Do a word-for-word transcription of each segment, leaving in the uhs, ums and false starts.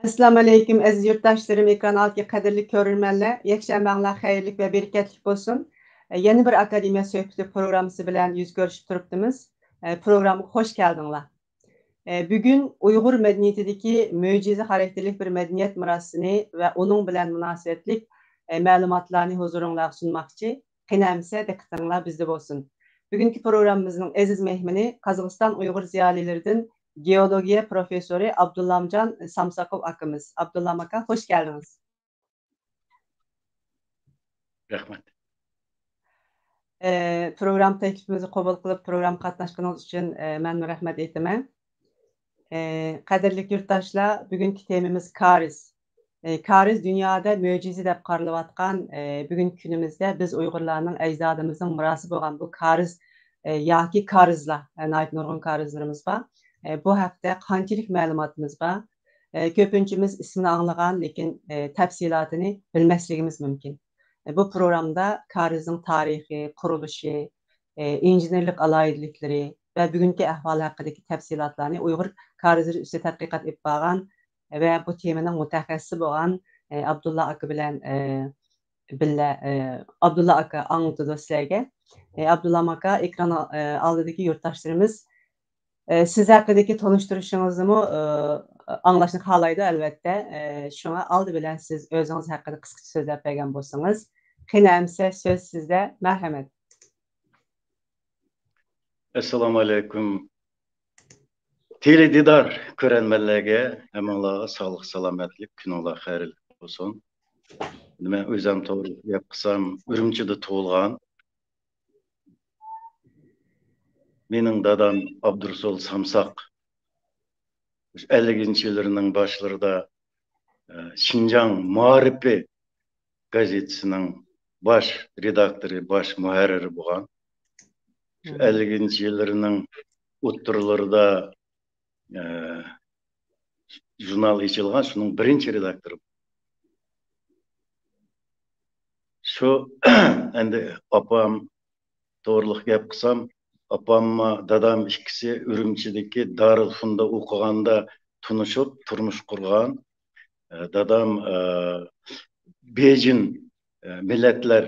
ئەسسالامۇ ئەلەيكۇم، ئەزىز يۇرتداشلىرىم، ئېكران ئالدىدىكى قەدىرلىك كۆرۈرمەنلەر. يەكشەنبەڭلار خەيرلىك ۋە بەرىكەتلىك بولسۇن. يەنە بىر ئاكادېمىيە سۆھبىتى پروگراممىسى بىلەن يۈز كۆرۈشۈپ تۇرۇپتىمىز. پروگراممىغا خوش كەلدىڭلار. بۈگۈن ئۇيغۇر مەدەنىيىتىدىكى مۆجىزە خاراكتېرلىك بىر مەدەنىيەت مىراسىنى ۋە ئۇنىڭ بىلەن مۇناسىۋەتلىك مەلۇماتلارنى ھۇزۇرۇڭلارغا سۇنماقچى. قېنى ئەمىسە، دىققىتىڭلار بىزدە بولسۇن. بۈگۈنكى پروگراممىمىزنىڭ ئەزىز مېھمىنى قازاقىستان ئۇيغۇر زىيالىيلىرىدىن گېئولوگىيە پروفېسسورى ئابدۇللامجان سامساقوف ئاكىمىز. ئابدۇللام ئاكا، خوش كەلدىڭىز. رەھمەت. ئە، پروگرامما تەكلىپىمىزنى قوبۇل قىلىپ، پروگراممىغا قاتناشقىنىڭىز ئۈچۈن، ئە، مەنمۇ رەھمەت ئېيتىمەن. ئە، قەدىرلىك يۇرتداشلار، بۈگۈنكى تېمىمىز كارىز. ئە، كارىز دۇنيادا مۆجىزە دەپ قارىلىۋاتقان، ئە، بۈگۈنكى كۈنىمىزدە بىز ئۇيغۇرلارنىڭ ئەجدادىمىزنىڭ مىراسى بولغان بۇ كارىز، ئە، ياكى كارىزلار، ئە، ناھايىتى نۇرغۇن كارىزلىرىمىز بار. ئە، بۇ ھەقتە قانچىلىك مەلۇماتىمىز بار؟ ئە، كۆپىنچىمىز ئىسمىنى ئاڭلىغان، لېكىن، ئە، تەپسىلاتىنى بىلمەسلىكىمىز مۇمكىن. ئە، بۇ پروگرامدا كارىزنىڭ تارىخى، قۇرۇلۇشى، ئە، ئىنژېنېرلىك ئالاھىدىلىكلىرى ۋە بۈگۈنكى ئەھۋالى ھەققىدىكى تەپسىلاتلارنى ئۇيغۇر كارىزلىرى ئۈستىدە تەتقىقات ئېلىپ بارغان ۋە بۇ تېمىنىڭ مۇتەخەسسىسى بولغان، ئە، ئابدۇللا ئاكا بىلەن، ئە، بىللە، ئە، ئابدۇللا ئاكا ئاڭلىتىدۇ سىلەرگە. ئە، ئابدۇللا ئاكا، ئېكران ئال-، ئە، ئالدىدىكى يۇرتداشلىرىمىز، ئە، سىز ھەققىدىكى تونۇشتۇرۇشىڭىزنىمۇ، ئە، ئاڭلاشنى خالايدۇ، ئەلۋەتتە. ئە، شۇڭا ئالدى بىلەن سىز ئۆزىڭىز ھەققىدە قىسقىچە سۆزلەپ بەرگەن بولسىڭىز. قېنى ئەمىسە، سۆز سىزدە. مەرھەمەت. ئەسسالامۇ ئەلەيكۇم. تېلېدىدار كۆرەرمەنلەرگە، ھەممىڭلارغا ساغلىق، سالامەتلىك، كۈنۈڭلار خەيرلىك بولسۇن. مەن ئۆزۈم توغرىلىق گەپ قىلسام، ئۈرۈمچىدە تۇغۇلغان. مېنىڭ دادام ئابدۇرۇسۇل سامساق ئەللىكىنچى يىللىرىنىڭ باشلىرىدا، ئە، شىنجاڭ مائارىپى گازېتىسىنىڭ باش رېداكتورى، باش مۇھەررىرى بولغان. شۇ ئەللىكىنچى يىللىرىنىڭ ئوتتۇرىلىرىدا، ئە، ژۇرنال ئېچىلغان، شۇنىڭ بىرىنچى رېداكتورى. شۇ ئەمدى ئاپام توغرىلىق گەپ قىلسام، ئاپام، دادام ئىككىسى ئۈرۈمچىدىكى دارىلفۇندا ئوقۇغاندا تونۇشۇپ، تۇرمۇش قۇرغان. ئە، دادام، ئە، بېيجىڭ، ئە، مىللەتلەر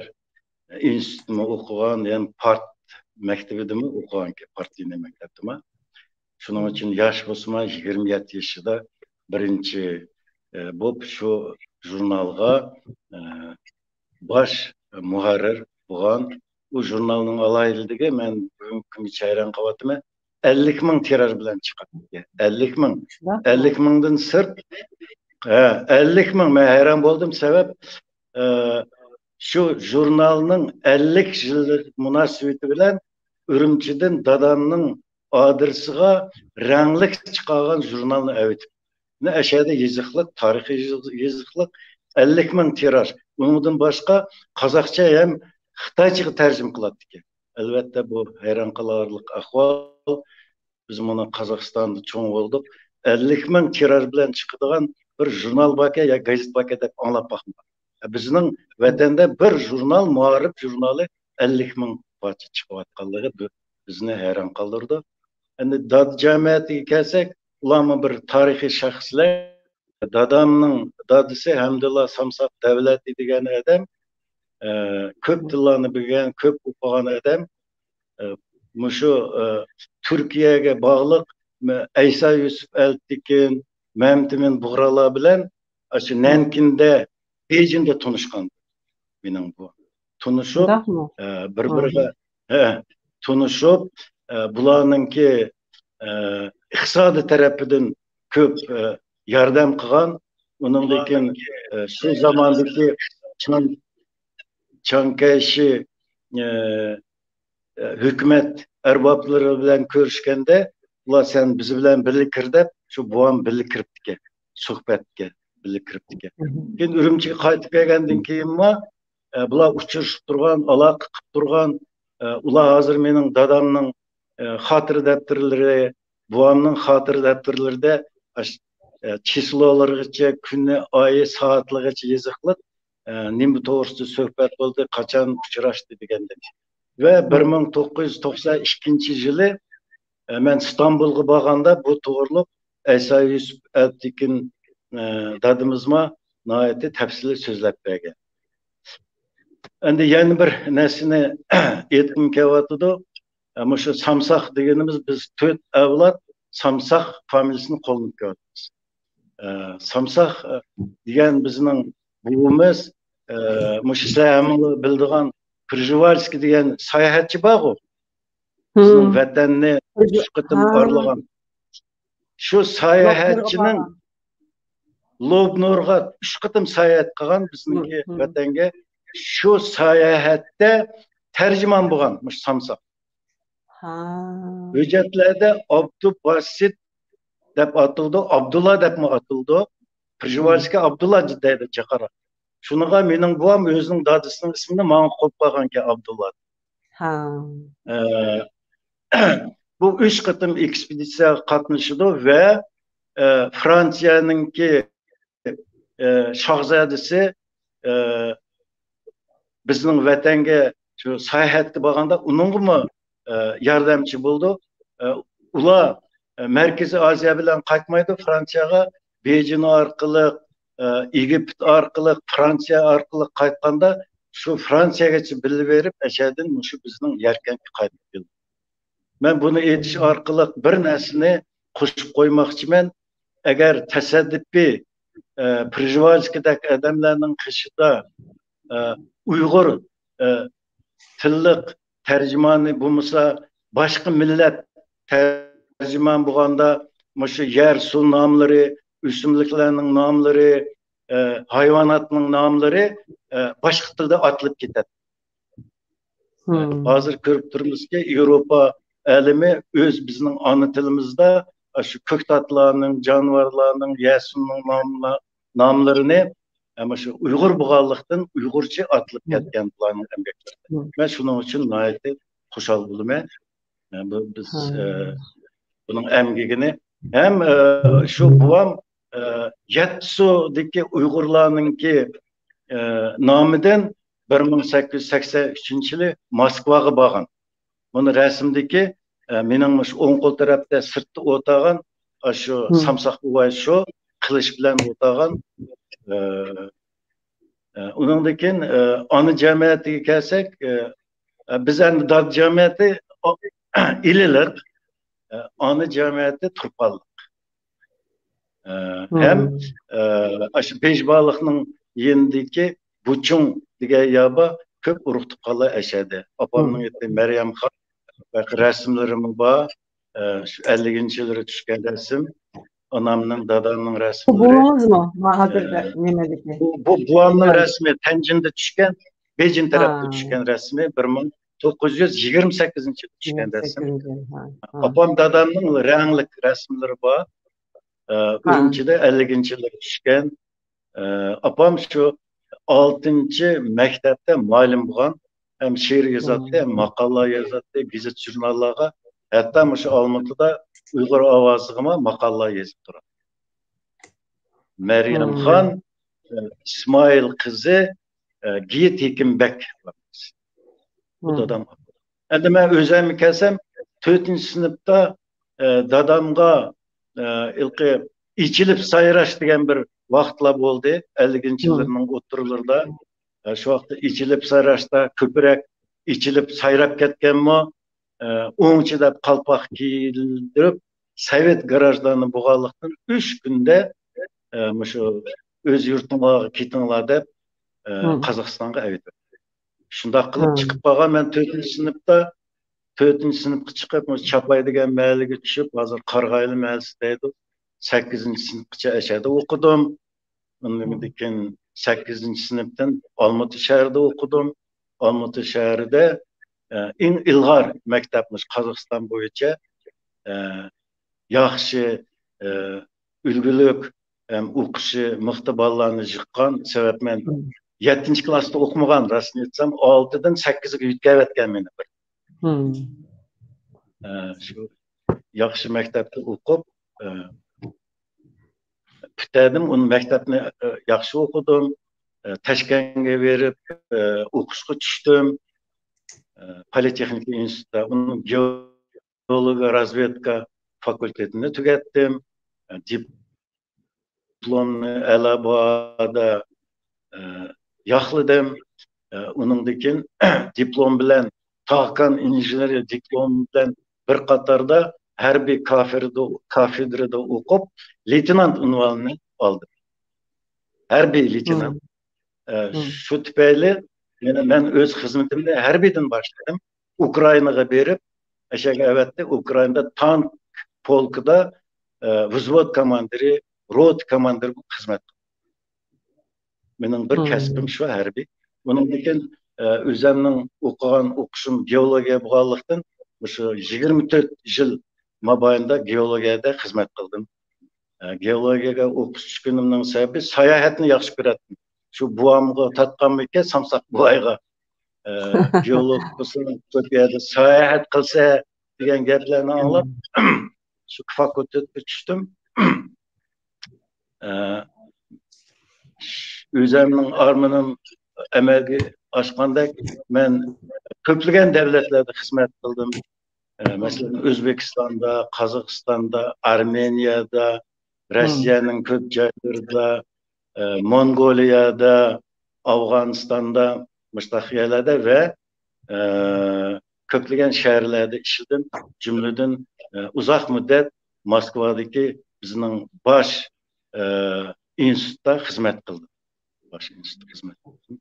ئىنستىتۇتىمۇ ئوقۇغان، يەنى پارت مەكتىۋىدىمۇ ئوقۇغانكەن، پارتىيىنى مەكتەپتىمۇ. شۇنىڭ ئۈچۈن ياش بولسىمۇ، يىگىرمە يەتتە يېشىدا بىرىنچى، ئە، بوپ شۇ ژۇرنالغا، ئە، باش مۇھەررىر بولغان. ئۇ ژۇرنالنىڭ ئالاھىدىلىكى، مەن بۈگۈنكى كۈنگىچە ھەيران قېلىۋاتىمەن. ئەللىك مىڭ تىراژ بىلەن چىقاتتى. ئەللىك مىڭ. شۇنداقمۇ؟ ئەللىك مىڭدىن سىرت، ھە، ئەللىك مىڭ. مەن ھەيران بولدۇم، سەۋەب، ئە، شۇ ژۇرنالنىڭ ئەللىك يىللىق مۇناسىۋىتى بىلەن ئۈرۈمچىدىن دادامنىڭ ئادرېسىغا رەڭلىك چىقارغان ژۇرنالنى ئەۋېتىپ، ئەشەدە يېزىقلىق، تارىخىي يېزىق-، يېزىقلىق، ئەللىك مىڭ تىراژ. ئۇنىڭدىن باشقا قازاقچە ھەم خىتايچىغا تەرجىمە قىلاتتىكەن. ئەلۋەتتە، بۇ ھەيران قالارلىق ئەھۋال. بىز مانا قازاقىستاندا چوڭ بولدۇق. ئەللىك مىڭ تىراژ بىلەن چىقىدىغان بىر ژۇرنال باركەن يا گېزىت باركەن دەپ ئاڭلاپ باقمىغان. بىزنىڭ ۋەتەندە بىر ژۇرنال، مائارىپ ژۇرنالى ئەللىك مىڭ پارچە چىقىۋاتقانلىقى بۇ بىزنى ھەيران قالدۇرىدۇ. ئەمدى دادا جەمەتىگە كەلسەك، ئۇلارمۇ بىر تارىخىي شەخسلەر. دادامنىڭ دادىسى ھەمدۇللا سامساق دەۋلەتى دېگەن ئادەم، ئە، كۆپ تىللارنى بىلگەن، كۆپ ئوقۇغان ئادەم. ئە، مۇشۇ، ئە، تۈركىيەگە باغلىق مە-، ئەيسا يۈسۈپ ئەلتىكىن، مەمتىمىن بۇغرالار بىلەن ئاشۇ نەنكىندە، بېيجىڭدا تونۇشقان. مېنىڭ بۇ تونۇشۇپ، شۇنداقمۇ؟ ئە، بىر-بىرىگە، ھە، تونۇشۇپ، ئە، بۇلارنىڭكى، ئە، ئىقتىسادىي تەرىپىدىن كۆپ، ئە، ياردەم قىلغان. ئۇنىڭدىن كېيىن، ئە، شۇ زاماندىكى چاڭ-، چاڭكەيشى، ئە، ھۆكۈمەت ئەربابلىرى بىلەن كۆرۈشكەندە، «ئۇلار سەن بىز بىلەن بىللە كىر» دەپ، شۇ بوۋام بىللە كىرىپتىكەن، سۆھبەتكە بىللە كىرىپتىكەن. كېيىن ئۈرۈمچىگە قايتىپ كەلگەندىن كېيىنمۇ، ئە، بۇلار ئۇچرىشىپ تۇرغان، ئالاقە قىلىپ تۇرغان، ئە، ئۇلار ھازىر مېنىڭ دادامنىڭ، ئە، خاتىرە دەپتەرلىرى، بوۋامنىڭ خاتىرە دەپتەرلىرىدە ئاش-، ئە، چىسلولىرىغىچە، كۈنى، ئايى، سائەتلىرىغىچە يېزىقلىق، ئە، نېمە توغرىسىدا سۆھبەت بولدى، قاچان ئۇچراشتى دېگەندەك. ۋە بىر مىڭ توققۇز يۈز توقسان ئىككىنچى يىلى، ئە، مەن ئىستانبۇلغا بارغاندا بۇ توغرۇلۇق ئەيسا يۈسۈپ ئەلتىكىن، ئە، دادىمىزمۇ ناھايىتى تەپسىلىي سۆزلەپ بەرگەن. ئەمدى يەنە بىر نەرسىنى ئېيتقۇم كېلىۋاتىدۇ. ئە، مۇشۇ سامساق دېگىنىمىز، بىز تۆت ئەۋلاد سامساق فامىلىسىنى قوللىنىپ كېلىۋاتىمىز. ئە، سامساق، ئە، دېگەن بىزنىڭ بوۋىمىز، ئە، مۇشۇ سىلەر ھەممىڭلار بىلىدىغان پرژېۋالسكىي دېگەن ساياھەتچى بارغۇ، بىزنىڭ ۋەتەننى ئۈچ قېتىم ئارىلىغان. شۇ ساياھەتچىنىڭ لوبنورغا ئۈچ قېتىم ساياھەت قىلغان بىزنىڭكى ۋەتەنگە. شۇ ساياھەتتە تەرجىمان بولغان مۇشۇ سامساق. ھۆججەتلەردە ئابدۇباسىت دەپ ئاتىلىدۇ، ئابدۇللا دەپمۇ ئاتىلىدۇ. پرژېۋالسكىي ئابدۇللا دەيدۇ چاقىرىق. شۇنىڭغا مېنىڭ بوۋام ئۆزىنىڭ دادىسىنىڭ ئىسمىنى ماڭا قويۇپ قالغانكەن، ئابدۇللا. ئە، بۇ ئۈچ قېتىم ئېكسپېدىتسىيەگە قاتنىشىدۇ ۋە، ئە، فرانسىيەنىڭكى، ئە، شاھزادىسى، ئە، بىزنىڭ ۋەتەنگە شۇ ساياھەتكە بارغاندا ئۇنىڭغىمۇ، ئە، ياردەمچى بولىدۇ. ئە، ئۇلار، ئە، مەركىزىي ئازىيا بىلەن قايتمايدۇ فرانسىيەگە. بېيجىڭ ئارقىلىق، ئە، ئېگىپت ئارقىلىق، فرانسىيە ئارقىلىق قايتقاندا شۇ فرانسىيەگىچە بىللە بېرىپ، ئەشەدىن مۇشۇ بىزنىڭ يەركەنگە قايتىپ كېلىدۇ. مەن بۇنى ئېيتىش ئارقىلىق بىر نەرسىنى قوشۇپ قويماقچىمەن. ئەگەر تەسەددۇپى، ئە، پرژېۋالسكىيدەك ئادەملەرنىڭ قېشىدا، ئە، ئۇيغۇر، ئە، تىللىق تەرجىمانى بولمىسا، باشقا مىللەت تەرجىمان بولغاندا، مۇشۇ يەر، سۇ ناملىرى، ئۆسۈملۈكلەرنىڭ ناملىرى، ئە، ھايۋاناتنىڭ ناملىرى، ئە، باشقا تىلدا ئاتىلىپ كېتەتتى. ھازىر كۆرۈپ تۇرىمىزكى، ياۋروپا ئالىمى ئۆز بىزنىڭ ئانا تىلىمىزدا شۇ كۆكتاتلارنىڭ، جانىۋارلارنىڭ، يەسۇننىڭ ناملا-، ناملىرىنى، ئەمما شۇ ئۇيغۇر بولغانلىقتىن ئۇيغۇرچە ئاتىلىپ كەتكەن بۇلارنىڭ ئەمگەكلىرىدە. مەن شۇنىڭ ئۈچۈن ناھايىتى خۇشال بولىمەن. ئە، بۇ بىز، ئە، بۇنىڭ ئەمگىكىنى ھەم، ئە، شۇ بوۋام، ئە، يەتتىسۇدىكى ئۇيغۇرلارنىڭكى، ئە، نامىدىن بىر مىڭ سەككىز يۈز سەكسەن ئۈچىنچى يىلى موسكۋاغا بارغان. بۇنى رەسىمدىكى، ئە، مېنىڭ مۇشۇ ئوڭ قول تەرەپتە سىرتتا ئولتۇرغان، ئاشۇ سامساق بوۋاي شۇ قىلىچ بىلەن ئولتۇرغان. ئە، ئە، ئۇنىڭدىن كېيىن، ئە، ئانا جەمەتىگە كەلسەك، ئە، ئە، بىز ئەمدى دادا جەمەتى ئىلىلىق، ئە، ئانا جەمەتى تۇرپانلىق. ئە، ھەم، ئە، ئاشۇ بېيجىڭلىقنىڭ يېنىدىكى بۇچۇڭ دېگەن يەر بار، كۆپ ئۇرۇق تۇغقانلار ئەشەدە. ئاپامنىڭ ئېتى مەريەمخان، بايىقى رەسىملىرىمۇ بار. ئە، شۇ ئەللىكىنچى يىللىرى چۈشكەن رەسىم. ئانامنىڭ، دادامنىڭ رەسىملىرى. بوۋىڭىزمۇ؟ ما-، ھازىردا ئە، نېمىدىكى؟ بۇ، بۇ بوۋامنىڭ رەسىمى، تەنجىندە چۈشكەن، بېيجىڭ تەرەپتە چۈشكەن رەسىمى، بىر مىڭ توققۇز يۈز يىگىرمە سەككىزىنچى يىلى چۈشكەن رەسىم. ئاپام، دادامنىڭ رەڭلىك رەسىملىرى بار. ئە، ئۈرۈمچىدە ئەللىكىنچى يىللىرى چۈشكەن. ئە، ئاپام شۇ ئالتىنچى مەكتەپتە مۇئەللىم بولغان. ھەم شېئىر يازاتتى، ھەم ماقالىلەر يازاتتى، گېزىت-ژۇرناللارغا. ھەتتا مۇشۇ ئالمۇتىدا ئۇيغۇر ئاۋازىغىمۇ ماقالىلەر يېزىپ تۇراتتى. مەريەمخان، ئە، ئىسمائىل قىزى، ئە، گىيىت ھېكىم بەگ. بۇ دادام. ئەمدى مەن ئۆزۈمگە كەلسەم، تۆتىنچى سىنىپتا، ئە، دادامغا، ئە، ھېلىقى ئېچىلىپ سايراش دېگەن بىر ۋاقىتلار بولدى، ئەللىكىنچى يىللارنىڭ ئوتتۇرىلىرىدا. ئە، شۇ ۋاقىتتا ئېچىلىپ سايراشتا كۆپرەك ئېچىلىپ سايراپ كەتكەنمۇ، ئە، ئوڭچى دەپ قالپاق كىيدۈرۈپ، سوۋېت گراژدانى بولغانلىقتىن، ئۈچ كۈندە، ئە، مۇشۇ ئۆز يۇرتۇڭلارغا كېتىڭلار دەپ، ئە، قازاقىستانغا ئەۋېتىۋەتتى. شۇنداق قىلىپ چىقىپ قالغان. مەن تۆتىنچى سىنىپتا، تۆتىنچى سىنىپقا چىقىپ، مۇشۇ چاپاي دېگەن مەھەللىگە چۈشۈپ، ھازىر قارىغايلى مەھەللىسى دەيدۇ. سەككىزىنچى سىنىپقىچە ئەشەدە ئوقۇدۇم. ئۇنىڭدىن كېيىن سەككىزىنچى سىنىپتىن ئالمۇتا شەھىرىدە ئوقۇدۇم. ئالمۇتا شەھىرىدە، ئە، ئەڭ ئىلغار مەكتەپ مۇشۇ قازاقىستان بويىچە، ئە، ياخشى، ئە، ئۈلگىلىك ھەم ئوقۇشى مىختا بالىلارنى يىغقان سەۋەب، مەن يەتتىنچى كلاستا ئوقۇمىغان، راستىنى ئېيتسام، ئالتىدىن سەككىزگە يۆتكەۋەتكەن مېنى بىر. ئە، شۇ ياخشى مەكتەپتە ئوقۇپ، ئە، پۈتتۈردۈم. ئۇنى مەكتەپنى، ئە، ياخشى ئوقۇدۇم. ئە، تاشكەنتكە بېرىپ، ئە، ئوقۇشقا چۈشتۈم. ئە، پولىتېخنىكا ئىنستىتۇتتا ئۇنىڭ گېئولوگىيە رازۋېدكا فاكۇلتېتىنى تۈگەتتىم. ئە، دىپ-، دىپلومنى ئەلا باھادا، ئە، ياقلىدىم. ئە، ئۇنىڭدىن كېيىن دىپلوم بىلەن، تاغكان ئىنژېنېرىيە دىپلومى بىلەن بىر قاتاردا ھەربىي كافېدرىدا، كافېدرىدا ئوقۇپ، لېيتېنانت ئۇنۋانىنى ئالدىم. ھەربىي لېيتېنانت. ئە، شۇ تۈپەيلى يەنە مەن ئۆز خىزمىتىمنى ھەربىيدىن باشلىدىم. ئۇكرائىناغا بېرىپ، ئەشەگە ئەۋەتتى. ئۇكرائىنادا تانك پولكىدا، ئە، ۋزۋود كوماندىرى، روتا كوماندىرى بولۇپ خىزمەت قىلدىم. مېنىڭ بىر كەسپىم شۇ، ھەربىي. ئۇنىڭدىن كېيىن، ئە، ئۆزەمنىڭ ئوقۇغان ئوقۇشۇم گېئولوگىيە بولغانلىقتىن، مۇشۇ يىگىرمە تۆت يىل مابەينىدە گېئولوگىيەدە خىزمەت قىلدىم. ئە، گېئولوگىيەگە ئوقۇش چۈشكىنىمنىڭ سەۋەبى، ساياھەتنى ياخشى كۆرەتتىم. شۇ بوۋامغا تارتقانمىكىن، سامساق بوۋايغا، ئە، گېئولوگ بولسا، كۆپ يەردە ساياھەت قىلسا دېگەن گەپلەرنى ئاڭلاپ، شۇ فاكۇلتېتقا چۈشتۈم. ئە، ئۆزەمنىڭ ئارمىنىم ئەمەلگە ئاشقاندەك، مەن كۆپلىگەن دەۋلەتلەردە خىزمەت قىلدىم. ئە، مەسىلەن، ئۆزبېكىستاندا، قازاقىستاندا، ئارمېنىيەدە، رەشىيەنىڭ كۆپ جايلىرىدا، ئە، موڭغۇلىيەدە، ئافغانىستاندا، مۇشۇنداق يەرلەردە ۋە، ئە، كۆپلىگەن شەھەرلەردە ئىشلىدىم. جۈملىدىن، ئە، ئۇزاق مۇددەت موسكۋادىكى بىزنىڭ باش، ئە، ئىنستىتۇتتا خىزمەت قىلدىم. باش ئىنستىتۇتتا خىزمەت قىلدىم.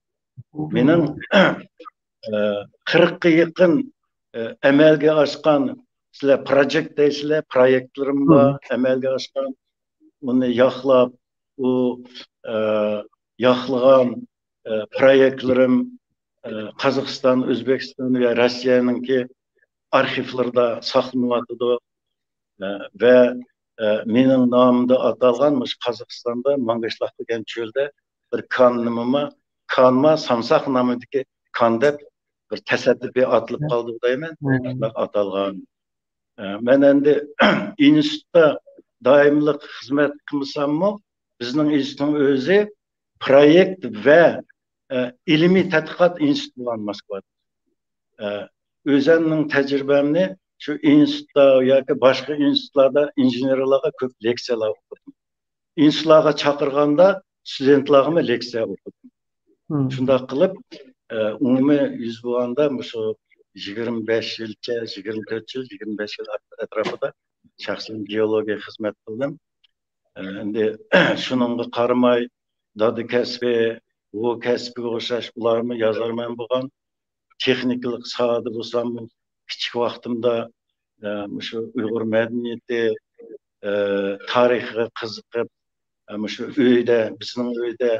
مېنىڭ، ئە، قىرىققا يېقىن، ئە، ئەمەلگە ئاشقان، سىلەر پروجېكت دەيسىلەر، پرويېكتلىرىم بار، ئەمەلگە ئاشقان، ئۇنى ياقلاپ، ئۇ، ئە، ياقلىغان، ئە، پرويېكتلىرىم، ئە، قازاقىستان، ئۆزبېكىستان ۋە رەشىيەنىڭكى ئارخىپلىرىدا ساقلىنىۋاتىدۇ. ئە، ۋە، ئە، مېنىڭ نامىمدا ئاتالغان مۇشۇ قازاقىستاندا ماڭگاچلاق دېگەن چۆلدە بىر كان نېمىما، كانما سامساق نامىدىكى كان دەپ بىر تەسادىپىي ئاتىلىپ قالدى دەيمەن. شۇنداق ئاتالغان. ئە، مەن ئەمدى ئىنستىتۇتتا دائىملىق خىزمەت قىلمىساممۇ، بىزنىڭ ئىنستىتۇتنىڭ ئۆزى پرويېكت ۋە، ئە، ئىلمىي تەتقىقات ئىنستىتۇتى بولغان موسكۋادا. ئە، ئۆزەمنىڭ تەجرىبەمنى شۇ ئىنستىتۇتتا ياكى باشقا ئىنستىتۇتلاردا ئىنژېنېرلارغا كۆپ لېكسىيەلەر ئوقۇدۇم. ئىنستىتۇتلارغا چاقىرغاندا ستۇدېنتلارغىمۇ لېكسىيە ئوقۇدۇم. شۇنداق قىلىپ، ئە، ئومۇمىي يۈز بولغاندا مۇشۇ يىگىرمە بەش يىلچە، يىگىرمە تۆت يىل، يىگىرمە بەش يىل ئەتراپىدا شەخسەن گېئولوگىيە خىزمەت قىلدىم. ئە، ئەمدى شۇنىڭغا قارىماي، دادا كەسپى، بوۋا كەسپىگە ئوخشاش ئۇلارمۇ يازارمەن بولغان. تېخنىكىلىق ساھەدە بولسام، كىچىك ۋاقتىمدا، ئە، مۇشۇ ئۇيغۇر مەدەنىيىتى، ئە، تارىخىغا قىزىقىپ، ئە، مۇشۇ ئۆيدە، بىزنىڭ ئۆيدە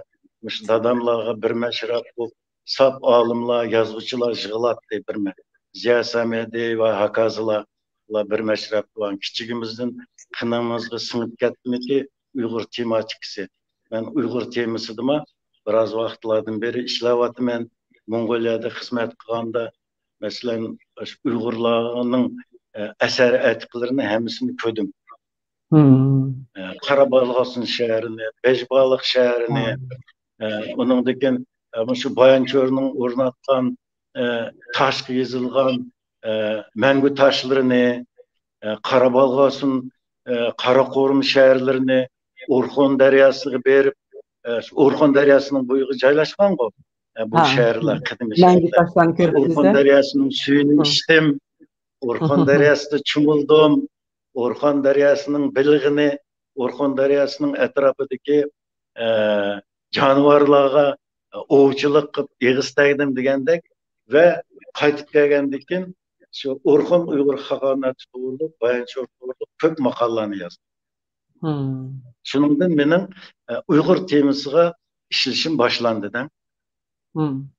مۇشۇ داداملارغا بىر مەشرەپ بولۇپ، ساپ ئالىملار، يازغۇچىلار يىغىلاتتى بىر مە-، زىيا سەمەدى ۋە ھاكازىلار، بۇلار بىر مەشرەپ بولغان. كىچىكىمىزدىن قېنىمىزغا سىڭىپ كەتتىمىكى ئۇيغۇر تېماتىكىسى. مەن ئۇيغۇر تېمىسىدىمۇ بىراز ۋاقىتلاردىن بېرى ئىشلەۋاتىمەن. موڭغۇلىيەدە خىزمەت قىلغاندا، مەسىلەن، ئۇيغۇرلارنىڭ، ئە، ئەسەر ئەتىقىلىرىنى ھەممىسىنى كۆردۈم. ئە، قارابالغاسۇن شەھىرىنى، بەجبالىق شەھىرىنى، ئە، ئۇنىڭدىن كېيىن، ئە، مۇشۇ بايانچۆرنىڭ ئورناتقان، ئە، تاشقا يېزىلغان، ئە، مەڭگۈ تاشلىرىنى، ئە، قارابالغاسۇن، ئە، قاراقورۇم شەھەرلىرىنى، ئورخۇن دەرياسىغا بېرىپ، ئە، شۇ ئورخۇن دەرياسىنىڭ بويىغا جايلاشقانغۇ، ئە، بۇ شەھەرلەر، قەدىمىي شەھەرلەر. ئورخۇن دەرياسىنىڭ سۈيىنى ئىچتىم، ئورخۇن دەرياسىدا چومۇلدۇم، ئورخۇن دەرياسىنىڭ بېلىغىنى، ئورخۇن دەرياسىنىڭ ئەتراپىدىكى، ئە، جانىۋارلارغا ئوۋچىلىق قىلىپ ئېغىز تەگدىم دېگەندەك ۋە قايتىپ كەلگەندىن كېيىن شۇ ئورخۇن ئۇيغۇر خاقانىيىتى توغرۇلۇق، بايانچۆر توغرۇلۇق كۆپ ماقالىلەرنى يازدىم. شۇنىڭدىن مېنىڭ، ئە، ئۇيغۇر تېمىسىغا ئىشلىشىم باشلاندى دەڭ.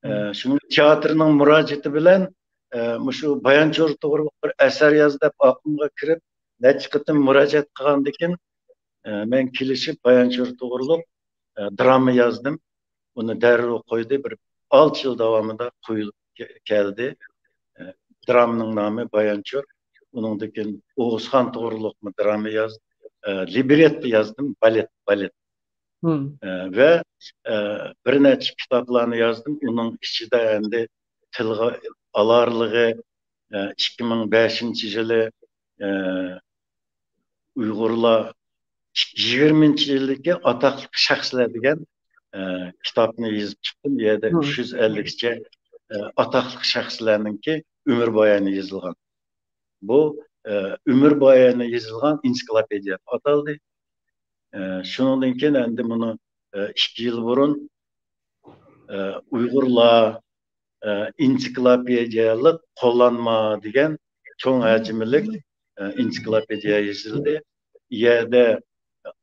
ئە، شۇنىڭ تىياتىرنىڭ مۇراجىئىتى بىلەن، ئە، مۇشۇ بايانچۆر توغرۇلۇق بىر ئەسەر ياز دەپ ئاقلىمغا كىرىپ، نەچچە قېتىم مۇراجىئەت قىلغاندىن كېيىن، ئە، مەن كېلىشىپ بايانچۆر توغرۇلۇق، ئە، دراما يازدىم. ئۇنى دەررۇ قويدى. بىر ئالتە يىل داۋامىدا قويۇلۇپ كە-، كەلدى. ئە، درامىنىڭ نامى بايانچۆر. ئۇنىڭدىن كېيىن ئوغۇزخان توغرۇلۇقمۇ دراما ياز-، ئە، لىبرېتتو يازدىم، بالېت، بالېت. ئە، ۋە، ئە، بىر نەچچە كىتابلارنى يازدىم. ئۇنىڭ ئىچىدە ئەمدى تىلغا ئالارلىقى، ئە، ئىككى مىڭ بەشىنچى يىلى، ئە، ئۇيغۇرلار يىگىرمىنچى يىلدىكى ئاتاقلىق شەخسلەر دېگەن، ئە، كىتابنى يېزىپ چىقتىم. بۇ يەردە مم. ئۈچ يۈز ئەللىكچە، ئە، ئاتاقلىق شەخسلەرنىڭكى ئۆمۈر بايانى يېزىلغان. بۇ، ئە، ئۆمۈر بايانى يېزىلغان ئېنسىكلوپېدىيە دەپ ئاتالدى. ئە، شۇنىڭدىن كېيىن ئەمدى مۇنى، ئە، ئىككى يىل بۇرۇن، ئە، ئۇيغۇرلار، ئە، ئېنسىكلوپېدىيەلىك قوللانما دېگەن چوڭ ھەجىملىك، ئە، ئېنسىكلوپېدىيە يېزىلدى. ئۇ يەردە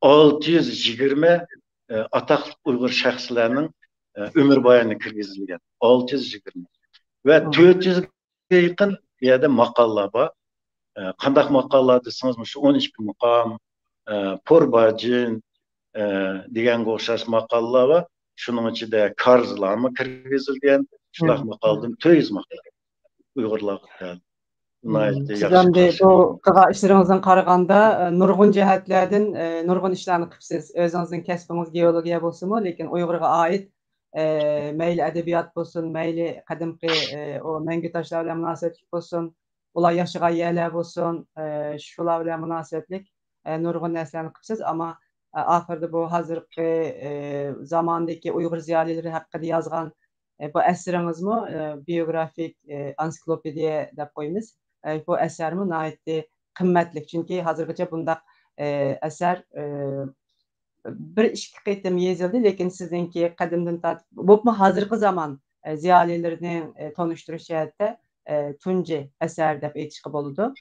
ئالتە يۈز يىگىرمە، ئە، ئاتاقلىق ئۇيغۇر شەخسلەرنىڭ، ئە، ئۆمۈر بايانى كىرگۈزۈلگەن. ئالتە يۈز يىگىرمە. ۋە مم. تۆت يۈزگە يېقىن بۇ يەردە ماقالىلار بار. ئە، قانداق ماقالىلار دېسىڭىز، مۇشۇ ئون ئىككى مۇقام، ئە، پور باجىن، ئە، دېگەنگە ئوخشاش ماقالىلار بار. شۇنىڭ ئىچىدە كارىزلارمۇ كىرگۈزۈلگەن. شۇنداق مم. ماقالىدىن تۆت يۈز ماقالە ئۇيغۇرلارغا تەئەللۇق. مم. ناھايىتى سىز ياخشى ئەمدى بۇ قىلىشىڭىز. قىلغان ئىشلىرىڭىزدىن قارىغاندا، ئە، نۇرغۇن جەھەتلەردىن، ئە، نۇرغۇن ئىشلارنى قىپسىز. ئۆزىڭىزنىڭ كەسپىڭىز گېئولوگىيە بولسىمۇ، لېكىن ئۇيغۇرغا ئائىت، ئە، مەيلى ئەدەبىيات بولسۇن، مەيلى قەدىمكى، ئە، ئۇ مەڭگۈ تاشلار بىلەن مۇناسىۋەتلىك بولسۇن، ئۇلار ياشىغان يەرلەر بولسۇن، ئە، شۇلار بىلەن مۇناسىۋەتلىك، ئە، نۇرغۇن نەرسىلەرنى قىپسىز. ئەمما، ئە، ئاخىرىدا بۇ ھازىرقى، ئە، زاماندىكى ئۇيغۇر زىيالىيلىرى ھەققىدە يازغان، ئە، بۇ ئەسىرىڭىزمۇ، ئە، بىيوگرافىك، ئە، ئانسىكلوپېدىيە دەپ قويىمىز. ئە، بۇ ئەسەرمۇ ناھايىتى قىممەتلىك، چۈنكى ھازىرغىچە بۇنداق، ئە، ئەسەر، ئە، بىر ئىككى قېتىم يېزىلدى، لېكىن سىزنىڭكى قەدىمدىن تارتىپ، بولۇپمۇ ھازىرقى زامان، ئە، زىيالىيلىرىنى، ئە، تونۇشتۇرۇش جەھەتتە، ئە، تۇنجى ئەسەر دەپ ئېيتىشقا بولىدۇ.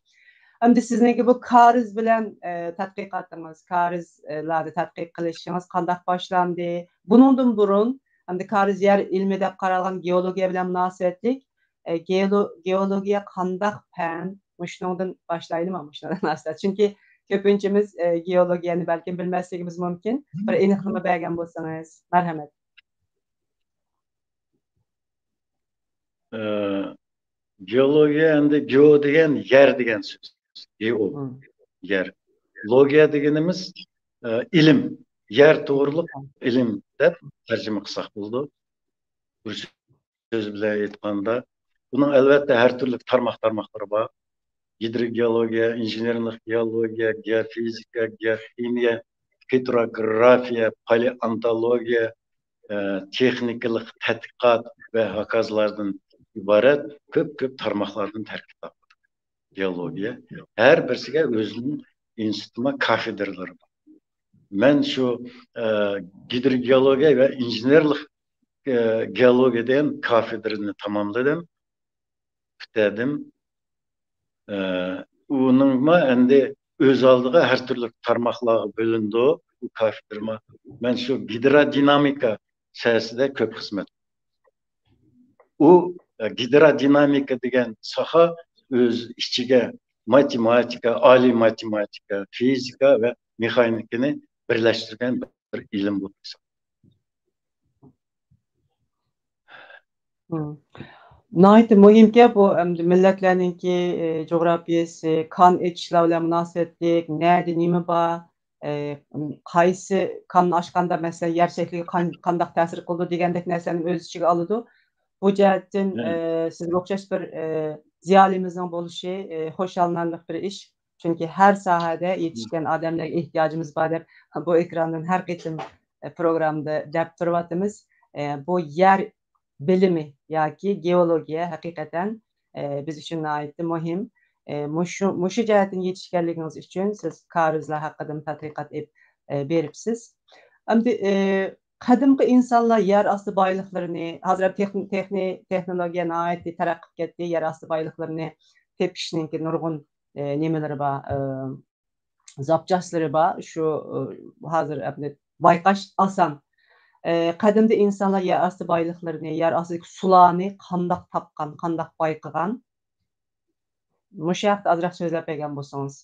ئەمدى سىزنىڭكى بۇ كارىز بىلەن، ئە، تەتقىقاتىڭىز، كارىزلاردا تەتقىق قىلىشىڭىز قانداق باشلاندى؟ بۇنىڭدىن بۇرۇن، ئەمدى كارىز يەر ئىلمى دەپ قارالغان گېئولوگىيە بىلەن مۇناسىۋەتلىك، ئە، گېئولو-، گېئولوگىيە قانداق پەن؟ مۇشۇنىڭدىن باشلايلىما، مۇشۇنىڭدىن ئاستا. چۈنكى كۆپىنچىمىز، ئە، گېئولوگىيەنى بەلكىم بىلمەسلىكىمىز مۇمكىن. بىر ئېنىقلىما بەرگەن بولسىڭىز. مەرھەمەت. ئە، گېئولوگىيە ئەمدى گېئو دېگەن يەر دېگەن سۆز. گېئو، مم. يەر. لوگىيە دېگىنىمىز، ئە، ئىلىم. يەر توغرۇلۇق ئىلىم دەپ تەرجىمە قىلساق بولىدۇ. بىر سۆز بىلەن ئېيتقاندا، بۇنىڭ ئەلۋەتتە ھەر تۈرلۈك تارماق-تارماقلىرى بار. گىدروگېئولوگىيە، ئىنژېنېرلىق گېئولوگىيە، گېئوفىزىكا، گېئوخىمىيە، پېتروگرافىيە، پالېئونتولوگىيە، ئە، تېخنىكىلىق تەتقىقات ۋە ھاكازىلاردىن ئىبارەت كۆپ-كۆپ تارماقلاردىن تەركىب تاپقان. گېئولوگىيە. ھەر بىرسىگە ئۆزىنىڭ ئىنستىتۇما كافېدرىلىرى بار. مەن شۇ، ئە، گىدروگېئولوگىيە ۋە ئىنژېنېرلىق، ئە، گېئولوگىيە دېگەن كافېدرىنى تاماملىدىم، پۈتتۈردۈم. ئە، ئۇنىڭمۇ ئەمدى ئۆز ئالدىغا ھەر تۈرلۈك تارماقلارغا بۆلۈنىدۇ، بۇ كافېدرىما. مەن شۇ گىدرودىنامىكا ساھەسىدە كۆپ خىزمەت. ئۇ، ئە، گىدرودىنامىكا دېگەن ساھە ئۆز ئىچىگە ماتېماتىكا، ئالىي ماتېماتىكا، فىزىكا ۋە مېخانىكىنى بىرلەشتۈرگەن بىر ئىلىم بولۇپ ھېسابلىنىدۇ. مم. ناھايىتى مۇھىمكەن بۇ، ئەمدى مىللەتلەرنىڭكى، ئى، جۇغراپىيەسى، كان ئېچىشلار بىلەن مۇناسىۋەتلىك، نەدە نېمە بار، ئى، قايسى كاننى ئاچقاندا، مەسىلەن، يەر شەكلىگە قان-، قانداق تەسىر قىلىدۇ دېگەندەك نەرسىلەرنى ئۆز ئىچىگە ئالىدۇ. بۇ جەھەتتىن، مم. ئى، سىزگە ئوخشاش بىر، ئى، زىيالىيىمىزنىڭ بولۇشى، ئى، خۇشاللىنارلىق بىر ئىش. چۈنكى ھەر ساھەدە يېتىشكەن ئادەملەرگە ئېھتىياجىمىز بار دەپ بۇ ئېكراندىن ھەر قېتىم، ئە، پروگراممىدا دەپ تۇرۇۋاتىمىز. ئە، بۇ يەر بىلىمى ياكى گېئولوگىيە ھەقىقەتەن، ئە، بىز ئۈچۈن ناھايىتى مۇھىم. ئە، مۇشۇ، مۇشۇ جەھەتتىن يېتىشكەنلىكىڭىز ئۈچۈن سىز كارىزلار ھەققىدىمۇ تەتقىقات ئېلىپ، ئە، بېرىپسىز. ئەمدى، ئە، قەدىمكى ئىنسانلار يەر ئاستى بايلىقلىرىنى، ھازىر تېخنى-، تېخنى-، تېخنولوگىيە ناھايىتى تەرەققىي قىلىپ كەتتى، يەر ئاستى بايلىقلىرىنى تېپىشنىڭكى نۇرغۇن، ئە، نېمىلىرى بار، ئە، زاپچاسلىرى بار. شۇ، ئە، ھازىر ئەمدى بايقاش ئاسان. ئە، قەدىمدە ئىنسانلار يەر ئاستى بايلىقلىرىنى، يەر ئاستىدىكى سۇلارنى قانداق تاپقان، قانداق بايقىغان؟ مۇشۇ ھەقتە ئازراق سۆزلەپ بەرگەن بولسىڭىز.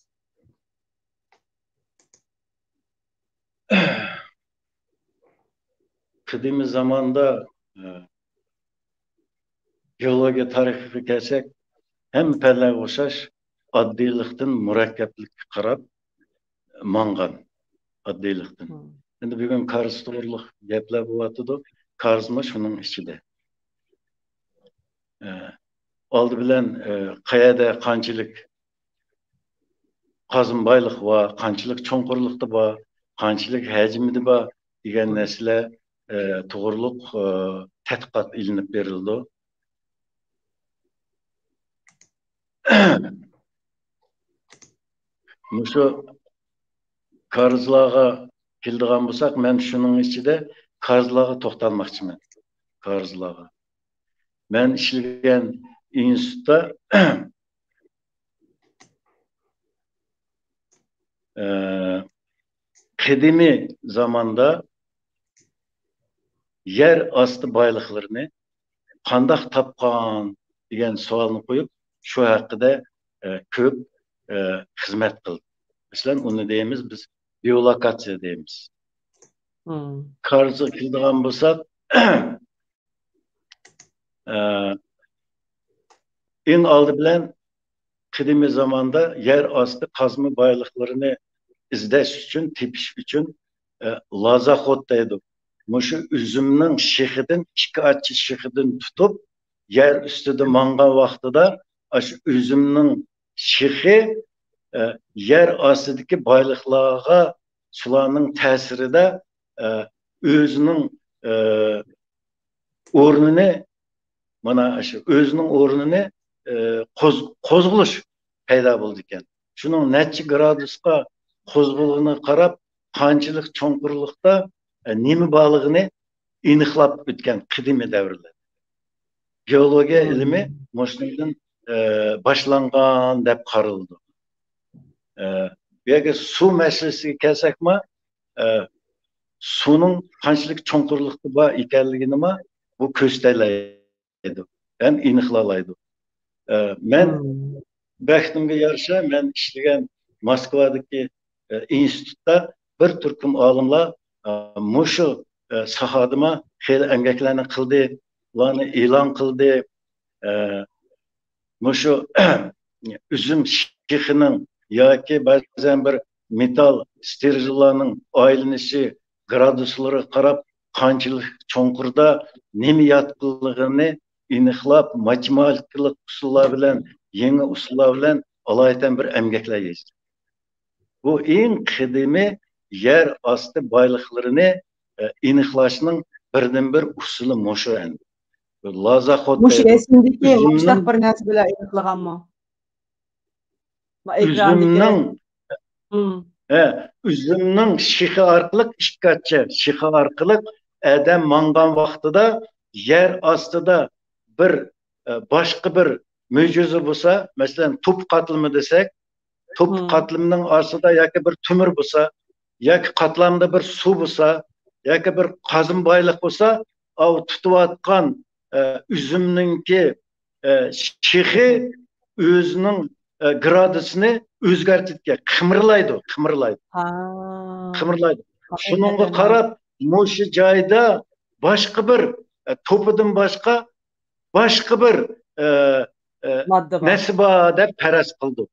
قەدىمىي زاماندا، ئە، گېئولوگىيە تارىخىغا كەلسەك، ھەممە پەنلەرگە ئوخشاش ئاددىيلىقتىن مۇرەككەپلىككە قاراپ ماڭغان. ئاددىيلىقتىن. مم. ئەمدى بۈگۈن كارىز توغرۇلۇق گەپلەر بولۇۋاتىدۇ. كارىزمۇ شۇنىڭ ئىچىدە. ئە، ئالدى بىلەن، ئە، قەيەردە قانچىلىك قازما بايلىق بار، قانچىلىك چوڭقۇرلۇقتا بار، قانچىلىك ھەجمىدە بار دېگەن نەرسىلەر، ئە، توغرۇلۇق، ئە، تەتقىقات ئېلىنىپ بېرىلىدۇ. مۇشۇ كارىزلارغا كېلىدىغان بولساق، مەن شۇنىڭ ئىچىدە كارىزلارغا توختالماقچىمەن. كارىزلارغا. مەن ئىشلىگەن ئىنستىتۇتتا، ئە، قەدىمىي زاماندا يەر ئاستى بايلىقلىرىنى قانداق تاپقان دېگەن سوئالنى قويۇپ، شۇ ھەققىدە، ئە، كۆپ، ئە، خىزمەت قىلدى. مەسىلەن، ئۇنى دەيمىز، بىز گېئولوكاتسىيە دەيمىز. مم. كارىزغا كېلىدىغان بولساق، ئە، ئەڭ ئالدى بىلەن قەدىمىي زاماندا يەر ئاستى قازما بايلىقلىرىنى ئىزدەش ئۈچۈن، تېپىش ئۈچۈن، ئە، لازاخود دەيدۇ. مۇشۇ ئۈزۈمنىڭ شېخىدىن، ئىككى ئاچا شېخىدىن تۇتۇپ، يەر ئۈستىدە ماڭغان ۋاقتىدا، ئاشۇ ئۈزۈمنىڭ شېخى، ئە، يەر ئاستىدىكى بايلىقلارغا، شۇلارنىڭ تەسىرىدە، ئە، ئۆزىنىڭ، ئە، ئورنىنى، مانا شۇ ئۆزىنىڭ ئورنىنى، ئە، قوز-، قوزغىلىش پەيدا بولىدىكەن. شۇنىڭ نەچچە گرادۇسقا قوزغىلىشىغا قاراپ، قانچىلىك چوڭقۇرلۇقتا، ئە، نېمە بارلىقىنى ئېنىقلاپ ئۆتكەن قەدىمىي دەۋرلەردە. گېئولوگىيە مم. ئىلمى مۇشۇنىڭدىن، ئە، باشلانغان دەپ قارىلىدۇ. ئە، بۇ يەرگە سۇ مەسىلىسىگە كەلسەكمۇ، ئە، سۇنىڭ قانچىلىك چوڭقۇرلۇقتا بار ئىكەنلىكىنىمۇ بۇ كۆرسىتەلەيدۇ، يەنى ئېنىقلالايدۇ. ئە، مەن مم. بەختىمگە يارىشا، مەن ئىشلىگەن موسكۋادىكى، ئە، ئىنستىتۇتتا بىر تۈركۈم ئالىملار، ئە، مۇشۇ، ئە، ساھەدىمۇ خېلى ئەمگەكلەرنى قىلدى، ئۇلارنى ئېلان قىلدى. ئە، مۇشۇ ئۈزۈم شېخىنىڭ ياكى بەزەن بىر مېتال ستېرژىلارنىڭ ئايلىنىشى گرادۇسلىرىغا قاراپ، قانچىلىك چوڭقۇردا نېمە ياتقىنلىقىنى ئېنىقلاپ، ماتېماتىكىلىق ئۇسۇللار بىلەن، يېڭى ئۇسۇللار بىلەن ئالايىتەن بىر ئەمگەكلەر يېزىلدى. بۇ ئەڭ قەدىمىي يەر ئاستى بايلىقلىرىنى، ئە، ئېنىقلاشنىڭ بىردىنبىر ئۇسۇلى مۇشۇ ئەمدى. لازاخود مۇشۇ دەيدۇ. رەسىمدىكى ئۈزۈمنىڭ مۇشۇنداق بىر نەرسە بىلەن ئېنىقلىغانمۇ؟ ما ئېكراندىكى ئۈزۈمنىڭ، رەسىم. مم. ھە، ئۈزۈمنىڭ شېخى ئارقىلىق، ئىككى ئاچا شېخى ئارقىلىق ئادەم ماڭغان ۋاقتىدا يەر ئاستىدا بىر، ئە، باشقا بىر مۆجىزە بولسا، مەسىلەن، توپا قاتلىمى دېسەك، توپا مم. قاتلىمىنىڭ ئاستىدا ياكى بىر تۆمۈر بولسا، ياكى قاتلامدا بىر سۇ بولسا، ياكى بىر قازما بايلىق بولسا، ئاۋۇ تۇتۇۋاتقان، ئە، ئۈزۈمنىڭكى، ئە، شېخى ئۆزىنىڭ، ئە، گرادۇسىنى ئۆزگەرتىدىكەن، قىمىرلايدۇ، قىمىرلايدۇ. ھا. قىمىرلايدۇ. ھەقىقەتەن شۇنىڭغا ھا. قاراپ، مۇشۇ جايدا باشقا بىر، ئە، توپىدىن باشقا باشقا بىر، ئە، ئە، ماددا بار. نەرسە بار دەپ پەرەز قىلدۇق.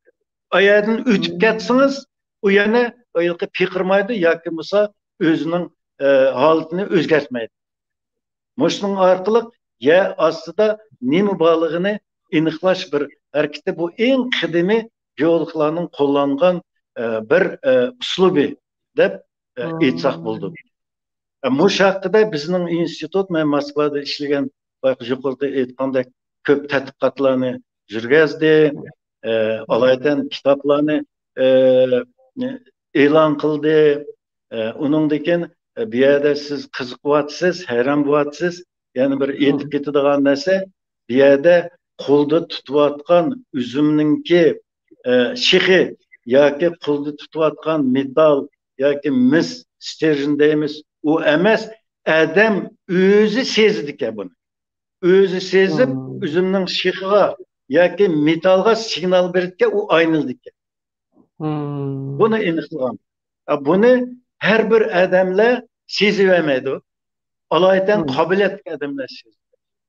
ئۇ يەردىن ئۆتۈپ مم. كەتسىڭىز، ئۇ يەنە ھېلىقى پىرقىرىمايدۇ ياكى بولمىسا ئۆزىنىڭ، ئە، ھالىتىنى ئۆزگەرتمەيدۇ. مۇشۇنىڭ ئارقىلىق يەر ئاستىدا نېمە بارلىقىنى ئېنىقلاش بىر ھەرىكىتى، بۇ ئەڭ قەدىمىي گېئولوگلارنىڭ قوللانغان، ئە، بىر، ئە، ئۇسلۇبى دەپ، ئە، مم. ئېيتساق بولىدۇ. ئە، مۇشۇ ھەققىدە بىزنىڭ ئىنستىتۇت، مەن موسكۋادا ئىشلىگەن بايقى يۇقىرىدا ئېيتقاندەك كۆپ تەتقىقاتلارنى يۈرگۈزدى، ئە، ئالايىتەن كىتابلارنى، ئە، ئېلان قىلدى. ئە، ئۇنىڭدىن كېيىن، ئە، بۇ يەردە سىز قىزىقىۋاتىسىز، ھەيران بولۇۋاتىسىز. يەنە بىر ئېيتىپ مم. كېتىدىغان نەرسە، بۇ يەردە قولدا تۇتۇۋاتقان ئۈزۈمنىڭكى، ئە، شېخى ياكى قولدا تۇتۇۋاتقان مېتال ياكى مىس ستېرژىن دەيمىز، ئۇ ئەمەس، ئادەم ئۆزى سېزىدىكەن بۇنى. ئۆزى سېزىپ، مم. ئۈزۈمنىڭ شېخىغا ياكى مېتالغا سىگنال بېرىدىكەن، ئۇ ئايلىنىدىكەن. مم. بۇنى ئېنىقلىغان. ئە، بۇنى ھەر بىر ئادەملەر سېزىۋەرمەيدۇ. ئالايىتەن مم. قابىلىيەتلىك ئادەملەر سېزىدۇ.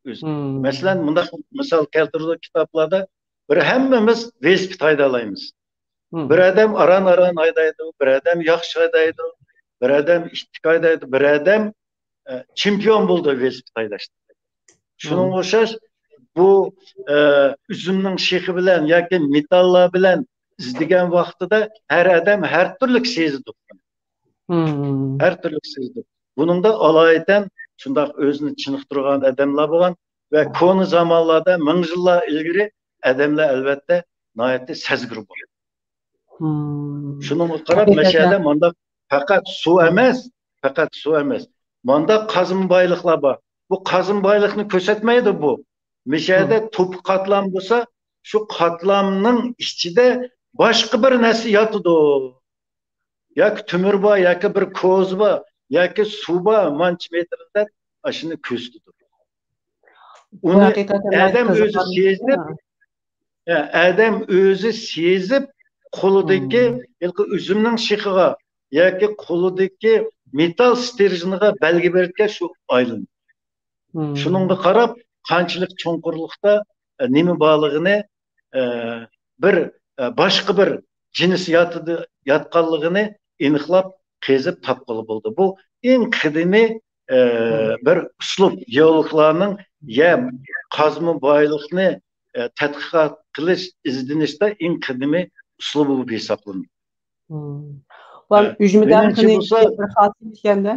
ئۆزى. مم. مەسىلەن، مۇنداق مىسال كەلتۈرىدۇ كىتابلاردا، بىر ھەممىمىز ۋېلىسىپىت ھەيدەيدۇ. مم. بىر ئادەم ئاران-ئاران ھەيدەيدۇ، بىر ئادەم ياخشى ھەيدەيدۇ، بىر ئادەم ئىتتىك ھەيدەيدۇ، بىر ئادەم، ئە، چېمپىيون بولىدۇ ۋېلىسىپىت ھەيدەشتە. شۇنىڭغا مم. ئوخشاش بۇ، ئە، ئۈزۈمنىڭ شېخى بىلەن ياكى مېتاللار بىلەن ئىزدىگەن ۋاقتىدا ھەر ئادەم ھەر تۈرلۈك سېزىدۇ. ھەر تۈرلۈك سېزىدۇ. بۇنىڭدا ئالايىتەن شۇنداق ئۆزىنى چېنىقتۇرغان ئادەملەر بولغان ۋە كونا زامانلاردا، مىڭ يىللار ئىلگىرى ئادەملەر ئەلۋەتتە ناھايىتى سەزگۈر بولغان. شۇنىڭغا قاراپ، مەشەدە مانداق پەقەت سۇ ئەمەس، پەقەت سۇ ئەمەس، مانداق قازما بايلىقلار بار. بۇ قازما بايلىقنى كۆرسەتمەيدۇ بۇ. مەشەدە توپا قاتلام بولسا، شۇ قاتلامنىڭ ئىچىدە باشقا بىر نەرسە ياتىدۇ. ياكى تۆمۈر بار، ياكى بىر كوزا بار، ياكى سۇ بار، مانچە مېتىر دەپ ئاشۇنى كۆرسىتىدۇ. ئۇنى ئادەم ئۆزى سېزىپ، ئادەم ئۆزى سېزىپ، قولىدىكى ھېلىقى ئۈزۈمنىڭ شېخىغا ياكى قولىدىكى مېتال ستېرژنىغا بەلگە بېرىدىكەن شۇ ئايلىنىپ. شۇنىڭغا قاراپ، قانچىلىك چوڭقۇرلۇقتا، ئە، نېمە بارلىقىنى، ئە، بىر، ئە، باشقا بىر جىنس ياتىدۇ، ياتقانلىقىنى ئېنىقلاپ قېزىپ تاپقىلى بولىدۇ. بۇ ئەڭ قەدىمىي، ئە، بىر ئۇسلۇب، گېئولوگلارنىڭ يەر قازما بايلىقنى، ئە، تەتقىقات قىلىش، ئىزدىنىشتە ئەڭ قەدىمىي ئۇسلۇبى بولۇپ ھېسابلىنىدۇ. ۋە ئۈجمە دەرىخىنىڭ بىر خاسىيىتى ئىكەندە.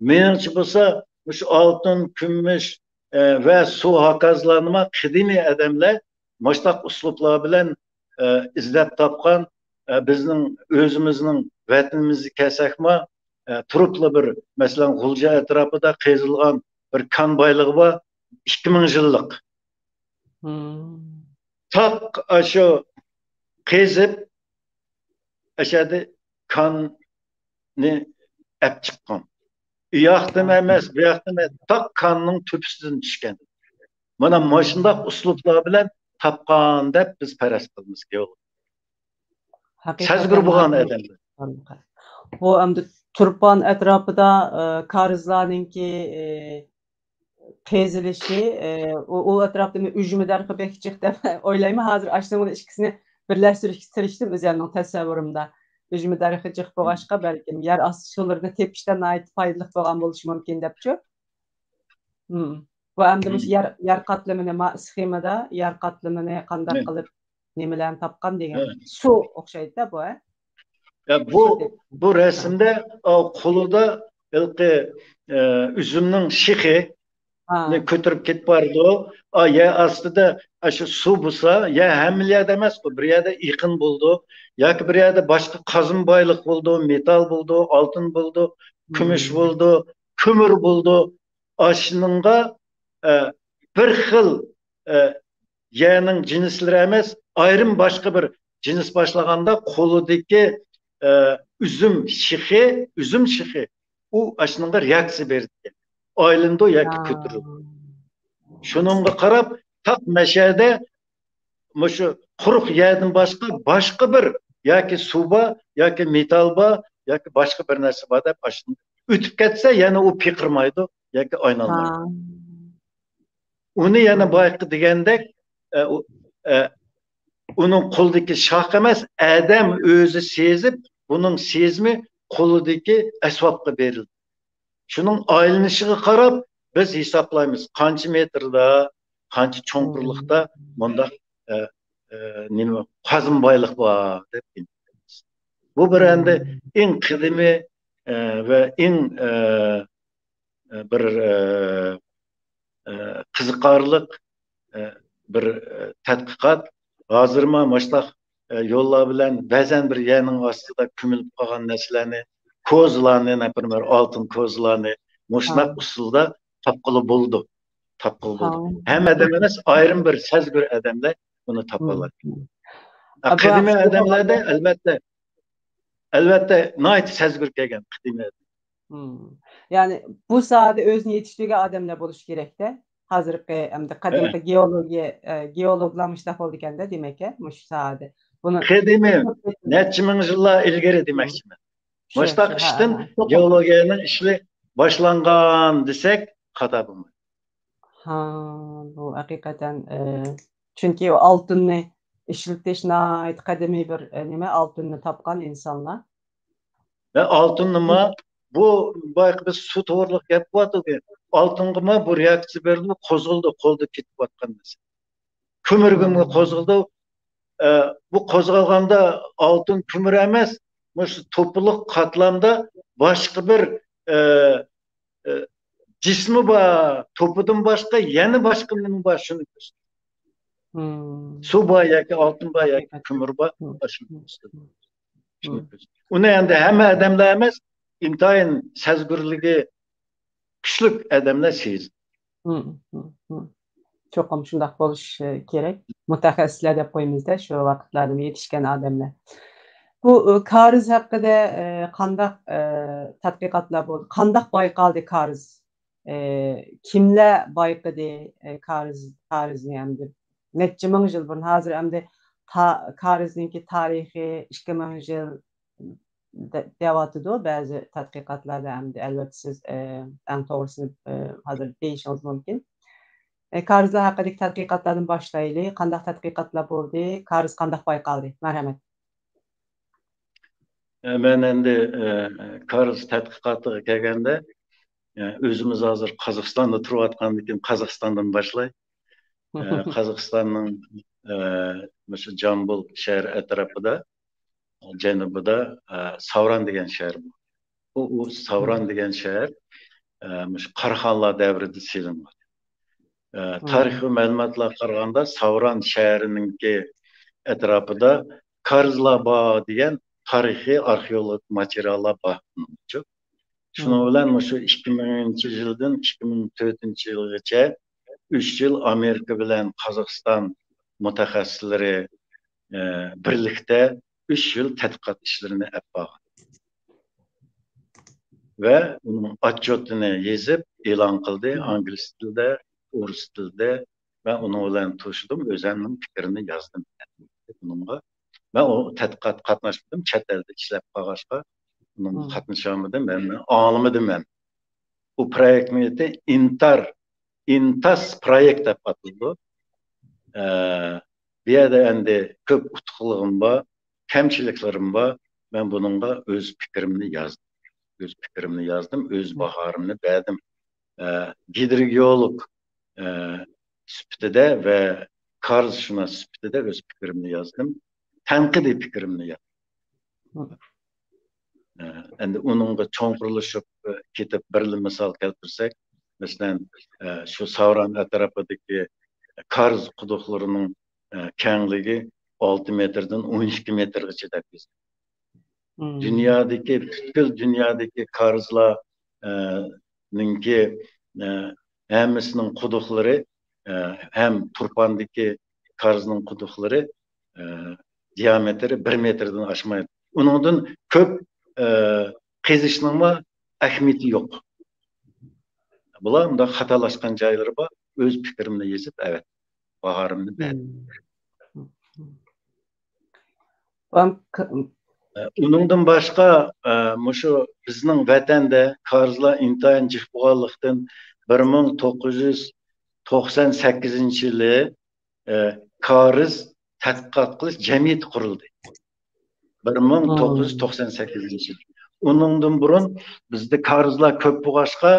مېنىڭچە بولسا، مۇشۇ ئالتۇن، كۈمۈش، ئە، ۋە سۇ ھاكازلارنىمۇ قەدىمىي ئادەملەر مۇشۇنداق ئۇسلۇبلار بىلەن، ئە، ئىزدەپ تاپقان، ئە، بىزنىڭ ئۆزىمىزنىڭ ۋەتىنىمىزگە كەلسەكمۇ، ئە، تۇرۇپلا بىر، مەسىلەن، غۇلجا ئەتراپىدا قېزىلغان بىر كان بايلىقى بار، ئىككى مىڭ يىللىق. تاق ئاشۇ قېزىپ، ئەشەدە كاننى ئەپ چىققان. ئۇ ياقتىن ئەمەس، بۇ ياقتىن ئەمەس، تاق كاننىڭ تۆپىسىدىن چۈشكەن. مانا مۇشۇنداق ئۇسلۇبلار بىلەن تاپقان دەپ بىز پەرەز قىلىمىز گېئولوگ. سەزگۈر بولغان ئادەملەر. بۇ ئەمدى تۇرپان ئەتراپىدا، ئە، كارىزلارنىڭكى، ئە، قېزىلىشى، ئە، ئۇ، ئۇ ئەتراپتىمۇ ئۈجمە دەرىخى بەك جىق دەپ ئويلايمەن. ھازىر ئاشۇنىڭ بىلەن ئىككىسىنى بىرلەشتۈرۈشكە تىرىشتىم ئۆزۈمنىڭ تەسەۋۋۇرۇمدا. ئۈجمە دەرىخى جىق بولغاچقا، بەلكىم يەر ئاستى سۇلىرىدا تېپىشتا ناھايىتى پايدىلىق بولغان بولۇشى مۇمكىن دەپچۇ. بۇ ئەمدى مۇشۇ يەر، يەر قاتلىمىنى، ما-، سخېمىدا يەر قاتلىمىنى قانداق قىلىپ نېمىلەرنى تاپقان دېگەن سۇ ئوخشايدۇ-دە بۇ، ھە؟ يا، بۇ، بۇ رەسىمدە، ئا، قولىدا ھېلىقى، ئە، ئۈزۈمنىڭ شېخى كۆتۈرۈپ كېتىپ بارىدۇ. ئا، يەر ئاستىدا ئاشۇ سۇ بولسا، يەر ھەممە يەردە ئەمەسقۇ، بىر يەردە ئېقىن بولىدۇ، ياكى بىر يەردە باشقا قازما بايلىق بولىدۇ، مېتال بولىدۇ، ئالتۇن بولىدۇ، كۈمۈش بولىدۇ، كۆمۈر بولىدۇ. ئاشۇنىڭغا، ئە، بىر خىل، ئە، يەرنىڭ جىنسلىرى ئەمەس، ئايرىم باشقا بىر جىنس باشلىغاندا قولىدىكى، ئە، ئۈزۈم شېخى، ئۈزۈم شېخى، ئۇ ئاشۇنىڭغا رېئاكسىيە بېرىدىكەن. ئايلىنىدۇ ياكى كۆتۈرۈلىدۇ. شۇنىڭغا قاراپ، تاق مەشەدە مۇشۇ قۇرۇق يەردىن باشقا، باشقا بىر ياكى سۇ بار، ياكى مېتال بار، ياكى باشقا بىر نەرسە بار دەپ ئاشۇنداق ئۆتۈپ كەتسە، يەنە ئۇ پىقىرمايدۇ ياكى ئايلانمايدۇ. ئۇنى يەنە بايىقى دېگەندەك، ئە، ئۇ، ئە، ئۇنىڭ قولىدىكى شاخ ئەمەس، ئادەم ئۆزى سېزىپ، بۇنىڭ سېزىمى قولىدىكى ئەسۋابقا بېرىلدى. شۇنىڭ ئايلىنىشىغا قاراپ بىز ھېسابلايمىز، قانچە مېتىردا، قانچە چوڭقۇرلۇقتا مۇنداق، ئە، ئە، نېمە، قازما بايلىق بار دەپ. بۇ بىر ئەمدى ئەڭ قەدىمىي، ئە، ۋە ئەڭ، ئە، بىر، ئە، ئە، قىزىقارلىق، ئە، بىر، ئە، تەتقىقات. ھازىرمۇ مۇشۇنداق، ئە، يوللار بىلەن بەزەن بىر يەرنىڭ ئاستىدا كۆمۈلۈپ قالغان نەرسىلەرنى، كوزىلارنى، نەپىرمەر، ئالتۇن كوزىلارنى مۇشۇنداق ئۇسۇلدا تاپقىلى بولىدۇ. تاپقىلى بولىدۇ. ھەممە ئادەم ئەمەس، ئايرىم بىر سەزگۈر ئادەملەر بۇنى تاپالىدۇ. قەدىمىي ئادەملەردە ئەلۋەتتە، ئەلۋەتتە ناھايىتى سەزگۈر كەلگەن قەدىمىي. يەنى بۇ ساھەدە ئۆزىنى يېتىشتۈرگەن ئادەملەر بولۇشى كېرەكتە. ھازىرقى ئەمدى قەدىمكى گېئولوگىيە، ئە، گېئولوگلار مۇشۇنداق بولىدىكەندە، دېمەك، مۇشۇ ساھەدە. بۇنى قەدىمىي، نەچچە مىڭ يىللار ئىلگىرى دېمەكچىمەن. مۇشۇنداق ئىشتىن گېئولوگىيەنىڭ ئىشى باشلانغان دېسەك خاتا بولمايدۇ. ھا، بۇ ھەقىقەتەن، ئە، چۈنكى ئۇ ئالتۇننى ئىشلىتىش ناھايىتى قەدىمىي بىر، ئە، نېمە، ئالتۇننى تاپقان ئىنسانلار. ۋە ئالتۇننىمۇ، بۇ بايىقى بىز سۇ توغرىلىق گەپ قىلىۋاتىدۇق. ئالتۇنغىمۇ بۇ رېئاكسىيە بېرىلىدۇ، قوزغىلىدۇ، قولدا كېتىۋاتقان نەرسە. كۆمۈرگىمۇ قوزغىلىدۇ. ئە، بۇ قوزغالغاندا ئالتۇن كۆمۈر ئەمەس، مۇشۇ توپىلىق قاتلامدا باشقا بىر، ئە، ئە، جىسمى بار، توپىدىن باشقا يەنە باشقا نېمە بار، شۇنى كۆرسىتىدۇ. سۇ بار ياكى ئالتۇن بار ياكى كۆمۈر بار، شۇنى كۆرسىتىدۇ. شۇنى كۆرسىتىدۇ. ئۇنى ئەمدى ھەممە ئادەملەر ئەمەس، ئىنتايىن سەزگۈرلۈكى كۈچلۈك ئادەملەر سېزىدۇ. چوقۇم شۇنداق بولۇشى كېرەك. مۇتەخەسسىسلەر دەپ قويىمىزدە، شۇ ۋاقىتلاردا يېتىشكەن ئادەملەر. بۇ، ئە، كارىز ھەققىدە، ئە، قانداق، ئە، تەتقىقاتلار بولدى؟ قانداق بايقالدى كارىز؟ ئە، كىملەر بايقىدى، ئە، كارىز، كارىزنى ئەمدى؟ نەچچە مىڭ يىل بۇرۇن، ھازىر ئەمدى تا-، كارىزنىڭكى تارىخى ئىككى مىڭ يىل دە-، دەۋاتىدۇ بەزى تەتقىقاتلاردا ئەمدى، ئەلۋەتتە سىز، ئە، ئەڭ توغرىسىنى، ئە، ھازىر دېيىشىڭىز مۇمكىن. ئە، كارىزلار ھەققىدىكى تەتقىقاتلاردىن باشلايلى. قانداق تەتقىقاتلار بولدى؟ كارىز قانداق بايقالدى؟ مەرھەمەت. ئە، مەن ئەمدى، ئە، كارىز تەتقىقاتىغا كەلگەندە، ئە، ئۆزىمىز ھازىر قازاقىستاندا تۇرۇۋاتقاندىكىن قازاقىستاندىن باشلاي. ئە، قازاقىستاننىڭ، ئە، مۇشۇ جامبۇل شەھەر ئەتراپىدا، جەنۇبىدا، ئە، ساۋران دېگەن شەھەر بار. ئۇ، ئۇ ساۋران دېگەن شەھەر، ئە، مۇشۇ قاراخانلار دەۋرىدە سېلىنغان. ئە، تارىخىي مەلۇماتلارغا قارىغاندا، ساۋران شەھىرىنىڭكى ئەتراپىدا كارىزلار بار دېگەن تارىخىي ئارخېئولوگىك ماتېرىياللار بار. شۇنىڭ بىلەن مۇشۇ ئىككى مىڭىنچى يىلدىن ئىككى مىڭ تۆتىنچى يىلغىچە ئۈچ يىل ئامېرىكا بىلەن قازاقىستان مۇتەخەسسىسلىرى، ئە، بىرلىكتە ئۈچ يىل تەتقىقات ئىشلىرىنى ئەپ بارغان. ۋە ئۇنىڭ ئاتچوتىنى يېزىپ ئېلان قىلدى. ئىنگلىز تىلىدا، ئورۇس تىلىدا. مەن ئۇنىڭ بىلەن تونۇشتۇم، ئۆزۈمنىڭ پىكرىمنى يازدىم ئۇنىڭغا. مەن ئۇ تەتقىقاتقا قاتناشمىدىم، چەت ئەلدە ئىشلەپ قالغاچقا، ئۇنىڭغا قاتنىشالمىدىم، مەن ئاڭلىمىدىم ھەم. ئۇ پرويېكتنىڭ ئېتى ئىنتار، ئىنتاس پرويېكت دەپ ئاتىلىدۇ. ئە، بۇ يەردە ئەمدى كۆپ ئۇتۇقلۇقۇم بار، كەمچىلىكلىرىم بار. مەن بۇنىڭغا ئۆز پىكرىمنى يازدىم. ئۆز پىكرىمنى يازدىم، ئۆز باھامنى بەردىم. ئە، گىدرولوگ، ئە، سۈپىتىدە ۋە كارىزشۇناس سۈپىتىدە ئۆز پىكرىمنى يازدىم. تەنقىدىي پىكرىمنى يازدىم. ئە، ئەمدى ئۇنىڭغا چوڭقۇرلىشىپ، ئە، كېتىپ بىرلا مىسال كەلتۈرسەك، مەسىلەن، ئە، شۇ ساۋران ئەتراپىدىكى كارىز قۇدۇقلىرىنىڭ، ئە، كەڭلىكى ئالتە مېتىردىن ئون ئىككى مېتىرغىچە دەپ يېزىلغان. دۇنيادىكى، پۈتكۈل دۇنيادىكى كارىزلار، ئە، نىڭكى، ئە، ھەممىسىنىڭ قۇدۇقلىرى، ئە، ھەم تۇرپاندىكى كارىزنىڭ قۇدۇقلىرى، ئە، دىيامېتىرى بىر مېتىردىن ئاشمايدۇ. ئۇنىڭدىن كۆپ، ئە، قېزىشنىڭمۇ ئەھمىيىتى يوق. بۇلار مۇنداق خاتالاشقان جايلىرى بار. ئۆز پىكرىمنى يېزىپ، ئەۋەت، باھامنى بەردىم. ئۇنىڭدىن باشقا، ئە، مۇشۇ بىزنىڭ ۋەتەندە كارىزلار ئىنتايىن جىق بولغانلىقتىن، بىر مىڭ توققۇز يۈز توقسان سەككىزىنچى يىلى، ئە، كارىز تەتقىقات قىلىش جەمئىيىتى قۇرۇلدى. بىر مىڭ توققۇز يۈز توقسان سەككىزىنچى يىل. ئۇنىڭدىن بۇرۇن بىزدە كارىزلار كۆپ بولغاچقا،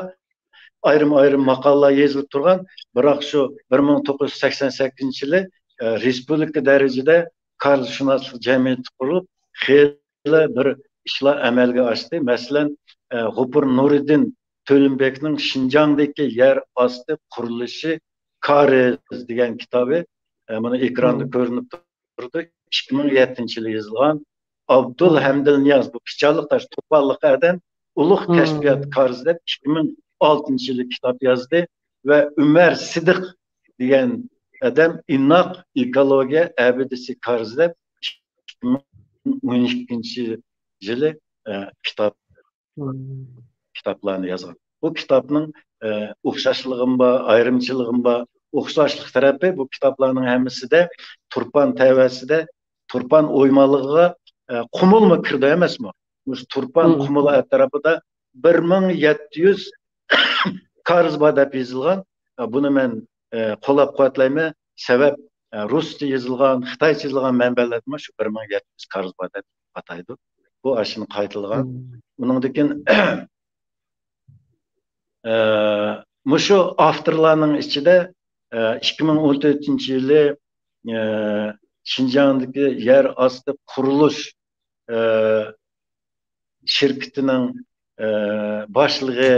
ئايرىم-ئايرىم ماقالىلەر يېزىلىپ تۇرغان، بىراق شۇ بىر مىڭ توققۇز يۈز سەكسەن سەككىزىنچى يىلى، ئە، رېسپۇبلىكا دەرىجىدە كارىزشۇناسلىق جەمئىيىتى قۇرۇلۇپ، خېلى بىر ئىشلار ئەمەلگە ئاشتى. مەسىلەن، ئە، غوپۇر نۇرىدىن تۆلۈمبەكنىڭ شىنجاڭدىكى يەر ئاستى قۇرۇلۇشى كارىز دېگەن كىتابى، ئە، مانا ئېكراندا كۆرۈنۈپ تۇرىدۇ. ئىككى مىڭ يەتتىنچى يىلى يېزىلغان. ئابدۇل ھەمدىل نىياز، بۇ كىچانلىق تاش، توپانلىق ئادەم، ئۇلۇغ كەشپىيات كارىز دەپ ئىككى مىڭ ئالتىنچى يىلى كىتاب يازدى ۋە ئۆمەر سىدىق دېگەن ئادەم ئىناق ئېكولوگىيە ئابىدىسى كارىز دەپ ئىككى مىڭ ئون ئىككىنچى يىلى، ئە، كىتاب كىتابلارنى يازغان. بۇ كىتابنىڭ، ئە، ئوخشاشلىقىمۇ بار، ئايرىمچىلىقىمۇ بار. ئوخشاشلىق تەرەپى، بۇ كىتابلارنىڭ ھەممىسىدە تۇرپان تەۋەسىدە، تۇرپان ئويمانلىقىغا، ئە، قۇمۇلمۇ كىرىدۇ ئەمەسمۇ؟ مۇشۇ تۇرپان قۇمۇلى ئەتراپىدا بىر مىڭ يەتتە يۈز كارىز بار دەپ يېزىلغان. ئە، بۇنى مەن، ئە، قوللاپ قۇۋۋەتلەيمەن. سەۋەب، ئە، رۇسچە يېزىلغان، خىتايچە يېزىلغان مەنبەلەردىمۇ شۇ بىر مىڭ يەتتە يۈز كارىز بار دەپ ئاتايدۇ. بۇ ئاشۇنى قايتىلىغان. ئۇنىڭدىن كېيىن، ئە، مۇشۇ ئاپتورلارنىڭ ئىچىدە، ئە، ئىككى مىڭ ئون تۆتىنچى يىلى، ئە، شىنجاڭدىكى يەر ئاستى قۇرۇلۇش، ئە، شىركىتىنىڭ، ئە، باشلىقى،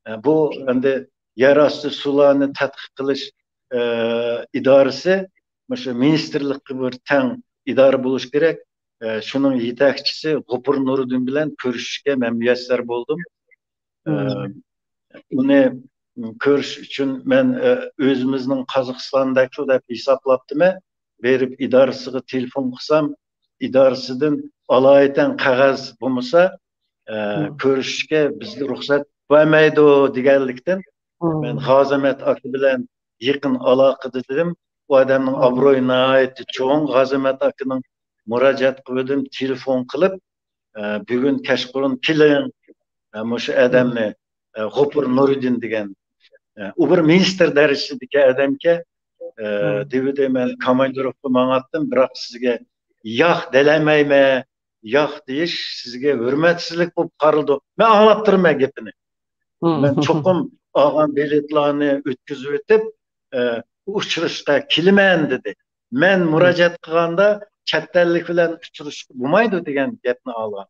ئە، بۇ ئەمدى يەر ئاستى سۇلارنى تەتقىق قىلىش، ئە، ئىدارىسى مۇشۇ مىنىستىرلىققا بىر تەڭ ئىدارە بولۇشى كېرەك. ئە، شۇنىڭ يېتەكچىسى غوپۇر نۇرىدىن بىلەن كۆرۈشۈشكە مەن مۇيەسسەر بولدۇم. ئە، ئۇنى كۆرۈش ئۈچۈن مەن، ئە، ئۆزىمىزنىڭ قازاقىستاندەكلا دەپ ھېسابلاپتىمەن. بېرىپ ئىدارىسىغا تېلېفون قىلسام، ئىدارىسىدىن ئالايىتەن قەغەز بولمىسا، ئە، كۆرۈشۈشكە بىزگە رۇخسەت بەرمەيدۇ دېگەنلىكتىن، مەن غازىمەت ئاكا بىلەن يېقىن ئالاقىدە ئىدىم. ئۇ ئادەمنىڭ ئابرۇيى ناھايىتى چوڭ. غازىمەت ئاكىنىڭ مۇراجىئەت قىلىۋىدىم، تېلېفون قىلىپ، ئە، بۈگۈن كەچقۇرۇن كېلىڭ، ئە، مۇشۇ ئادەمنى، ئە، غوپۇر نۇرىدىن دېگەن، ئە، ئۇ بىر مىنىستىر دەرىجىسىدىكى ئادەمكەن، ئە، دېۋىدى. مەن كاماندىروفكا ماڭاتتىم، بىراق سىزگە ياق دېلەمەيمەن. ياق دېيىش سىزگە ھۆرمەتسىزلىك بولۇپ قارىلىدۇ. مەن ئاڭلاپ تۇرىمەن گېپىنى. مەن چوقۇم ئالغان بېلەتلەرنى ئۆتكۈزۈۋېتىپ، ئە، ئۇچرىشىشقا كېلىمەن دېدى. مەن مۇراجىئەت قىلغاندا چەت ئەللىك بىلەن ئۇچرىشىشقا بولمايدۇ دېگەن گەپنى ئالغان.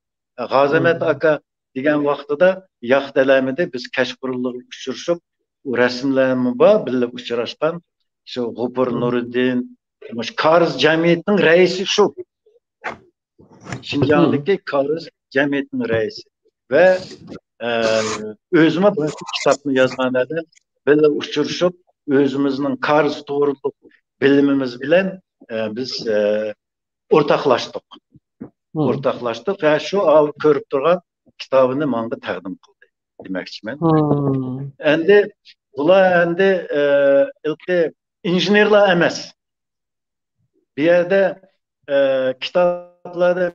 غازىمەت ئاكا دېگەن ۋاقتىدا ياق دېلەلمىدى. بىز كەچقۇرۇنلىرى ئۇچرىشىپ، ئۇ رەسىملەرمۇ بار، بىللە ئۇچراشقان. شۇ غوپۇر نۇرىدىن، مۇشۇ كارىز جەمئىيىتىنىڭ رەئىسى شۇ. شىنجاڭدىكى كارىز جەمئىيىتىنىڭ رەئىسى. ۋە، ئە، ئۆزىمۇ بۇ كىتابنى يازغان ئادەم، بىللە ئۇچرىشىپ، ئۆزىمىزنىڭ كارىز توغرۇلۇق بىلىمىمىز بىلەن، ئە، بىز، ئە، ئورتاقلاشتۇق. ئورتاقلاشتۇق ۋە شۇ ئاۋۇ كۆرۈپ تۇرغان كىتابىنى ماڭا تەقدىم قىلدى دېمەكچىمەن. ئەمدى بۇلار ئەمدى، ئە، ئىنژېنېرلار ئەمەس. بۇ يەردە، ئە، كىتابلاردا،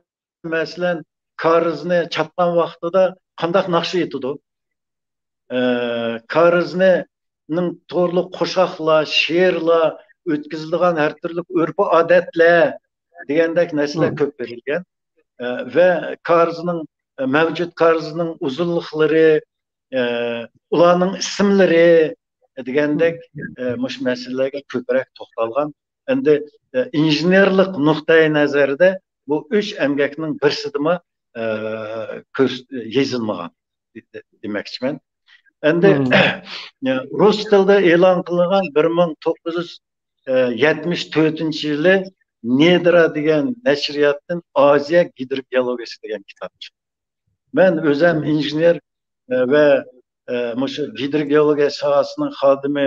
مەسىلەن، كارىزنى چاتقان ۋاقتىدا قانداق ناخشا ئېيتىدۇ؟ ئە، كارىزنىڭ توغرىلىق قوشاقلار، شېئىرلار، ئۆتكۈزۈلىدىغان ھەر تۈرلۈك ئۆرپ-ئادەتلەر دېگەندەك نەرسىلەر كۆپ بېرىلگەن. ئە، ۋە كارىزنىڭ، ئە، مەۋجۇت كارىزنىڭ ئۇزۇنلۇقلىرى، ئە، ئۇلارنىڭ ئىسىملىرى دېگەندەك، ئە، مۇشۇ مەسىلىلەرگە كۆپرەك توختالغان. ئەمدى، ئە، ئىنژېنېرلىق نۇقتەي نەزەردە بۇ ئۈچ ئەمگەكنىڭ بىرسىدىمۇ، ئە، كۆرس-، يېزىلمىغان دېمەكچىمەن. ئەمدى، ئە، رۇس تىلىدا ئېلان قىلىنغان بىر مىڭ توققۇز يۈز يەتمىش تۆتىنچى يىلى نېدرا دېگەن نەشرىياتتىن ئازىيە گىدروگېئولوگىيەسى دېگەن كىتاب چىقتى. مەن ئۆزەم ئىنژېنېر، ئە، ۋە، ئە، مۇشۇ گىدروگېئولوگىيە ساھەسىنىڭ خادىمى،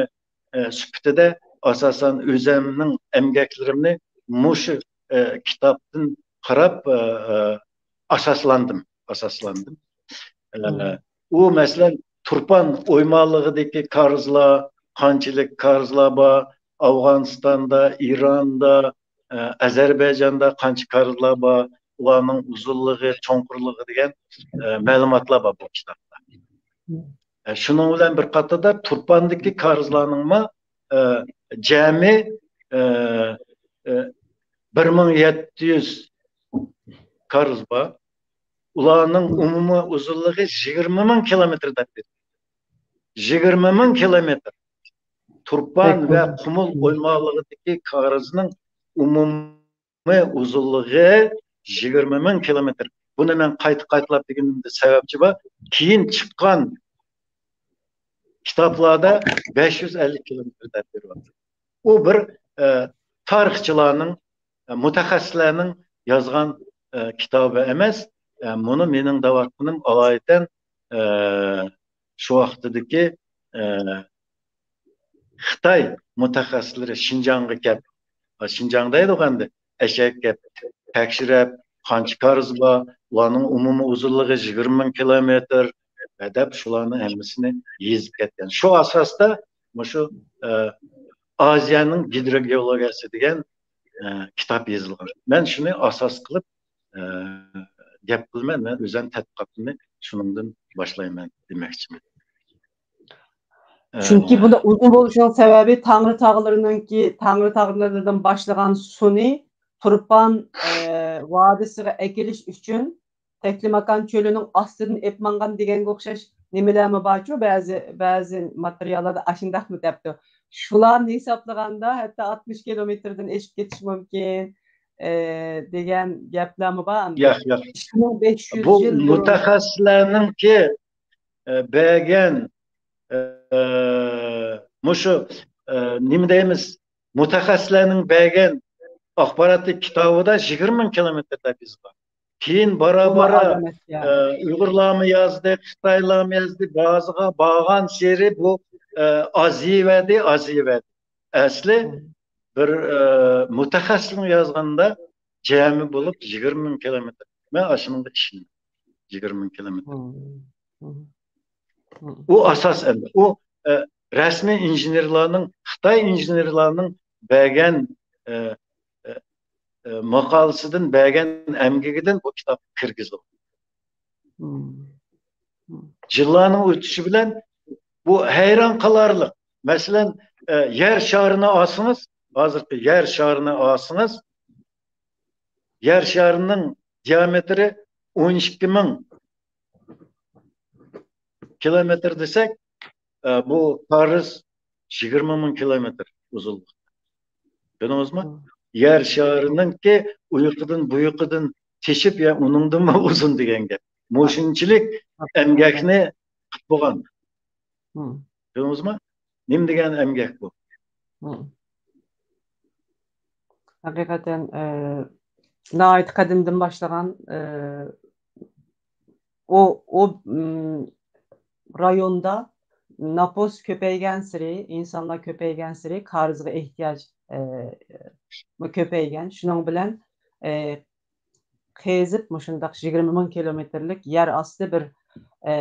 ئە، سۈپىتىدە ئاساسەن ئۆزەمنىڭ ئەمگەكلىرىمنى مۇشۇ، ئە، كىتابتىن قاراپ، ئە، ئە، ئاساسلاندىم، ئاساسلاندىم. ئە، ئۇ مەسىلەن، تۇرپان ئويمانلىقىدىكى كارىزلار، قانچىلىك كارىزلار بار، ئافغانىستاندا، ئىراندا، ئە، ئەزەربەيجاندا قانچە كارىزلار بار، ئۇلارنىڭ ئۇزۇنلۇقى، چوڭقۇرلۇقى دېگەن، ئە، مەلۇماتلار بار بۇ كىتابتا. ئە، شۇنىڭ بىلەن بىر قاتاردا تۇرپاندىكى كارىزلارنىڭمۇ، ئە، جەمئىي، ئە، ئە، بىر مىڭ يەتتە يۈز كارىز بار. ئۇلارنىڭ ئومۇمىي ئۇزۇنلۇقى يىگىرمە مىڭ كىلومېتىر دەپ بېرىلگەن. يىگىرمە مىڭ كىلومېتىر. تۇرپان ۋە قۇمۇل ئويمانلىقىدىكى كارىزنىڭ ئومۇمىي ئۇزۇنلۇقى يىگىرمە مىڭ كىلومېتىر. بۇنى مەن قايتا قايتىلاپ دېگىنىمدە سەۋەبچى بار. كېيىن چىققان كىتابلاردا بەش يۈز ئەللىك كىلومېتىر دەپ بېرىۋاتىدۇ. ئۇ بىر، ئە، تارىخچىلارنىڭ، ئە، مۇتەخەسسىسلەرنىڭ يازغان، ئە، كىتابى ئەمەس. ئە، مۇنى مېنىڭ دەۋاتقىنىم ئالايىتەن، ئە، شۇ ۋاقتىدىكى، ئە، خىتاي مۇتەخەسسىسلىرى شىنجاڭغا كەپ، شىنجاڭ دەيدۇق ئەمدى، ئەشەگە كەپ تەكشۈرۈپ، قانچە كارىز بار، ئۇلارنىڭ ئومۇمىي ئۇزۇنلۇقى يىگىرمە مىڭ كىلومېتىر، دەپ شۇلارنىڭ ھەممىسىنى يېزىپ كەتكەن. شۇ ئاساستا مۇشۇ، ئە، ئازىيانىڭ گىدروگېئولوگىيەسى دېگەن، ئە، كىتاب يېزىلغان. مەن شۇنى ئاساس قىلىپ، ئە، گەپ قىلىمەن، مەن ئۆزۈم تەتقىقاتىمنى شۇنىڭدىن باشلايمەن دېمەكچىمەن. ئە، چۈنكى بۇنداق ئۇزۇن بولۇشىنىڭ سەۋەبى تاڭرى تاغلىرىنىڭكى، تاڭرى تاغلىرىدىن باشلىغان سۇنى تۇرپان، ئە، ۋادىسىغا ئەكېلىش ئۈچۈن تەكلىماكان چۆلىنىڭ ئاستىدىن ئېلىپ ماڭغان دېگەنگە ئوخشاش نېمىلەرمۇ بارچۇ؟ بەزى، بەزى ماتېرىياللاردا ئاشۇنداقمۇ دەپتۇ. شۇلارنى ھېسابلىغاندا ھەتتا ئاتمىش كىلومېتىردىن ئېشىپ كېتىشى مۇمكىن. ئە، دېگەن گەپلەرمۇ بار ئەمدى. ياق، ياق. ئىككى مىڭ بەش يۈز بۇ يىل بۇرۇن. مۇتەخەسسىسلەرنىڭكى ئە، بەرگەن، ئە، مۇشۇ، ئە، نېمە دەيمىز، مۇتەخەسسىسلەرنىڭ بەرگەن ئاخباراتلىق كىتابىدا يىگىرمە مىڭ كىلومېتىر دەپ يېزىلغان. كېيىن بارا-بارا، ئۇلۇغ ئەمەس يا. ئە، ئۇيغۇرلارمۇ يازدى، خىتايلارمۇ يازدى، بازىغا بارغانسېرى بۇ، ئە، ئازىيىۋەردى، ئازىيىۋەردى. ئەسلى بىر، ئە، مۇتەخەسسىسنىڭ يازغىنىدا جەمئىي بولۇپ يىگىرمە مىڭ كىلومېتىر. مەن ئاشۇنىڭغا ئىشىنىمەن. يىگىرمە مىڭ كىلومېتىر. ئۇ ئاساس ئەمدى. ئۇ، ئە، رەسمىي ئىنژېنېرلارنىڭ، خىتاي ئىنژېنېرلارنىڭ بەرگەن، ئە، ئە، ئە، ماقالىسىدىن، بەرگەن ئەمگىكىدىن بۇ كىتاب كىرگۈزۈلگەن. يىللارنىڭ ئۆتۈشى بىلەن بۇ ھەيران قالارلىق. مەسىلەن، ئە، يەر شارىنى ئالسىڭىز، ھازىرقى يەر شارىنى ئالسىڭىز، يەر شارىنىڭ دىيامېتىرى ئون ئىككى مىڭ كىلومېتىر دېسەك، ئە، بۇ كارىز يىگىرمە مىڭ كىلومېتىر ئۇزۇنلۇقتا. كۆردىڭىزمۇ؟ يەر شارىنىڭكى ئۇ يېقىدىن، بۇ يېقىدىن تېشىپ، يا ئۇنىڭدىنمۇ ئۇزۇن دېگەن گەپ. مۇشۇنچىلىك ئەمگەكنى قىلىپ بولغان. كۆردىڭىزمۇ؟ نېمە دېگەن ئەمگەك بۇ؟ ھەقىقەتەن، ئە، ناھايىتى قەدىمدىن باشلىغان، ئە، ئۇ، ئۇ، ئىم، رايوندا نوپۇس كۆپەيگەنسېرى، ئىنسانلار كۆپەيگەنسېرى كارىزغا ئېھتىياج، ئە، كۆپەيگەن. شۇنىڭ بىلەن، ئە، قېزىپ مۇشۇنداق يىگىرمە مىڭ كىلومېتىرلىك يەر ئاستى بىر، ئە،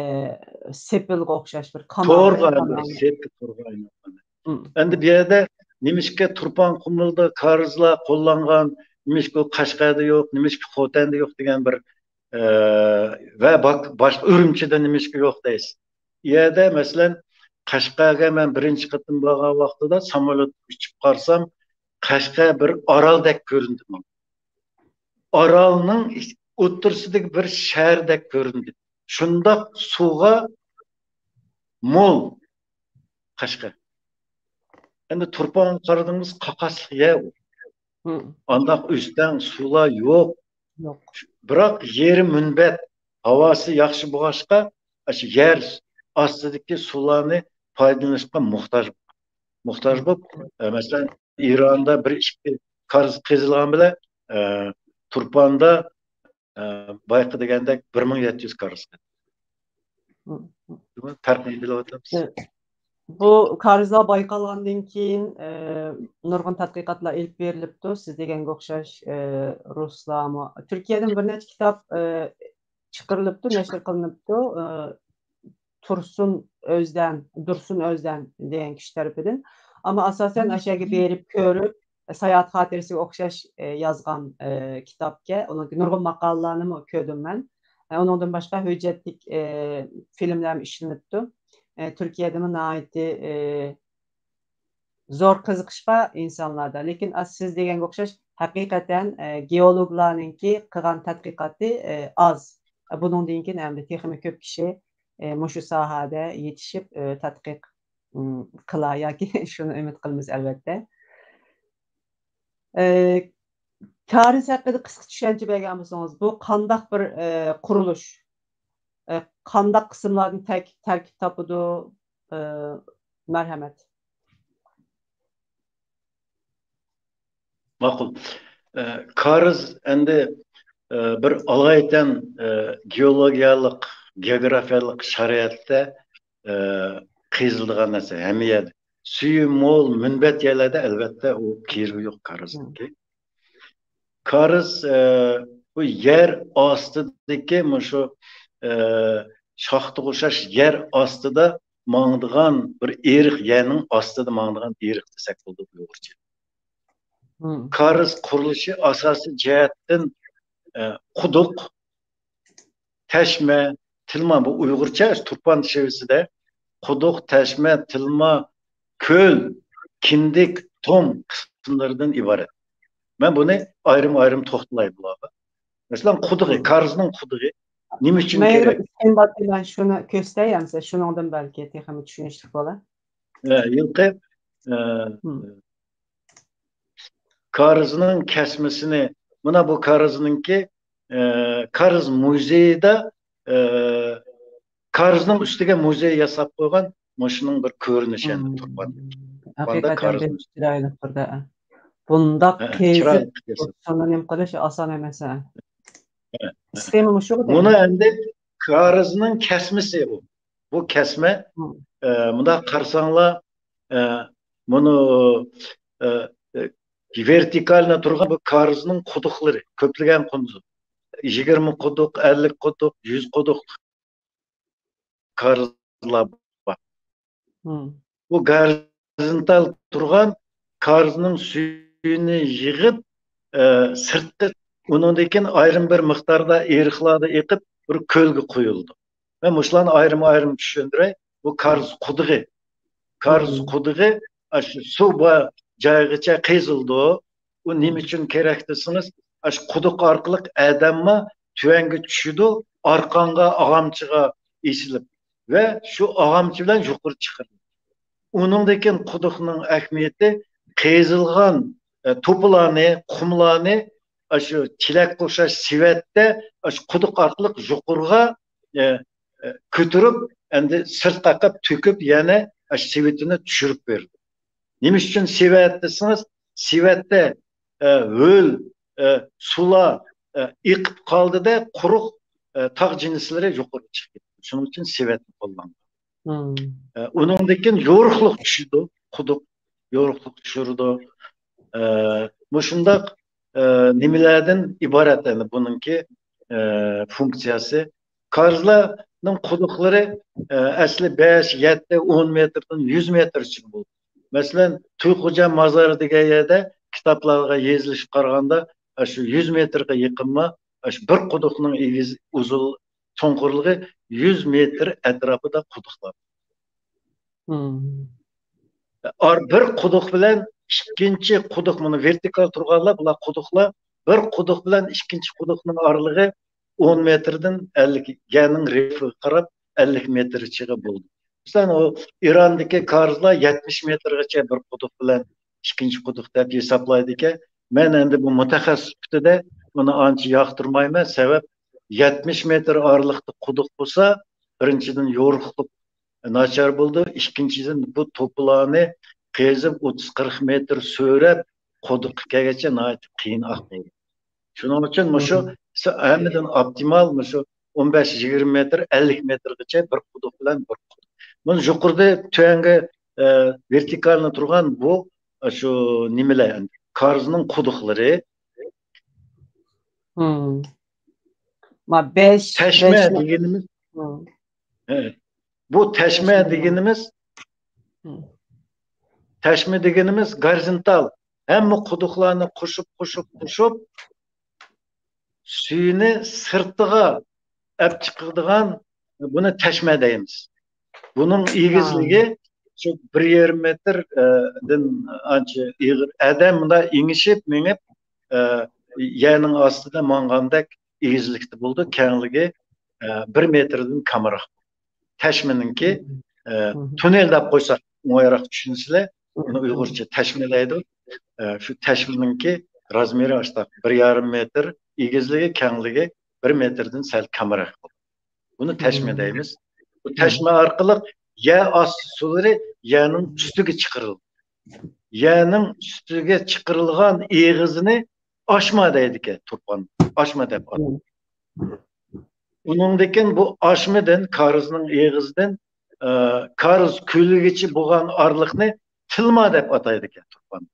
سېپىلغا ئوخشاش بىر كانال، تورغا، كانال. سېپىل تورغا ئايلانغان. ئەمدى بۇ يەردە نېمىشقا تۇرپان قۇمۇلدا كارىزلار قوللانغان، نېمىشقا قەشقەردە يوق، نېمىشقا خوتەندە يوق دېگەن بىر، ئە، ۋە باك-، باشقا ئۈرۈمچىدە نېمىشقا يوق دەيسىز. ئۇ يەردە، مەسىلەن، قەشقەرگە مەن بىرىنچى قېتىم بارغان ۋاقتىدا ساموليوتتا ئۇچۇپ قارىسام، قەشقەر بىر ئارالدەك كۆرۈندى ماڭا. ئارالنىڭ ئوتتۇرىسىدىكى بىر شەھەردەك كۆرۈندى. شۇنداق سۇغا مول قەشقەر. ئەمدى تۇرپانغا قارىدىڭىز، قاقاسلىق يەر ئۇ. ئانداق ئۆستەڭ سۇلار يوق. بىراق يېرى مۇنبەت، ھاۋاسى ياخشى بولغاچقا، ئاشۇ يەر ئاستىدىكى سۇلارنى پايدىلىنىشقا موھتاج، موھتاج بولۇپ، ئە، مەسىلەن، ئىراندا بىر ئىككى كارىز قېزىلغان بىلەن، ئە، تۇرپاندا، ئە، بايىقى دېگەندەك بىر مىڭ يەتتە يۈز كارىز قېزىلغان. پەرقىنى بىلىۋاتىمىز. بۇ كارىزلار بايقالغاندىن كېيىن، ئە، نۇرغۇن تەتقىقاتلار ئېلىپ بېرىلىپتۇ. سىز دېگەنگە ئوخشاش، ئە، رۇسلارمۇ. تۈركىيەدىن بىر نەچچە كىتاب، ئە، چىقىرىلىپتۇ، نەشر قىلىنىپتۇ. ئە، تۇرسۇن ئۆزدەن، دۇرسۇن ئۆزدەن دېگەن كىشى تەرىپىدىن. ئەمما ئاساسەن ئاشۇ يەرگە بېرىپ كۆرۈپ، ساياھەت خاتىرىسىگە ئوخشاش، ئە، يازغان، ئە، كىتابكەن. ئۇنىڭ نۇرغۇن ماقالىلەرنىمۇ كۆردۈم مەن. ئە، ئۇنىڭدىن باشقا ھۆججەتلىك، ئە، فىلىملەرمۇ ئىشلىنىپتۇ. ئە، تۈركىيەدىمۇ ناھايىتى، ئە، زور قىزىقىش بار ئىنسانلاردا. لېكىن، ئە، سىز دېگەنگە ئوخشاش ھەقىقەتەن، ئە، گېئولوگلارنىڭكى قىلغان تەتقىقاتى، ئە، ئاز. ئە، بۇنىڭدىن كېيىن ئەمدى تېخىمۇ كۆپ كىشى، ئە، مۇشۇ ساھەدە يېتىشىپ، ئە، تەتقىق، ئىم، قىلار ياكى شۇنى ئۈمىد قىلىمىز، ئەلۋەتتە. ئە، كارىز ھەققىدە قىسقا چۈشەنچە بەرگەن بولسىڭىز، بۇ قانداق بىر، ئە، قۇرۇلۇش؟ ئە، قانداق قىسىملاردىن تەركىب، تەركىب تاپىدۇ؟ ئە، مەرھەمەت. ماقۇل. ئە، كارىز ئەمدى، ئە، بىر ئالايىتەن، ئە، گېئولوگىيەلىك، گېئوگرافىيەلىك شارائىتتا، ئە، قېزىلىدىغان نەرسە ھەممە يەردە. سۈيى مول، مۇنبەت يەرلەردە ئەلۋەتتە ئۇ قېرىغۇ يوق كارىزنىڭكى. كارىز، ئە، بۇ يەر ئاستىدىكى مۇشۇ، ئە، شاختىغا ئوخشاش يەر ئاستىدا ماڭىدىغان بىر ئېرىق، يەرنىڭ ئاستىدا ماڭىدىغان ئېرىق دېسەك بولىدۇ ئۇيغۇرچە. كارىز قۇرۇلۇشى ئاساسىي جەھەتتىن، ئە، قۇدۇق، تەشمە، تىلما، بۇ ئۇيغۇرچە تۇرپان شېۋىسىدە قۇدۇق، تەشمە، تىلما، كۆل، كىندىك، تۇم قىسىملىرىدىن ئىبارەت. مەن بۇنى ئايرىم-ئايرىم توختىلاي بۇلارغا. مەسىلەن، قۇدۇقى، كارىزنىڭ قۇدۇقى نېمە ئۈچۈن كېرەك؟ مەن شۇنى كۆرسىتەي ئەمسە، شۇنىڭدىن بەلكى تېخىمۇ چۈشىنىشلىك بولار. ھە، ھېلىقى، ئە، كارىزنىڭ كەسمىسىنى مانا بۇ كارىزنىڭكى، ئە، كارىز مۇزېيىدا، ئە، كارىزنىڭ ئۈستىگە مۇزېي ياساپ قويغان مۇشۇنىڭ بىر كۆرۈنۈشى ئەمدى تۇرپان. تۇرپاندا ھەقىقەتەن كارىزنىڭ بەك ئۈستى. چىرايلىق بىر دە. بۇنداق ھە، كېزىپ چىرايلىق كېسىپ. سۇنى نېمە قىلىش ئاسان ئەمەس، ھە. ھە، ھە. ئىسخېما مۇشۇغۇ مۇنى دەيمەن. ئەمدى كارىزنىڭ كەسمىسى ئۇ. بۇ كەسمە، ھە. ئە، مۇنداق قارىساڭلار، ئە، مۇنۇ، ئە، ئە، ۋېرتىكالنا تۇرغان بۇ كارىزنىڭ قۇدۇقلىرى، كۆپلىگەن قۇدۇق، يىگىرمە قۇدۇق، ئەللىك قۇدۇق، يۈز قۇدۇق كارىزلار بار. ھە. بۇ گورىزونتال تۇرغان كارىزنىڭ سۈيىنى يىغىپ، ئە، سىرتقا، ئۇنىڭدىن كېيىن ئايرىم بىر مىقداردا ئېرىقلاردا ئېقىپ، بىر كۆلگە قۇيۇلىدۇ. مەن مۇشۇلارنى ئايرىم-ئايرىم چۈشەندۈرەي. بۇ كارىز قۇدۇقى. كارىز مم. قۇدۇقى، ئاشۇ سۇ بار جايغىچە قېزىلىدۇ. ئۇ نېمە ئۈچۈن كېرەك دېسىڭىز، ئاشۇ قۇدۇق ئارقىلىق ئادەممۇ تۆۋەنگە چۈشىدۇ، ئارقانغا، ئاغامچىغا ئېسىلىپ ۋە شۇ ئاغامچى بىلەن يۇقىرى چىقىدۇ. ئۇنىڭدىن كېيىن قۇدۇقنىڭ ئەھمىيىتى قېزىلغان، ئە، توپىلارنى، قۇملارنى ئاشۇ چېلەك قوشاش سېۋەتتە ئاشۇ قۇدۇق ئارقىلىق يۇقىرىغا، ئە، ئە، كۆتۈرۈپ، ئەمدى سىرتقا ئەقىپ تۆكۈپ، يەنە ئاشۇ سېۋىتىنى چۈشۈرۈپ بېرىدۇ. نېمە ئۈچۈن سېۋەت دېسىڭىز، سېۋەتتە، ئە، ھۆل، ئە، سۇلار، ئە، ئېقىپ قالدىدە، قۇرۇق، ئە، تاغ جىنسلىرى يۇقىرىغا چىقىپ كېتىدۇ. شۇنىڭ ئۈچۈن سېۋەتنى قوللانغان. مم. ئە، ئۇنىڭدىن كېيىن يورۇقلۇق چۈشىدۇ، قۇدۇق يورۇقلۇق چۈشۈرىدۇ. ئە، مۇشۇنداق، ئە، نېمىلەردىن ئىبارەت ئەمدى بۇنىڭكى، ئە، فۇنكسىيەسى. كارىزلارنىڭ قۇدۇقلىرى، ئە، ئەسلى بەش، يەتتە، ئون مېتىردىن يۈز مېتىرچە بولىدۇ. مەسىلەن، تۇيخوجا مازارى دېگەن يەردە كىتابلارغا يېزىلىشىپ قارىغاندا، ئاشۇ يۈز مېتىرغا يېقىنما، ئاشۇ بىر قۇدۇقنىڭ ئېگىز، ئۇزۇن، چوڭقۇرلۇقى يۈز مېتىر ئەتراپىدا قۇدۇقلار. مم. ئار-، بىر قۇدۇق بىلەن ئىككىنچى قۇدۇق، مانا ۋېرتىكال تۇرغانلار، بۇلار قۇدۇقلار. بىر قۇدۇق بىلەن ئىككىنچى قۇدۇقنىڭ ئارىلىقى ئون مېتىردىن ئەللىك، يەرنىڭ رېليېفىغا قاراپ ئەللىك مېتىرچىغا بولىدۇ. مەسىلەن، ئۇ ئىراندىكى كارىزلار يەتمىش مېتىرغىچە بىر قۇدۇق بىلەن ئىككىنچى قۇدۇق دەپ ھېسابلايدىكەن. مەن ئەمدى بۇ مۇتەخەسسىس سۈپىتىدە بۇنى ئانچە ياقتۇرمايمەن. سەۋەب، يەتمىش مېتىر ئارىلىقتا قۇدۇق بولسا، بىرىنچىدىن، يورۇقلۇق ناچار بولىدۇ. ئىككىنچىدىن، بۇ توپىلارنى قېزىپ، ئوتتۇز قىرىق مېتىر سۆرەپ، قۇدۇققا كەلگەچە ناھايىتى قىيىن ئەھۋال. شۇنىڭ ئۈچۈن مۇشۇ مم. س-، ھەممىدىن ئوپتىمال مۇشۇ ئون بەش يىگىرمە مېتىر، ئەللىك مېتىرغىچە بىر قۇدۇق بىلەن بىر قۇدۇق. بۇنى يۇقىرىدا تۆۋەنگە، ئە، ۋېرتىكالنى تۇرغان بۇ، ئە، شۇ نېمىلەر، كارىزنىڭ قۇدۇقلىرى. مم. ما بەش، تەشمە بەش دېگىنىمىز، مم. ئە، بۇ تەشمە تەشمە. دېگىنىمىز، مم. تەشمە دېگىنىمىز گورىزونتال. ھەممە قۇدۇقلارنى قوشۇپ، قوشۇپ، قوشۇپ، سۈيىنى سىرتىغا ئەپ چىقىدىغان، بۇنى تەشمە دەيمىز. بۇنىڭ ئېگىزلىكى ھا. شۇ بىر يېرىم مېتىر، ئە، دىن ئانچە ئېغىر. ئادەم مۇنداق ئېڭىشىپ مېڭىپ، ئە، يەرنىڭ ئاستىدا ماڭغاندەك ئېگىزلىكتە بولىدۇ. كەڭلىكى، ئە، بىر مېتىردىن كامراق. تەشمىنىڭكى، مم. ئە، مم. توننېل دەپ قويساق ئوڭايراق چۈشىنىسىلەر. مم. ئۇنى ئۇيغۇرچە تەشمە دەيدۇ. ئە، شۇ تەشمىنىڭكى رازمېرى ئاشتاق بىر يېرىم مېتىر، ئېگىزلىكى، كەڭلىكى بىر مېتىردىن سەل كامراق. بۇنى تەشمە مم. دەيمىز. بۇ مم. تەشمە ئارقىلىق يەر ئاستى سۇلىرى يەرنىڭ ئۈستىگە چىقىرىلىدۇ. يەرنىڭ ئۈستىگە چىقىرىلغان ئېغىزىنى ئاشما دەيدىكەن تۇرپان. ئاشما دەپ ئاتايدۇ. مم. ئۇنىڭدىن كېيىن بۇ ئاشمىدىن، كارىزنىڭ ئېغىزىدىن، ئە، كارىز كۆلىگىچە بولغان ئارىلىقنى تىلما دەپ ئاتايدىكەن تۇرپان.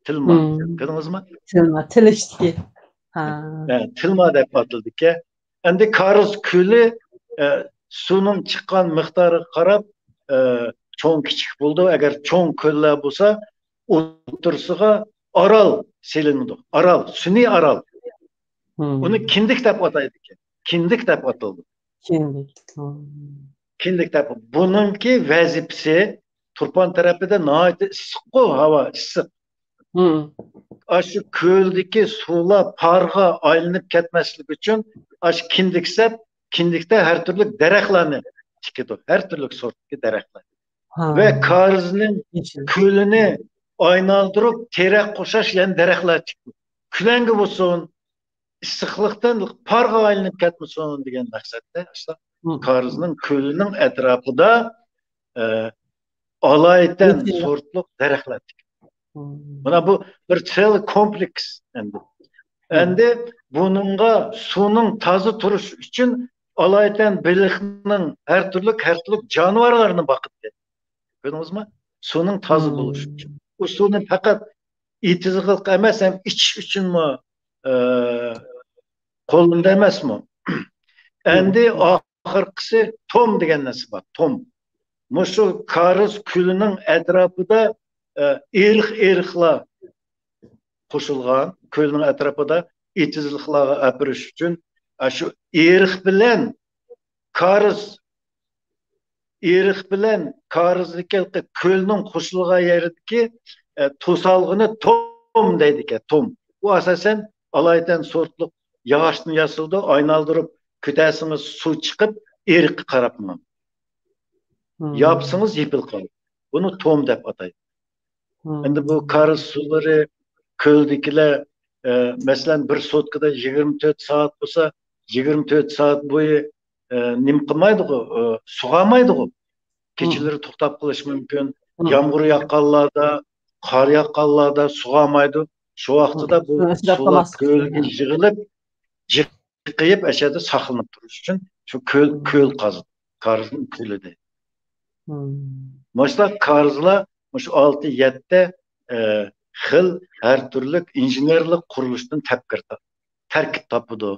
تىلما. مم. كۆردىڭىزمۇ؟ تىلما، تىل ئىشتىكى. ھا. ھە، تىلما دەپ ئاتىلىدىكەن. ئەمدى كارىز كۆلى، ئە، سۇنىڭ چىققان مىقدارىغا قاراپ، ئە، چوڭ كىچىك بولىدۇ. ئەگەر چوڭ كۆللەر بولسا، ئوتتۇرىسىغا ئارال سېلىنىدۇ. ئارال، سۈنئىي ئارال. مم. ئۇنى كىندىك دەپ ئاتايدىكەن. كىندىك دەپ ئاتىلىدۇ. كىندىك. مم. كىندىك دەپ. بۇنىڭكى ۋەزىپىسى تۇرپان تەرىپىدە ناھايىتى ئىسسىققۇ، ھاۋا ئىسسىق. مم. ئاشۇ كۆلدىكى سۇلار پارغا ئايلىنىپ كەتمەسلىكى ئۈچۈن ئاشۇ كىندىك سەپ، كىندىكتە ھەر تۈرلۈك دەرەخلەرنى تىكىدۇ. ھەر تۈرلۈك سورتتىكى دەرەخلەر. ھا. ۋە كارىزنىڭ يېشىل. كۆلىنى ئايلاندۇرۇپ تېرەك قوشاش يەنە دەرەخلەر تىكىدۇ. كۆلەڭگە بولسۇن، ئىسسىقلىقتىن پارغا ئايلىنىپ كەتمىسۇن دېگەن مەقسەتتە ئاشۇنداق كارىزنىڭ كۆلىنىڭ ئەتراپىدا، ئە، ئالايىتەن سورتلۇق دەرەخلەر تىكىلگەن. مانا بۇ بىر سېل كومپلېكس ئەمدى. ئەمدى بۇنىڭغا سۇنىڭ تازا تۇرۇشى ئۈچۈن ئالايىتەن بېلىقنىڭ ھەر تۈرلۈك، ھەر تۈرلۈك جانىۋارلارنى باقىدىكەن. كۆردىڭىزمۇ؟ سۇنىڭ تازا بولۇشى ئۈچۈن. ئۇ سۇنى پەقەت ئېتىزلىق ئەمەس، ھەم ئىچىش ئۈچۈنمۇ، ئە، قوللىنىدۇ ئەمەسمۇ؟ ئەمدى ئاخىرقىسى توم دېگەن نەرسە بار، توم. مۇشۇ كارىز كۆلىنىڭ ئەتراپىدا، ئە، ئېرىق-ئېرىقلار قوشۇلغان، كۆلنىڭ ئەتراپىدا ئېتىزلىقلارغا ئاپىرىش ئۈچۈن، ئە، شۇ ئېرىق بىلەن كارىز، ئېرىق بىلەن كارىزدىكى كۆلنىڭ قوشۇلغان يېرىدىكى، ئە، توسالغۇنى توم دەيدىكەن، توم. ئۇ ئاساسەن ئالايىتەن سورتلۇق ياغاچتىن ياسىلىدۇ، ئايلاندۇرۇپ كۆتەرسىڭىز سۇ چىقىپ ئېرىققا قاراپ ماڭىدۇ. ياپسىڭىز يېپىلىپ قالىدۇ. بۇنى توم دەپ ئاتايدۇ. ئەمدى بۇ كارىز سۇلىرى كۆلدىكىلەر، ئە، مەسىلەن، بىر سوتكىدا يىگىرمە تۆت سائەت بولسا، يىگىرمە تۆت سائەت بويى، ئە، نېمە قىلمايدىغۇ، ئە، سۇغارمايدىغۇ. كېچىلىرى توختاپ قېلىشى مۇمكىن. يامغۇر ياغقانلاردا، قار ياغقانلاردا سۇغارمايدۇ. شۇ ۋاقتىدا بۇ سۇلار كۆلگە يىغىلىپ، جىقىيىپ، ئەشەدە ساقلىنىپ تۇرۇش ئۈچۈن شۇ كۆل، كۆل قازىدۇ. كارىزنىڭ كۆلى دەيدۇ. ماشۇنداق كارىزلار مۇشۇ ئالتە، يەتتە، ئە، خىل ھەر تۈرلۈك ئىنژېنېرلىق قۇرۇلۇشتىن تەپكىر تا-، تەركىب تاپىدۇ.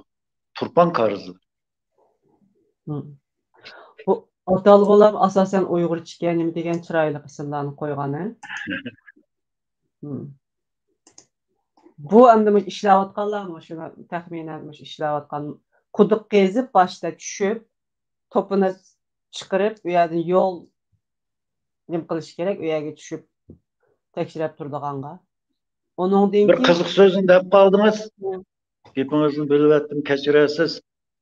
تۇرپان كارىزلىرى. بۇ ئاتالغۇلار ئاساسەن ئۇيغۇرچىكەن، نېمە دېگەن چىرايلىق ئىسىملارنى قويغان، ھە؟ بۇ ئەمدى مۇشۇ ئىشلەۋاتقانلار، مۇشۇ تەخمىنەن مۇشۇ ئىشلەۋاتقان، قۇدۇق قېزىپ، باشتا چۈشۈپ، توپىنى چىقىرىپ، ئۇ يەردىن يول نېمە قىلىش كېرەك، ئۇ يەرگە چۈشۈپ تەكشۈرۈپ تۇرىدىغانغا. ئۇنىڭدىن بىر قىزىق سۆزنى دەپ قالدىڭىز. گېپىڭىزنى بۆلۈۋەتتىم، كەچۈرەرسىز.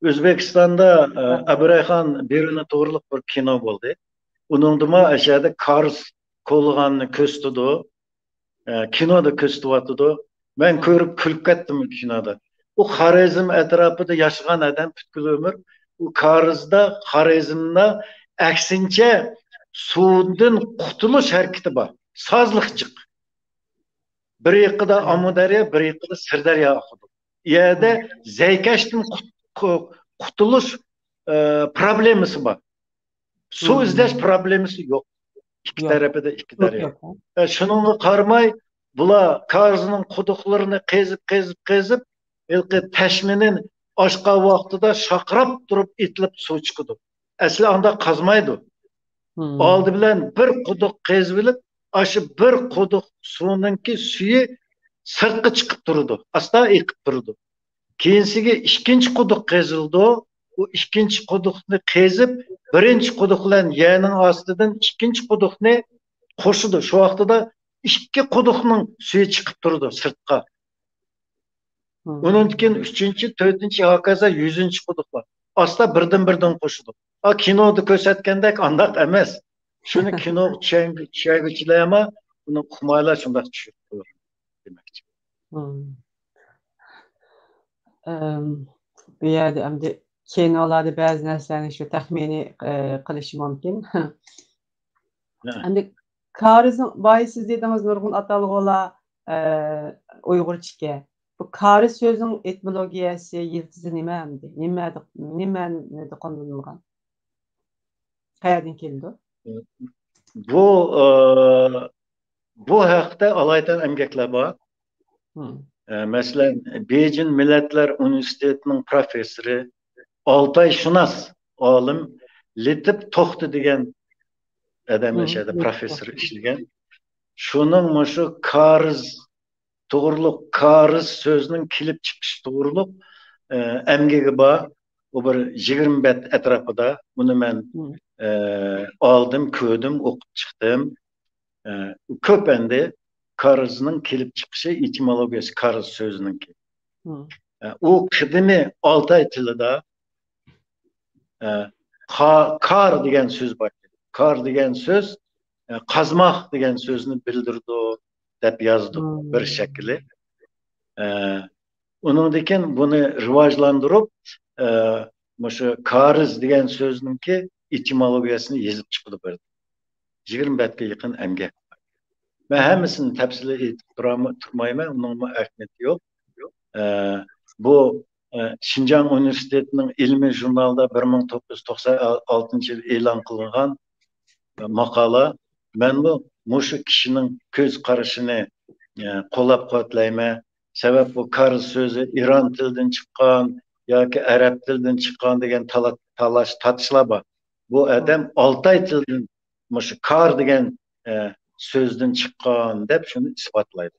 ئۆزبېكىستاندا، ئە، ئابدۇرايخان بىرۇنى توغرىلىق بىر كىنو بولدى. ئۇنىڭدىمۇ ئەشەدە كارىز كولىغاننى كۆرسىتىدۇ. ئە، كىنودا كۆرسىتىۋاتىدۇ. مەن كۆرۈپ كۈلۈپ كەتتىم كىنودا. ئۇ خارەزم ئەتراپىدا ياشىغان ئادەم پۈتكۈل ئۆمۈر ئۇ كارىزدا، خارەزمدا ئەكسىنچە سۇدىن قۇتۇلۇش ھەرىكىتى بار. سازلىق جىق. بىر يېقىدا ئامۇدەريا، بىر يېقىدا سىردەريا ئاقىدۇ. ئۇ يەردە زەيكەشتىن قۇت-، قۇ-، قۇتۇلۇش، ئە، پروبلېمىسى بار. سۇ ئىزدەش پروبلېمىسى يوق. ئىككى تەرىپىدە ئىككى دەريا. ئە، شۇنىڭغا قارىماي، بۇلار كارىزنىڭ قۇدۇقلىرىنى قېزىپ، قېزىپ، قېزىپ، ھېلىقى تەشمىنى ئاچقان ۋاقتىدا شارقىراپ تۇرۇپ ئېتىلىپ سۇ چىقىدۇ. ئەسلى ئانداق قازمايدۇ. ئالدى بىلەن بىر قۇدۇق قېزىۋېلىپ، ئاشۇ بىر قۇدۇق سۇنىڭكى سۈيى سىرتقا چىقىپ تۇرىدۇ، ئاستا ئېقىپ تۇرىدۇ. كېيىنسىگە ئىككىنچى قۇدۇق قېزىلىدۇ. ئۇ ئىككىنچى قۇدۇقنى قېزىپ، بىرىنچى قۇدۇق بىلەن يەرنىڭ ئاستىدىن ئىككىنچى قۇدۇقنى قوشىدۇ. شۇ ۋاقتىدا ئىككى قۇدۇقنىڭ سۈيى چىقىپ تۇرىدۇ سىرتقا. ئۇنىڭدىن كېيىن ئۈچىنچى، تۆتىنچى، ھاكازا يۈزىنچى قۇدۇقلار. ئاستا بىردىن-بىردىن قوشىدۇ. ئا، كىنودا كۆرسەتكەندەك ئانداق ئەمەس. شۇنى كىنوغا چۈشەنگۈ-، چۈشەنگۈچىلەرمۇ ئۇنى ئۇقمايلا شۇنداق چۈشىنىپ قويۇڭ دېمەكچى. ئەم، بۇ يەردە ئەمدى كىنولاردا بەزى نەرسىلەرنى شۇ تەخمىنىي، ئە، قىلىشى مۇمكىن. ئەمدى كارىزنىڭ، بايا سىز دېدىڭىز، نۇرغۇن ئاتالغۇلار، ئە، ئۇيغۇرچىكەن. بۇ كارىز سۆزىنىڭ ئېتىمولوگىيەسى، يىلتىزى نېمە ئەمدى؟ نېمە، نېمە مەنىدە قوللىنىلغان؟ قەيەردىن كېلىدۇ؟ بۇ، ئە، بۇ ھەقتە ئالايىتەن ئەمگەكلەر بار. ئە، مەسىلەن، بېيجىڭ مىللەتلەر ئۇنىۋېرسىتېتىنىڭ پروفېسسورى، ئالتايشۇناس ئالىم لىتىپ توختى دېگەن ئادەم ئەشەدە پروفېسسور ئىشلىگەن. شۇنىڭ مۇشۇ كارىز توغرۇلۇق، كارىز سۆزىنىڭ كېلىپ چىقىشى توغرۇلۇق، ئە، ئەمگىكى بار. ئۇ بىر يىگىرمە بەت ئەتراپىدا. بۇنى مەن، ئە، ئالدىم، كۆردۈم، ئوقۇپ چىقتىم. ئە، كۆپ ئەمدى كارىزنىڭ كېلىپ چىقىشى، ئېتىمولوگىيەسى كارىز سۆزىنىڭكى. ئە، ئۇ قەدىمىي ئالتاي تىلىدا، ئە، قا-، كار دېگەن سۆز بار. كار دېگەن سۆز، ئە، قازماق دېگەن سۆزنى بىلدۈرىدۇ دەپ يازىدۇ بىر شەكلى. ئە، ئۇنىڭدىن كېيىن بۇنى راۋاجلاندۇرۇپ، ئە، مۇشۇ كارىز دېگەن سۆزنىڭكى ئېتىمولوگىيەسىنى يېزىپ چىقىدۇ بىر يىگىرمە بەتكە يېقىن ئەمگەك. مەن ھەممىسىنى تەپسىلىي ئېيتىپ تۇرامۇ-، تۇرمايمەن، ئۇنىڭمۇ ئەھمىيىتى يوق. ئە، بۇ، ئە، شىنجاڭ ئۇنىۋېرسىتېتىنىڭ ئىلمىي ژۇرنالىدا بىر مىڭ توققۇز يۈز توقسان ئالتىنچى يىل ئېلان قىلىنغان ماقالە. مەنمۇ مۇشۇ كىشىنىڭ كۆز قارىشىنى، ئە، قوللاپ قۇۋۋەتلەيمەن. سەۋەب بۇ كارىز سۆزى ئىران تىلىدىن چىققان ياكى ئەرەب تىلىدىن چىققان دېگەن تالا-، تالاش، تارتىشلار بار. بۇ ئادەم ئالتاي تىلىدىن مۇشۇ كار دېگەن، ئە، سۆزدىن چىققان دەپ شۇنى ئىسپاتلايدۇ.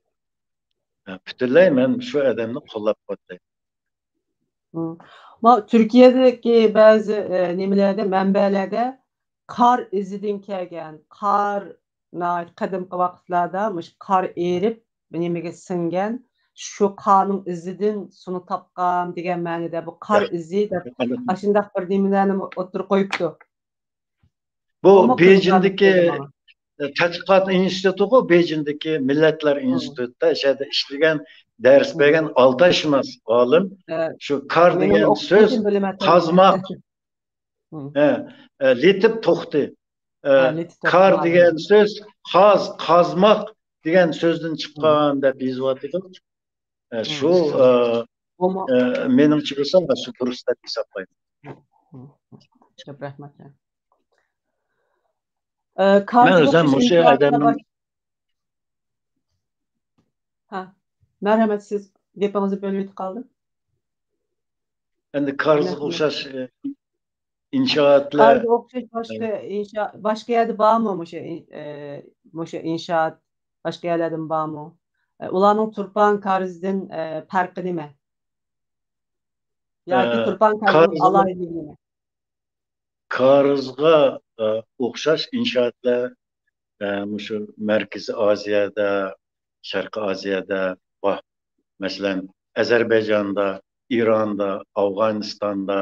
ئە، پۈتۈنلەي مەن شۇ ئادەمنى قوللاپ قۇۋۋەتلەيمەن. مم. ما تۈركىيەدىكى بەزى، ئە، نېمىلەردە، مەنبەلەردە قار ئىزىدىن كەلگەن، قار ناھايىتى قەدىمكى ۋاقىتلاردا مۇشۇ قار ئېرىپ، نېمىگە سىڭگەن، شۇ قارنىڭ ئىزىدىن سۇنى تاپقان دېگەن مەنىدە بۇ قار ئىزى دەپ ئاشۇنداق بىر نېمىلەرنى ئوتتۇرىغا قويۇپتۇ. بۇ بولما قىلغان بېيجىڭدىكى، دېدى ماڭا. تەتقىقات ئىنستىتۇتىغۇ، بېيجىڭدىكى مىللەتلەر ئىنستىتۇتىدا ئىچەردە ئىشلىگەن، دەرس بەرگەن ئالتايشۇناس ئالىم، شۇ كار دېگەن سۆز قازماق. ھە، ئە، لېتىپ توختى. ئە، كار دېگەن سۆز قاز، قازماق دېگەن سۆزدىن چىققان دەپ يېزىۋاتىدۇ. ئە، شۇ، ئە، ئە، مېنىڭچە بولسا، شۇ دۇرۇس دەپ ھېسابلايمەن. كۆپ رەھمەت. ئە، مەن ئۆزۈم مۇشۇ ئادەمنىڭ ھە، مەرھەمەت، سىز گېپىڭىزنى بۆلۈۋېتىپ قالدىم. ئەمدى كارىزغا ئوخشاش، ئە، ئىنشائاتلار. كارىزغا ئوخشاش باشقا ئىنشا-، باشقا يەردە بارمۇ مۇشۇ ئىن-، ئە، مۇشۇ ئىنشائات؟ باشقا يەرلەردىمۇ بارمۇ؟ ئە، ئۇلارنىڭ تۇرپان كارىزىدىن، ئە، پەرقى نېمە؟ ياكى ئە، تۇرپان كارىزىنىڭ كارىزنىڭ ئالاھىدىلىكى نېمە؟ كارىزغا، ئە، ئوخشاش ئىنشائاتلار، ئە، مۇشۇ مەركىزىي ئازىيادا، شەرقىي ئازىيادا بار. مەسىلەن، ئەزەربەيجاندا، ئىراندا، ئافغانىستاندا،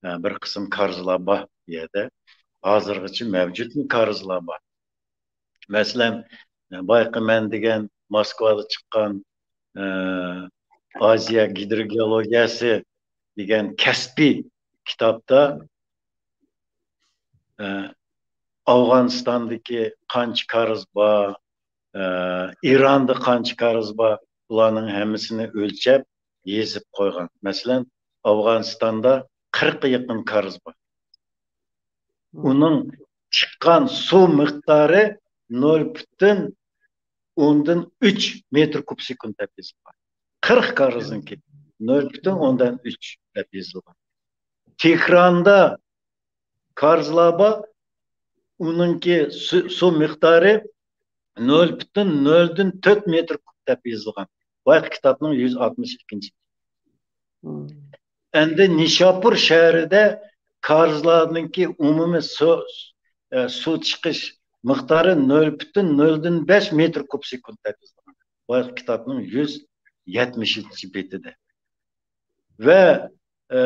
ئە، بىر قىسىم كارىزلار بار بۇ يەردە. ھازىرغىچە مەۋجۇتمۇ كارىزلار بار. مەسىلەن، بايقى مەن دېگەن موسكۋادا چىققان، ئە، ئازىيا گىدروگېئولوگىيەسى دېگەن كەسپىي كىتابتا، ئە، ئافغانىستاندىكى قانچە كارىز بار، ئە، ئىراندا قانچە كارىز بار، بۇلارنىڭ ھەممىسىنى ئۆلچەپ يېزىپ قويغان. مەسىلەن، ئافغانىستاندا قىرىققا يېقىن كارىز بار. ئۇنىڭ چىققان سۇ مىقدارى نۆل پۈتۈن ئوندىن ئۈچ مېتىر كۇب سېكۇنت دەپ يېزىلغان. قىرىق كارىزنىڭكى نۆل پۈتۈن ئوندىن ئۈچ دەپ يېزىلغان. تېھراندا كارىزلار بار، ئۇنىڭكى سۇ، سۇ مىقدارى نۆل پۈتۈن نۆلدىن تۆت مېتىر كۇب دەپ يېزىلغان. بايقى كىتابنىڭ يۈز ئاتمىش ئىككىنچى. ئەمدى نىشاپۇر شەھىرىدە كارىزلارنىڭكى ئومۇمىي سۇ، ئە، سۇ چىقىش مىقدارى نۆل پۈتۈن نۆلدىن بەش مېتىر كۇب سېكۇنت دەپ يېزىلغان. بايقى كىتابنىڭ يۈز يەتمىشىنچى بېتىدە. ۋە، ئە،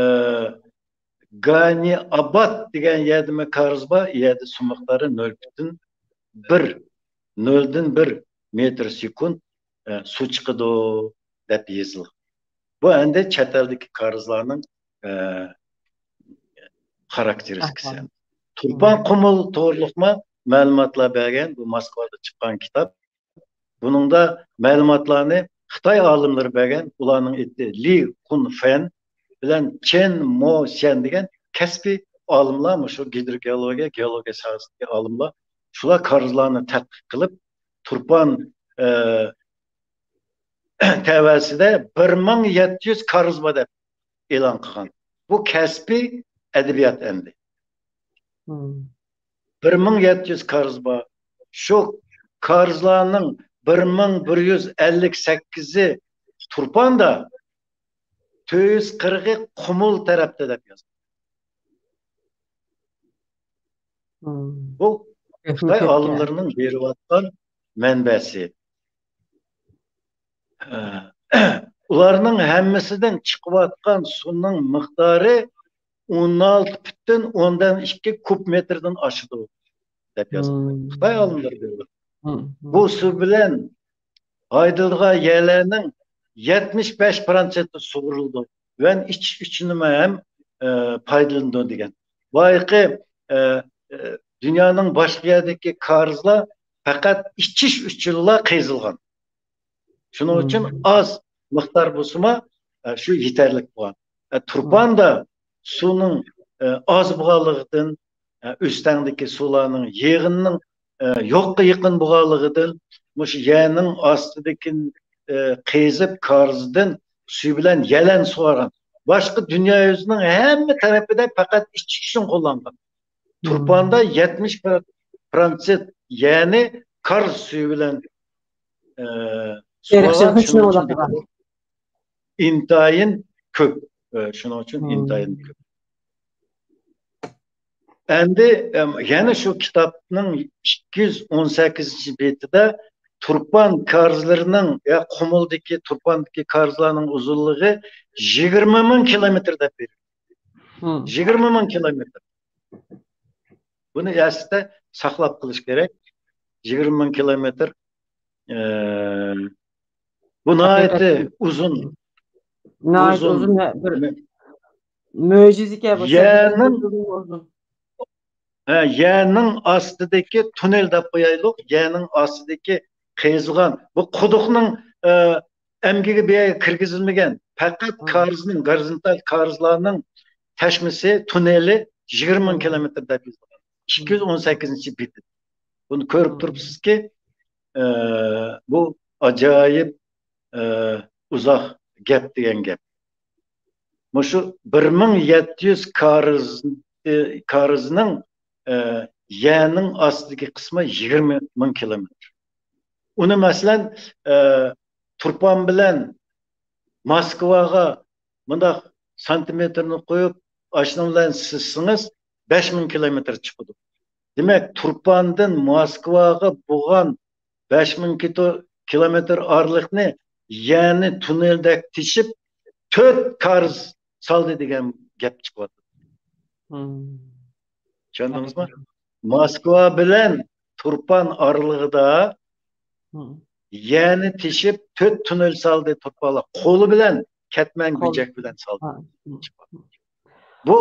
گانىئاباد دېگەن يەردىمۇ كارىز بار، ئۇ يەردە سۇ مىقدارى نۆل پۈتۈن بىر، نۆلدىن بىر مېتىر سېكۇنت، ئە، سۇ چىقىدۇ دەپ يېزىلغان. بۇ ئەمدى چەت ئەلدىكى كارىزلارنىڭ، ئە، خاراكتېرىستىكىسى. تۇرپان قۇمۇل توغرۇلۇقمۇ مەلۇماتلار بەرگەن، بۇ موسكۋادا چىققان كىتاب. بۇنىڭدا مەلۇماتلارنى خىتاي ئالىملىرى بەرگەن، ئۇلارنىڭ ئېتى لى خۇنفەن بىلەن چېن مو سيەن دېگەن كەسپىي ئالىملار، مۇشۇ گىدروگېئولوگىيە، گېئولوگىيە ساھەسىدىكى ئالىملار، شۇلار كارىزلارنى تەتقىق قىلىپ، تۇرپان، ئە، تەۋەسىدە بىر مىڭ يەتتە يۈز كارىز بار دەپ ئېلان قىلغان. بۇ كەسپىي ئەدەبىيات ئەمدى. بىر مىڭ يەتتە يۈز كارىز بار. شۇ كارىزلارنىڭ بىر مىڭ بىر يۈز ئەللىك سەككىزى تۇرپاندا، تۆت يۈز قىرىقى قۇمۇل تەرەپتە دەپ يازغان. بۇ خىتاي ئالىملىرىنىڭ بېرىۋاتقان مەنبەسى. ئۇلارنىڭ ھەممىسىدىن چىقىۋاتقان سۇنىڭ مىقدارى ئون ئالتە پۈتۈن ئوندىن ئىككى كۇب مېتىردىن ئاشىدۇ، دەپ يازغان. خىتاي ئالىملىرى بېرىۋاتقان. بۇ سۇ بىلەن ھايدىلىدىغان يەرلەرنىڭ يەتمىش بەش پىروتسېنتى سۇغۇرۇلىدۇ. ۋەن ئىچىش ئۈچۈنمۇ ھەم، ئە، پايدىلىنىدۇ دېگەن. بايىقى، ئە، ئە، دۇنيانىڭ باشقا يەردىكى كارىزلار پەقەت ئىچىش ئۈچۈنلا قېزىلغان. شۇنىڭ ئۈچۈن ئاز مىقدار بولسىمۇ، ئە، شۇ يېتەرلىك بولغان. ئە، تۇرپاندا سۇنىڭ، ئە، ئاز بولغانلىقىدىن، ئە، ئۆستەڭدىكى سۇلارنىڭ يىغىنىنىڭ، ئە، يوققا يېقىن بولغانلىقىدىن، مۇشۇ يەرنىڭ ئاستىدىكى، ئە، قېزىپ كارىزدىن سۈيى بىلەن يەلەن سۇغارغان. باشقا دۇنيا يۈزىنىڭ ھەممە تەرىپىدە پەقەت ئىچىش ئۈچۈن قوللانغان. تۇرپاندا يەتمىش پىروتسېنت يەرنى كارىز سۈيى بىلەن، ئە، سۇغارغان. شۇنىڭ ئۈچۈن ئىنتايىن كۆپ. ئە، شۇنىڭ ئۈچۈن ئىنتايىن كۆپ. ئەمدى، ئەم، يەنە شۇ كىتابنىڭ ئىككى يۈز ئون سەككىزىنچى بېتىدە تۇرپان كارىزلىرىنىڭ، يا قۇمۇلدىكى، تۇرپاندىكى كارىزلارنىڭ ئۇزۇنلۇقى يىگىرمە مىڭ كىلومېتىر دەپ بېرىلدى. يىگىرمە مىڭ كىلومېتىر. بۇنى ئەستە ساقلاپ قېلىش كېرەك. يىگىرمە مىڭ كىلومېتىر. ئە، بۇ ناھايىتى ئۇزۇن. ناھايىتى ئۇزۇن. ئۇزۇن ۋە بىر مۆ-، مۆجىزىكەن بۇ. يەرنىڭ، ھە، يەرنىڭ ئاستىدىكى توننېل دەپ قويايلۇق. يەرنىڭ ئاستىدىكى قېزىلغان. بۇ قۇدۇقنىڭ، ئە، ئەمگىكى بۇ يەرگە كىرگۈزۈلمىگەن. پەقەت كارىزنىڭ، گورىزونتال كارىزلارنىڭ تەشمىسى، توننېلى يىگىرمە مىڭ كىلومېتىر دەپ يېزىلغان. ئىككى يۈز ئون سەككىزىنچى بېتى. بۇنى كۆرۈپ تۇرۇپسىزكى، ئە، بۇ ئاجايىپ، ئە، ئۇزاق گەپ دېگەن گەپ. مۇشۇ بىر مىڭ يەتتە يۈز كارىز، ئە، كارىزنىڭ، ئە، يەرنىڭ ئاستىدىكى قىسمى يىگىرمە مىڭ كىلومېتىر. ئۇنى، مەسىلەن، ئە، تۇرپان بىلەن موسكۋاغا مۇنداق سانتىمېتىرنى قويۇپ، ئاشۇنىڭ بىلەن سىزسىڭىز، بەش مىڭ كىلومېتىر چىقىدۇ. دېمەك، تۇرپاندىن موسكۋاغا بولغان بەش مىڭ كىتو-، كىلومېتىر ئارىلىقنى يەنى توننېلدەك تېشىپ، تۆت كارىز سالدى دېگەن گەپ چىقىۋاتىدۇ. چۈشەندىڭىزمۇ؟ موسكۋا بىلەن تۇرپان ئارىلىقىدا يەنى تېشىپ، تۆت توننېل سالدى تۇرپانلار. قولى بىلەن، كەتمەن بۆجەك بىلەن سالدى. بۇ،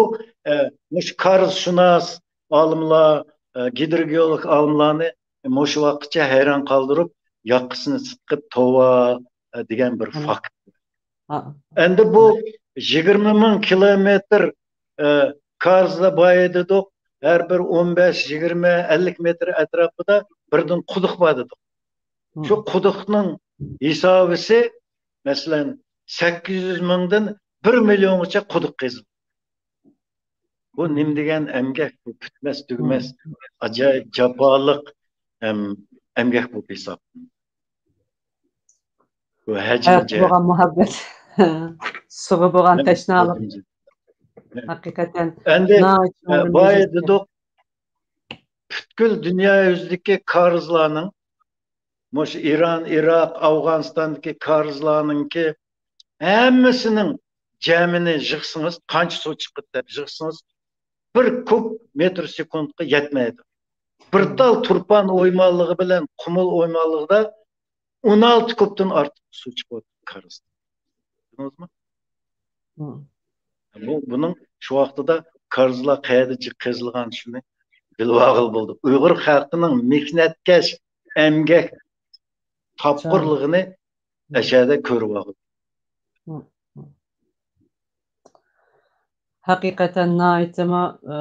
ئە، مۇشۇ كارىزشۇناس ئالىملار، ئە، گىدروگېئولوگ ئالىملارنى مۇشۇ ۋاقىتقىچە ھەيران قالدۇرۇپ، ياقىسىنى سىقىپ، توۋا، ئە، دېگەن بىر فاكت. ئەمدى بۇ يىگىرمە مىڭ كىلومېتىر، ئە، كارىزلار بار دېدۇق. ھەر بىر ئون بەش، يىگىرمە، ئەللىك مېتىر ئەتراپىدا بىردىن قۇدۇق بار دېدۇق. شۇ قۇدۇقنىڭ ھېسابىسى، مەسىلەن، سەككىز يۈز مىڭدىن بىر مىليونغىچە قۇدۇق قېزىلدى. بۇ نېمە دېگەن ئەمگەك؟ بۇ پۈتمەس، تۈگىمەس، ئاجايىپ جاپالىق، ئەم، ئەمگەك بولۇپ ھېسابلىنىدۇ. بۇ ھەجىم ھاياتقا جەھەت. بولغان مۇھەببەت، سۇغا بولغان تەشنالىق. ھەقىقەتەن ئەمدى، ناھايىتى ئە، چوڭ بىر بايا مۆجىزە. دېدۇق، پۈتكۈل دۇنيا يۈزىدىكى كارىزلارنىڭ، مۇشۇ ئىران، ئىراق، ئافغانىستاندىكى كارىزلارنىڭكى ھەممىسىنىڭ جەمىنى يىغسىڭىز، قانچە سۇ چىقىدۇ دەپ يىغسىڭىز، بىر كۇب مېتىر سېكۇنتقا يەتمەيدۇ. بىر تال تۇرپان ئويمانلىقى بىلەن قۇمۇل ئويمانلىقىدا ئون ئالتە كۇبتىن ئارتۇق سۇ چىقىۋاتىدۇ كارىزدىن. بىلدىڭىزمۇ؟ بۇ، بۇنىڭ شۇ ۋاقتىدا كارىزلار قەيەردە جىق قېزىلغان، شۇنى بىلىۋالغىلى بولدى. ئۇيغۇر خەلقىنىڭ مېھنەتكەش، ئەمگەك تاپقۇرلۇقىنى ئەشەدە كۆرۈۋالدى. ھەقىقەتەن ناھايىتىمۇ، ئى،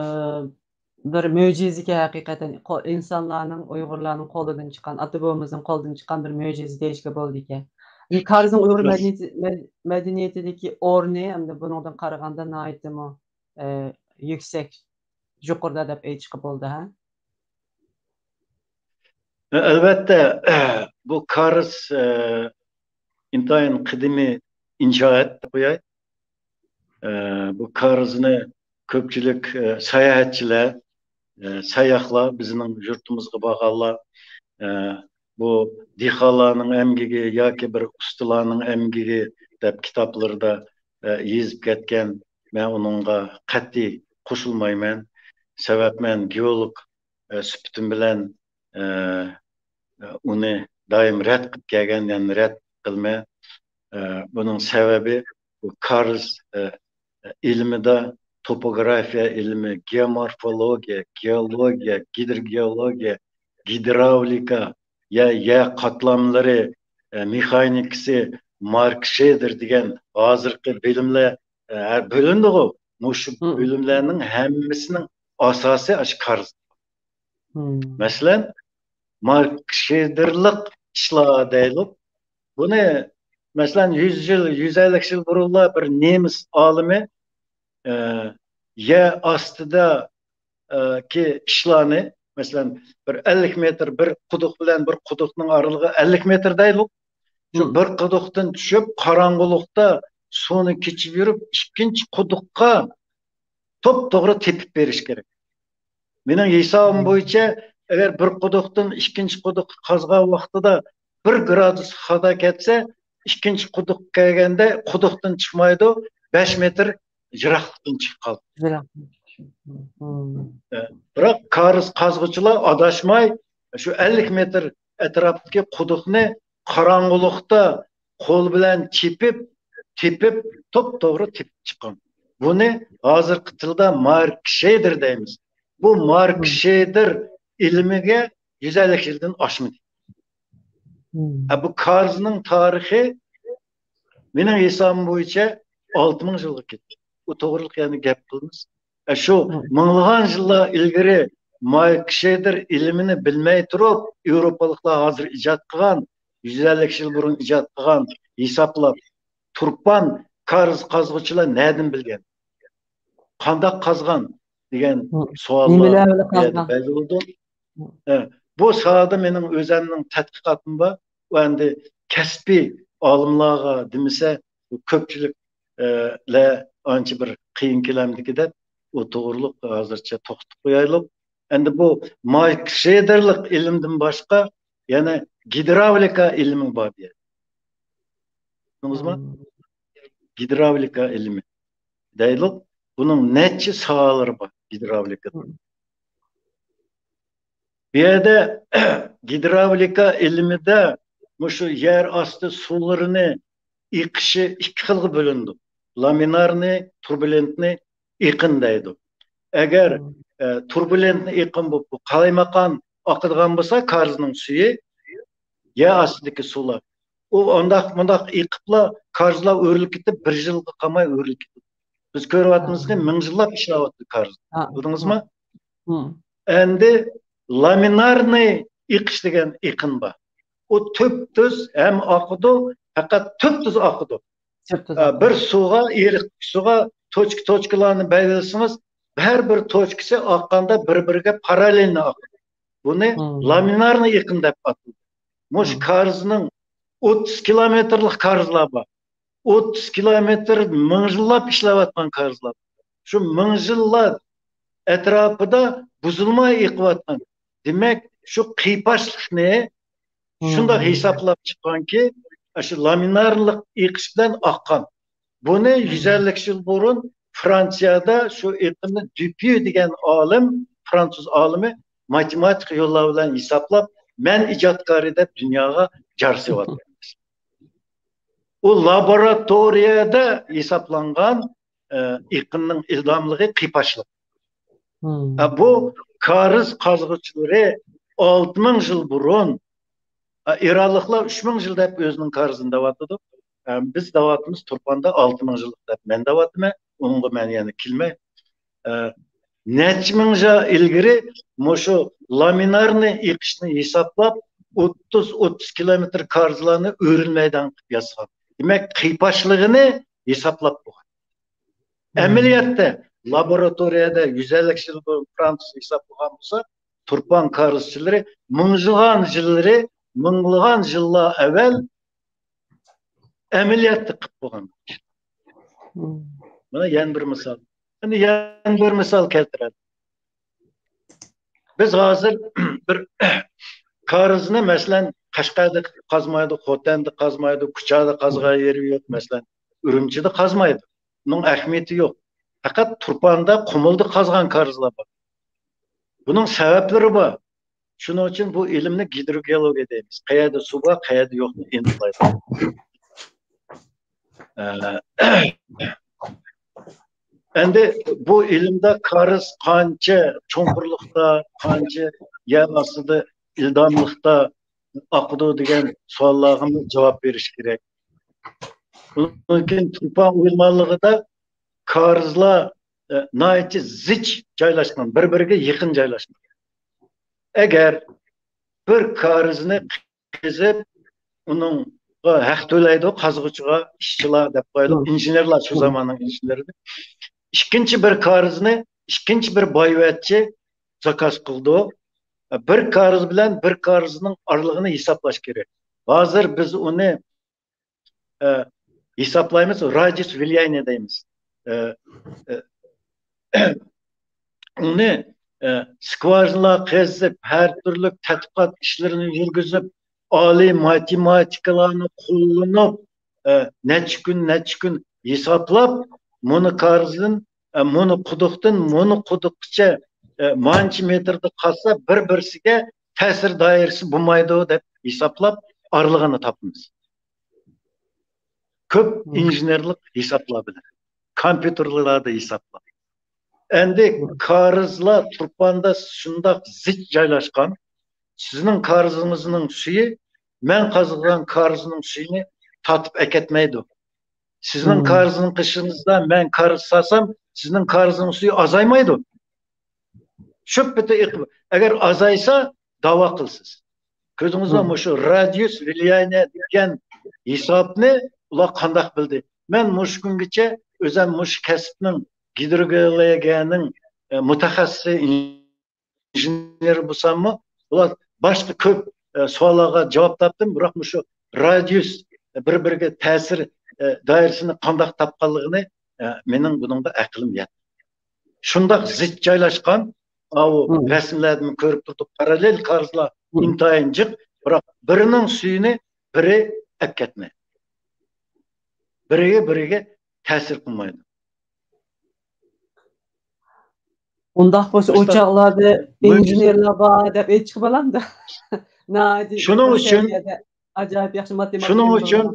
بىر مۆجىزىكەن ھەقىقەتەن. قو-، ئىنسانلارنىڭ، ئۇيغۇرلارنىڭ قولىدىن چىققان، ئاتا بوۋىمىزنىڭ قولىدىن چىققان بىر مۆجىزە دېيىشكە بولىدىكەن. ئى، كارىزنىڭ ئۇيغۇر مەدەنىيىتى، مەد-، مەدەنىيىتىدىكى ئورنى ھەمدە بۇنىڭدىن قارىغاندا ناھايىتىمۇ، ئى، يۈكسەك، يۇقىرىدا دەپ ئېيتىشقا بولىدۇ، ھە؟ ئەلۋەتتە، بۇ كارىز، ئى، ئىنتايىن قەدىمىي ئىنشائات دەپ قوياي. ئە، بۇ كارىزنى كۆپچىلىك، ئە، ساياھەتچىلەر، ئە، ساياھلار، بىزنىڭ يۇرتىمىزغا بارغانلار، ئە، بۇ دېھقانلارنىڭ ئەمگىكى ياكى بىر ئۇستىلارنىڭ ئەمگىكى دەپ كىتابلىرىدا، ئە، يېزىپ كەتكەن. مەن ئۇنىڭغا قەتئىي قوشۇلمايمەن. سەۋەب مەن گېئولوگ، ئە، سۈپىتىم بىلەن، ئە، ئۇنى دائىم رەت قىلىپ كەلگەن، يەنە رەت قىلمەن. بۇنىڭ سەۋەبى بۇ كارز، ئە، ئىلمىدا توپوگرافىيە ئىلمى، گېئومورفولوگىيە، گېئولوگىيە، گىدروگېئولوگىيە، گىدراۋلىكا، يە، يەر قاتلاملىرى، ئە، مېخانىكىسى، ماركشېدېر دېگەن ھازىرقى بىلىملەر، ئە، بۆلۈندىغۇ. مۇشۇ بۆلۈملەرنىڭ ھەممىسىنىڭ ئاساسى ئاشۇ كارز. مەسىلەن، ماركشېدېرلىق ئىشلار دەيدۇ. بۇنى، مەسىلەن، يۈز يىل، يۈز ئەللىك يىل بۇرۇنلا بىر نېمىس ئالىمى، ئە، يەر ئاستىدا، ئە، كى ئىشلارنى، مەسىلەن، بىر ئەللىك مېتىر، بىر قۇدۇق بىلەن بىر قۇدۇقنىڭ ئارىلىقى ئەللىك مېتىر دەيدۇ. شۇ بىر قۇدۇقتىن چۈشۈپ، قاراڭغۇلۇقتا سۇنى كېچىپ يۈرۈپ، ئىككىنچى قۇدۇققا توپتوغرا تېپىپ بېرىش كېرەك. مېنىڭ ھېسابىم بويىچە، ئەگەر بىر قۇدۇقتىن ئىككىنچى قۇدۇققا قازغان ۋاقتىدا بىر گرادۇس خاتا كەتسە، ئىككىنچى قۇدۇققا كەلگەندە قۇدۇقتىن چىقمايدۇ، بەش مېتىر يىراقلىقتىن چىقىپ قالىدۇ. يىراق. مم. ئە، بىراق كارىز قازغۇچىلار ئاداشماي، شۇ ئەللىك مېتىر ئەتراپتىكى قۇدۇقنى قاراڭغۇلۇقتا قول بىلەن چېپىپ، تېپىپ، توپتوغرا تېپىپ چىققان. بۇنى ھازىرقى تىلدا ماركشېدېر دەيمىز. بۇ ماركشېدېر ئىلمىگە يۈز ئەللىك يىلدىن ئاشمىدى. مم. ئە، بۇ كارىزنىڭ تارىخى مېنىڭ ھېسابىم بويىچە ئالتە مىڭ يىلغا كەتتى. ئۇ توغرىلىق يەنە گەپ قىلىمىز. ئە، شۇ مىڭلىغان يىللار ئىلگىرى ماركشېدېر ئىلمىنى بىلمەي تۇرۇپ، ياۋروپالىقلار ھازىر ئىجاد قىلغان، يۈز ئەللىك يىل بۇرۇن ئىجاد قىلغان ھېسابلاپ، تۇرپان كارىز قازغۇچىلار نەدىن بىلگەن؟ قانداق قازغان دېگەن سوئاللار بۇ يەردە پەيدا بولىدۇ. ئە، بۇ ساھەدە مېنىڭ ئۆزەمنىڭ تەتقىقاتىم بار. ئۇ ئەمدى كەسپىي ئالىملارغا دېمىسە، كۆپچىلىك، ئە، لەر ئانچە بىر قىيىن كېلەمدىكى دەپ، ئۇ توغرىلىق ھازىرچە توختىتىپ قويايلۇق. ئەمدى بۇ ماركشېدېرلىق ئىلىمدىن باشقا يەنە گىدراۋلىكا ئىلمى بار بۇ يەردە. تونۇدىڭىزمۇ؟ گىدراۋلىكا ئىلمى دەيدۇق. بۇنىڭ نەچچە ساھەلىرى بار گىدراۋلىكىدا. بۇ يەردە گىدراۋلىكا ئىلمىدە مۇشۇ يەر ئاستى سۇلىرىنى ئېقىشى ئىككى خىلغا بۆلۈنىدۇ. لامىنارنى، تۇربۇلېنتنى ئېقىن دەيدۇ. ئەگەر، ئە، تۇربۇلېنتنى ئېقىن بولۇپ، بۇ قالايمىقان ئاقىدىغان بولسا، كارىزنىڭ سۈيى، يەر ئاستىدىكى سۇلار، ئۇ ئانداق مۇنداق ئېقىپلا، كارىزلار ئۆرۈلۈپ كېتىپ، بىر يىلغا قالماي ئۆرۈلۈپ كېتىدۇ. بىز كۆرۈۋاتىمىزكى، مىڭ يىللاپ ئىشلەۋاتىدۇ كارىز. بىلدىڭىزمۇ؟ ئەمدى لامىنارنى ئېقىش دېگەن ئېقىن بار. ئۇ تۈپتۈز ھەم ئاقىدۇ، پەقەت تۈپتۈز ئاقىدۇ. ئە، بىر سۇغا، ئېرىق سۇغا توچكا، توچكىلارنى بەلگىلىسىڭىز، ھەر بىر توچكىسى ئاققاندا بىر-بىرىگە پاراللېلنى ئاقىدۇ. بۇنى لامىنارنى ئېقىن دەپ ئاتىلىدۇ. مۇشۇ كارىزنىڭ ئوتتۇز كىلومېتىرلىق كارىزلار بار. ئوتتۇز كىلومېتىر مىڭ يىللاپ ئىشلەۋاتقان كارىزلار. شۇ مىڭ يىللار ئەتراپىدا بۇزۇلماي ئېقىۋاتقان. دېمەك، شۇ قىيپاشلىقنى شۇنداق ھېسابلاپ چىققانكى، شۇ لامىنارلىق ئېقىش بىلەن ئاققان. بۇنى يۈز ئەللىك يىل بۇرۇن فرانسىيەدە شۇ ئېقىمنى دۈپيۈ دېگەن ئالىم، فراnsuz ئالىمى ماتېماتىكا يوللار بىلەن ھېسابلاپ، مەن ئىجادكارى دەپ دۇنياغا جار سېلىۋاتقان. ئۇ لابوراتورىيەدە ھېسابلانغان، ئە، ئېقىننىڭ ئىلداملىقى، قىيپاشلىق. ئە، بۇ كارىز قازغۇچىلىرى ئالتە مىڭ يىل بۇرۇن، ئە، ئىرانلىقلار ئۈچ مىڭ يىل دەپ ئۆزىنىڭ كارىزىنى دەۋاتىدۇ. ئە، بىز دەۋاتىمىز تۇرپاندا ئالتە مىڭ يىللىق دەپ مەن دەۋاتىمەن. ئۇنىڭغا مەن يەنە كېلمەي. ئە، نەچچە مىڭ يىل ئىلگىرى مۇشۇ لامىنارنى ئېقىشنى ھېسابلاپ، ئوتتۇز، ئوتتۇز كىلومېتىر كارىزلارنى ئۆرۈلمەيدىغان قىلىپ ياسىغان. دېمەك، قىيپاشلىقىنى ھېسابلاپ بولغان. ئەمەلىيەتتە، لابوراتورىيەدە يۈز ئەللىك يىل بۇرۇن فراnsuz ھېسابلىغان بولسا، تۇرپان كارىزچىلىرى مىڭلىغان يىللىرى، مىڭلىغان يىللار ئەۋەل ئەمەلىيەتتە قىلىپ بولغان. مانا يەنە بىر مىسال. ئەمدى يەنە بىر مىسال كەلتۈرەيلى. بىز ھازىر بىر كارىزنى، مەسىلەن، قەشقەردە قازمايدۇ، خوتەندە قازمايدۇ، كۇچادا قازغان يېرى يوق، مەسىلەن، ئۈرۈمچىدە قازمايدۇ. بۇنىڭ ئەھمىيىتى يوق. پەقەت تۇرپاندا، قۇمۇلدا قازغان كارىزلار بار. بۇنىڭ سەۋەبلىرى بار. شۇنىڭ ئۈچۈن بۇ ئىلىمنى گىدروگېئولوگىيە دەيمىز. قەيەردە سۇ بار، قەيەردە يوقنى ئېنىقلايدۇ. ئە، ئەمدى بۇ ئىلىمدا كارىز قانچە چوڭقۇرلۇقتا، قانچە يەر ئاستىدا ئىلداملىقتا ئاقىدۇ دېگەن سوئاللارغىمۇ جاۋاب بېرىش كېرەك. ئۇنىڭدىن كېيىن تۇرپان ئويمانلىقىدا كارىزلار، ئە، ناھايىتى زىچ جايلاشقان، بىر-بىرىگە يېقىن جايلاشقان. ئەگەر بىر كارىزنى قېزىپ، ئۇنىڭغا ھەق تۆلەيدۇ، قازغۇچىغا، ئىشچىلار دەپ قويايلى، مم. ئىنژېنېرلار، شۇ مم. زاماننىڭ ئىنژېنېرى. ئىككىنچى بىر كارىزنى ئىككىنچى بىر بايۋەچچى زاكاز قىلىدۇ. بىر كارىز بىلەن بىر كارىزنىڭ ئارىلىقىنى ھېسابلاش كېرەك. ھازىر بىز ئۇنى، ئە، ھېسابلايمىز، رادىيۇس ۋىليانىيە دەيمىز. ئە، ئە، ئۇنى، ئە، سكۋاژىنىلار قېزىپ، ھەر تۈرلۈك تەتقىقات ئىشلىرىنى يۈرگۈزۈپ، ئالىي ماتېماتىكىلارنى قوللىنىپ، ئە، نەچچە كۈن، نەچچە كۈن ھېسابلاپ، مۇنۇ كارىزدىن، ئە، مۇنۇ قۇدۇقتىن مۇنۇ قۇدۇققىچە، ئە، مانچە مېتىردا قازسا، بىر-بىرسىگە تەسىر دائىرىسى بولمايدۇ دەپ ھېسابلاپ، ئارىلىقىنى تاپىمىز. كۆپ مم. ئىنژېنېرلىق ھېسابلار بىلەن، كومپيۇتېرلاردا ھېسابلار. ئەمدى مم. كارىزلار تۇرپاندا شۇنداق زىچ جايلاشقان، سىزنىڭ كارىزىڭىزنىڭ سۈيى مەن قازغان كارىزنىڭ سۈيىنى تارتىپ ئەكەتمەيدۇ. سىزنىڭ مم. كارىزنىڭ قېشىڭىزدا مەن كارىز سالسام، سىزنىڭ كارىزنىڭ سۈيى ئازايمايدۇ. شۇ پېتى ئېقىپ، ئەگەر ئازايسا، داۋا قىلىسىز. كۆزىڭىزدە مم. مۇشۇ رادىيۇس ۋىليانىيە دېگەن ھېسابنى ئۇلار قانداق بىلدى؟ مەن مۇشۇ كۈنگىچە ئۆزۈم مۇشۇ كەسىپنىڭ، گىدرولوگىيەنىڭ، ئە، مۇتەخەسسىسى، ئىنژېنېر بولساممۇ، ئۇلار باشقا كۆپ، ئە، سوئاللارغا جاۋاب تاپتىم، بىراق مۇشۇ رادىيۇس، ئە، بىر-بىرىگە تەسىر، ئە، دائىرىسىنى قانداق تاپقانلىقىنى، ئە، مېنىڭ بۇنىڭغا ئەقلىم يەتمىدى. شۇنداق زىچ جايلاشقان، ئاۋۇ مم. رەسىملەردىن كۆرۈپ تۇردۇق، پاراللېل كارىزلار مم. ئىنتايىن جىق، بىراق بىرىنىڭ سۈيىنى بىرى ئەپ كەتمەيدۇ. بىرىگە، بىرىگە تەسىر قىلمايدۇ. ئۇنداق بولسا، ئۇ چاغلاردا ئىنژېنېرلار بار دەپ ئېيتىشقا بولامدۇ؟ ناھايىتى شۇنىڭ يۇقىرى ئۈچۈن، سەۋىيەدە ئاجايىپ ياخشى ماتېماتىكا شۇنىڭ ئۈچۈن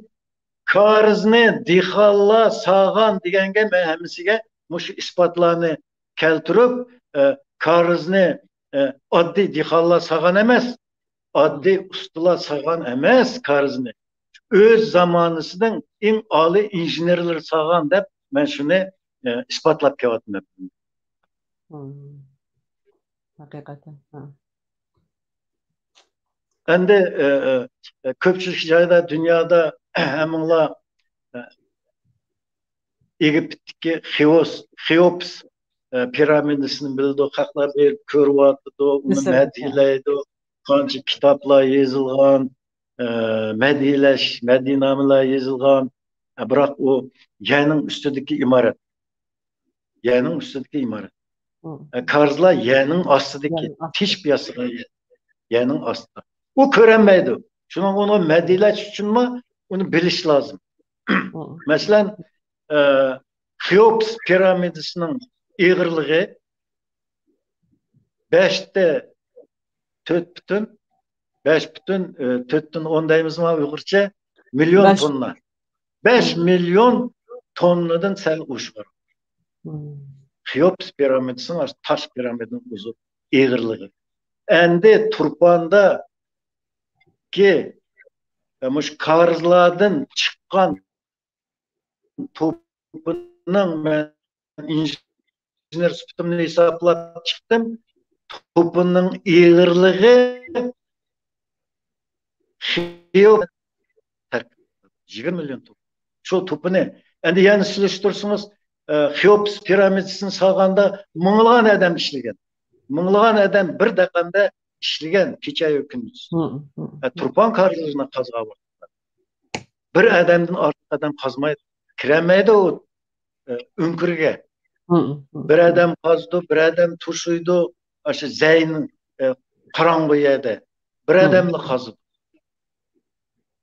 كارىزنى دېھقانلار سالغان دېگەنگە مەن ھەممىسىگە مۇشۇ ئىسپاتلارنى كەلتۈرۈپ، ئە، كارىزنى، ئە، ئاددىي دېھقانلار سالغان ئەمەس، ئاددىي ئۇستىلار سالغان ئەمەس كارىزنى. ئۆز زامانىسىنىڭ ئەڭ ئالىي ئىنژېنېرلىرى سالغان دەپ مەن شۇنى، ئە، ئىسپاتلاپ كېلىۋاتىمەن. مم. ھەقىقەتەن. ھە. ئەمدى، ئە، ئە، كۆپچىلىك جايدا، دۇنيادا ھەممىڭلار، ئە، ئېگىپتتىكى خىئوس، خىئوپس، ئە، پىرامىدىسىنى بىلىدۇ، خەقلەر بېرىپ كۆرۈۋاتىدۇ، ئۇنى مەدھىيلەيدۇ، قانچە كىتابلار يېزىلغان، ئە، مەدھىيلەش، مەدھىينامىلەر يېزىلغان، ئە، بىراق ئۇ يەرنىڭ ئۈستىدىكى ئىمارەت. يەرنىڭ ئۈستىدىكى ئىمارەت. مم. ئە، كارىزلار يەرنىڭ ئاستىدىكى، يەرنىڭ ئاستىدا. تېشىپ ياسىغان يەر. يەرنىڭ ئاستىدا. ئۇ كۆرەلمەيدۇ. شۇنىڭ ئۇنى مەدھىيلەش ئۈچۈنمۇ ئۇنى بىلىش لازىم. مم. مەسىلەن، ئە، خېئوپس پىرامىدىسىنىڭ ئېغىرلىقى بەشتە تۆت پۈتۈن، بەش پۈتۈن، ئە، تۆتتىن ئون دەيمىزما ئۇيغۇرچە؟ مىليون بەش. توننا. بەش مىليون توننىدىن سەل ئوشۇقراق. مم. خېئوپس پىرامىدىسىنىڭ تاش پىرامىدىنىڭ ئۇزۇن ئېغىرلىقى. ئەمدى تۇرپاندىكى، ئە، مۇشۇ كارىزلاردىن چىققان توپىنىڭ، مەن ئىنژېنېر سۈپىتىمنى ھېسابلاپ چىقتىم. توپىنىڭ ئېغىرلىقى خېئوپس يىگىرمە مىليون توپ. شۇ توپىنى ئەمدى يەنە سېلىشتۇرسىڭىز، ئە، خېئوپس پىرامىدىسىنى سالغاندا مىڭلىغان ئادەم ئىشلىگەن. مىڭلىغان ئادەم بىر دەقەمدە ئىشلىگەن، كېچە-يۇ كۈندۈز. مم، مم. ئە، تۇرپان كارىزلىرىنى قازغان ۋاقىتتا بىر ئادەمدىن ئارتۇق ئادەم قازمايدۇ. كىرەلمەيدۇ ئۇ، ئە، ئۆڭكۈرگە. مم، مم. بىر ئادەم قازىدۇ، بىر ئادەم تۇرشۇيدۇ. ئاشۇ زەينىڭ، ئە، قاراڭغۇ يەردە بىر مم. ئادەملا قازىدۇ.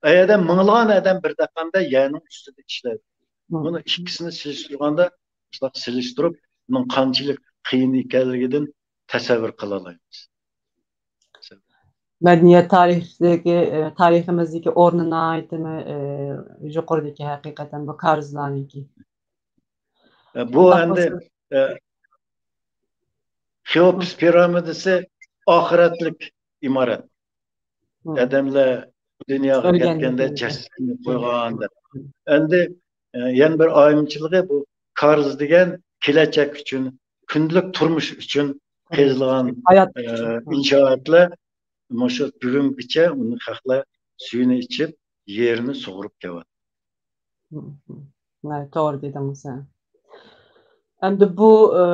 ئۇ يەردە مىڭلىغان ئادەم بىر دەققەندە يەرنىڭ ئۈستىدە ئىشلەيدۇ. مم. بۇنى ئىككىسىنى سېلىشتۇرغاندا، مۇشۇنداق سېلىشتۇرۇپ، بۇنىڭ قانچىلىك قىيىن ئىكەنلىكىدىن تەسەۋۋۇر قىلالايمىز. مەدەنىيەت تارىخىدىكى، ئە، تارىخىمىزدىكى ئورنى ناھايىتىمۇ، ئە، يۇقىرىدىكى ھەقىقەتەن بۇ كارىزلارنىڭكى. ئە، بۇ ئەمدى، ئە، خېئوپس پىرامىدىسى ئاخىرەتلىك ئىمارەت. ئادەملەر دۇنياغا كەتكەندە جەسىتىنى قويغان دەپ. ئەمدى، ئە، يەنە بىر ئايرىمچىلىقى، بۇ كارىز دېگەن كېلەچەك ئۈچۈن، كۈندىلىك تۇرمۇش ئۈچۈن قېزىلغان، ئە، ئىنشائاتلار. مۇشۇ بۈگۈنگىچە ئۇنى خەقلەر سۈيىنى ئىچىپ، يېرىنى سۇغۇرۇپ كېلىۋاتىدۇ. توغرا دېدىڭىز. ئەمدى بۇ، ئە،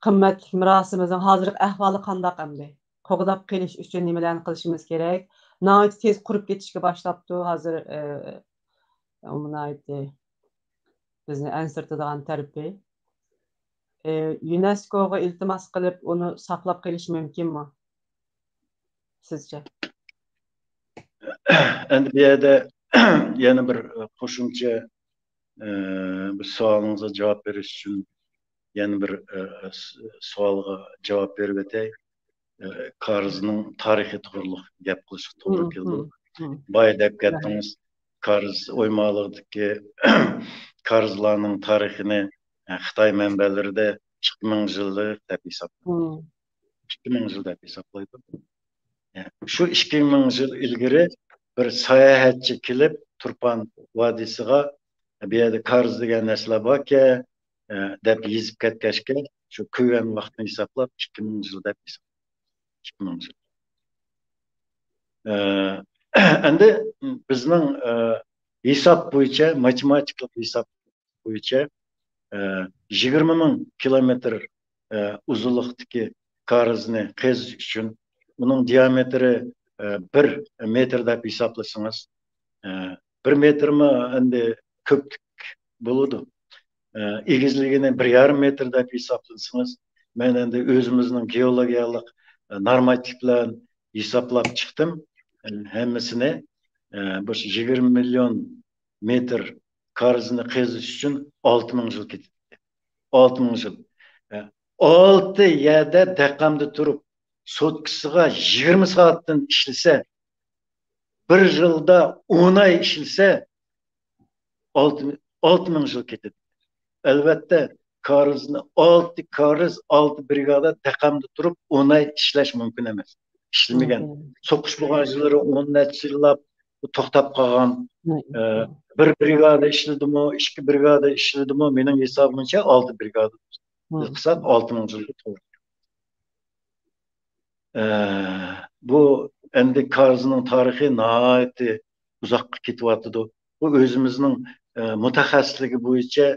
قىممەتلىك مىراسىمىزنىڭ ھازىرقى ئەھۋالى قانداق ئەمدى؟ قوغداپ قېلىش ئۈچۈن نېمىلەرنى قىلىشىمىز كېرەك؟ ناھايىتى تېز قۇرۇپ كېتىشكە باشلاپتۇ ھازىر، ئە، ئۇ ناھايىتى بىزنى ئەنسىرىتىدىغان تەرىپى. ئە، يۇنېسكوغا ئىلتىماس قىلىپ، ئۇنى ساقلاپ قېلىش مۇمكىنمۇ؟ سىزچە؟ ئەمدى بۇ يەردە يەنە بىر قوشۇمچە، ئە، بىر سوئالىڭىزغا جاۋاب بېرىش ئۈچۈن يەنە بىر، ئە، س-، سوئالغا جاۋاب بېرىپ ئۆتەي. ئە، كارىزنىڭ تارىخى توغرۇلۇق گەپ قىلىشقا توغرا كېلىدۇ. بايا دەپ كەتتىڭىز، كارىز ئويمانلىقىدىكى كارىزلارنىڭ تارىخىنى، ئە، خىتاي مەنبەلىرىدە ئىككى مىڭ يىللىق دەپ ھېسابلايدۇ. ئىككى مىڭ يىل دەپ ھېسابلايدۇ. شۇ ئىككى مىڭ يىل ئىلگىرى بىر ساياھەتچى كېلىپ، تۇرپان ۋادىسىغا، بۇ يەردە كارىز دېگەن نەرسىلەر باركەن، ئە، دەپ يېزىپ كەتكەچكە، شۇ كۆرگەن ۋاقتىنى ھېسابلاپ، ئىككى مىڭ يىل دەپ ھېساب-، ئىككى مىڭ يىل. ئە، ئەمدى بىزنىڭ، ئە، ھېساب بويىچە، ماتېماتىكىلىق ھېساب بويىچە، ئە، يىگىرمە مىڭ كىلومېتىر، ئە، ئۇزۇنلۇقتىكى كارىزنى قېزىش ئۈچۈن، ئۇنىڭ دىيامېتىرى، ئە، بىر مېتىر دەپ ھېسابلىسىڭىز، ئە، بىر مېتىرمۇ ئەمدى كۆپلۈك بولىدۇ. ئە، ئېگىزلىكىنى بىر يارىم مېتىر دەپ ھېسابلىسىڭىز، مەن ئەمدى ئۆزىمىزنىڭ گېئولوگىيەلىك، ئە، نورماتىپ بىلەن ھېسابلاپ چىقتىم. ئە، ھەممىسىنى، ئە، بۇ يىگىرمە مىليون مېتىر كارىزنى قېزىش ئۈچۈن ئالتە مىڭ يىل كېتىدىكەن. ئالتە مىڭ يىل. ئە، ئالتە يەردە دەقەمدە تۇرۇپ، سوتكىسىغا يىگىرمە سائەتتىن ئىشلىسە، بىر يىلدا ئون ئاي ئىشلىسە، ئالتە، ئالتە مىڭ يىل كېتىدۇ. ئەلۋەتتە، كارىزنى، ئالتە كارىز، ئالتە برىگادا دەقەمدە تۇرۇپ ئون ئاي ئىشلەش مۇمكىن ئەمەس. ئىشلىمىگەن. سوقۇش بولغان يىللىرى ئون نەچچە يىللاپ توختاپ قالغان. ئە، بىر برىگادا ئىشلىدىمۇ، ئىككى برىگادا ئىشلىدىمۇ، مېنىڭ ھېسابىمچە ئالتە برىگادا قىلساق ئالتە مىڭ يىلغا توغرا. ئە، بۇ ئەمدى كارىزنىڭ تارىخى ناھايىتى ئۇزاققا كېتىۋاتىدۇ. بۇ ئۆزىمىزنىڭ، ئە، مۇتەخەسسىسلىكى بويىچە،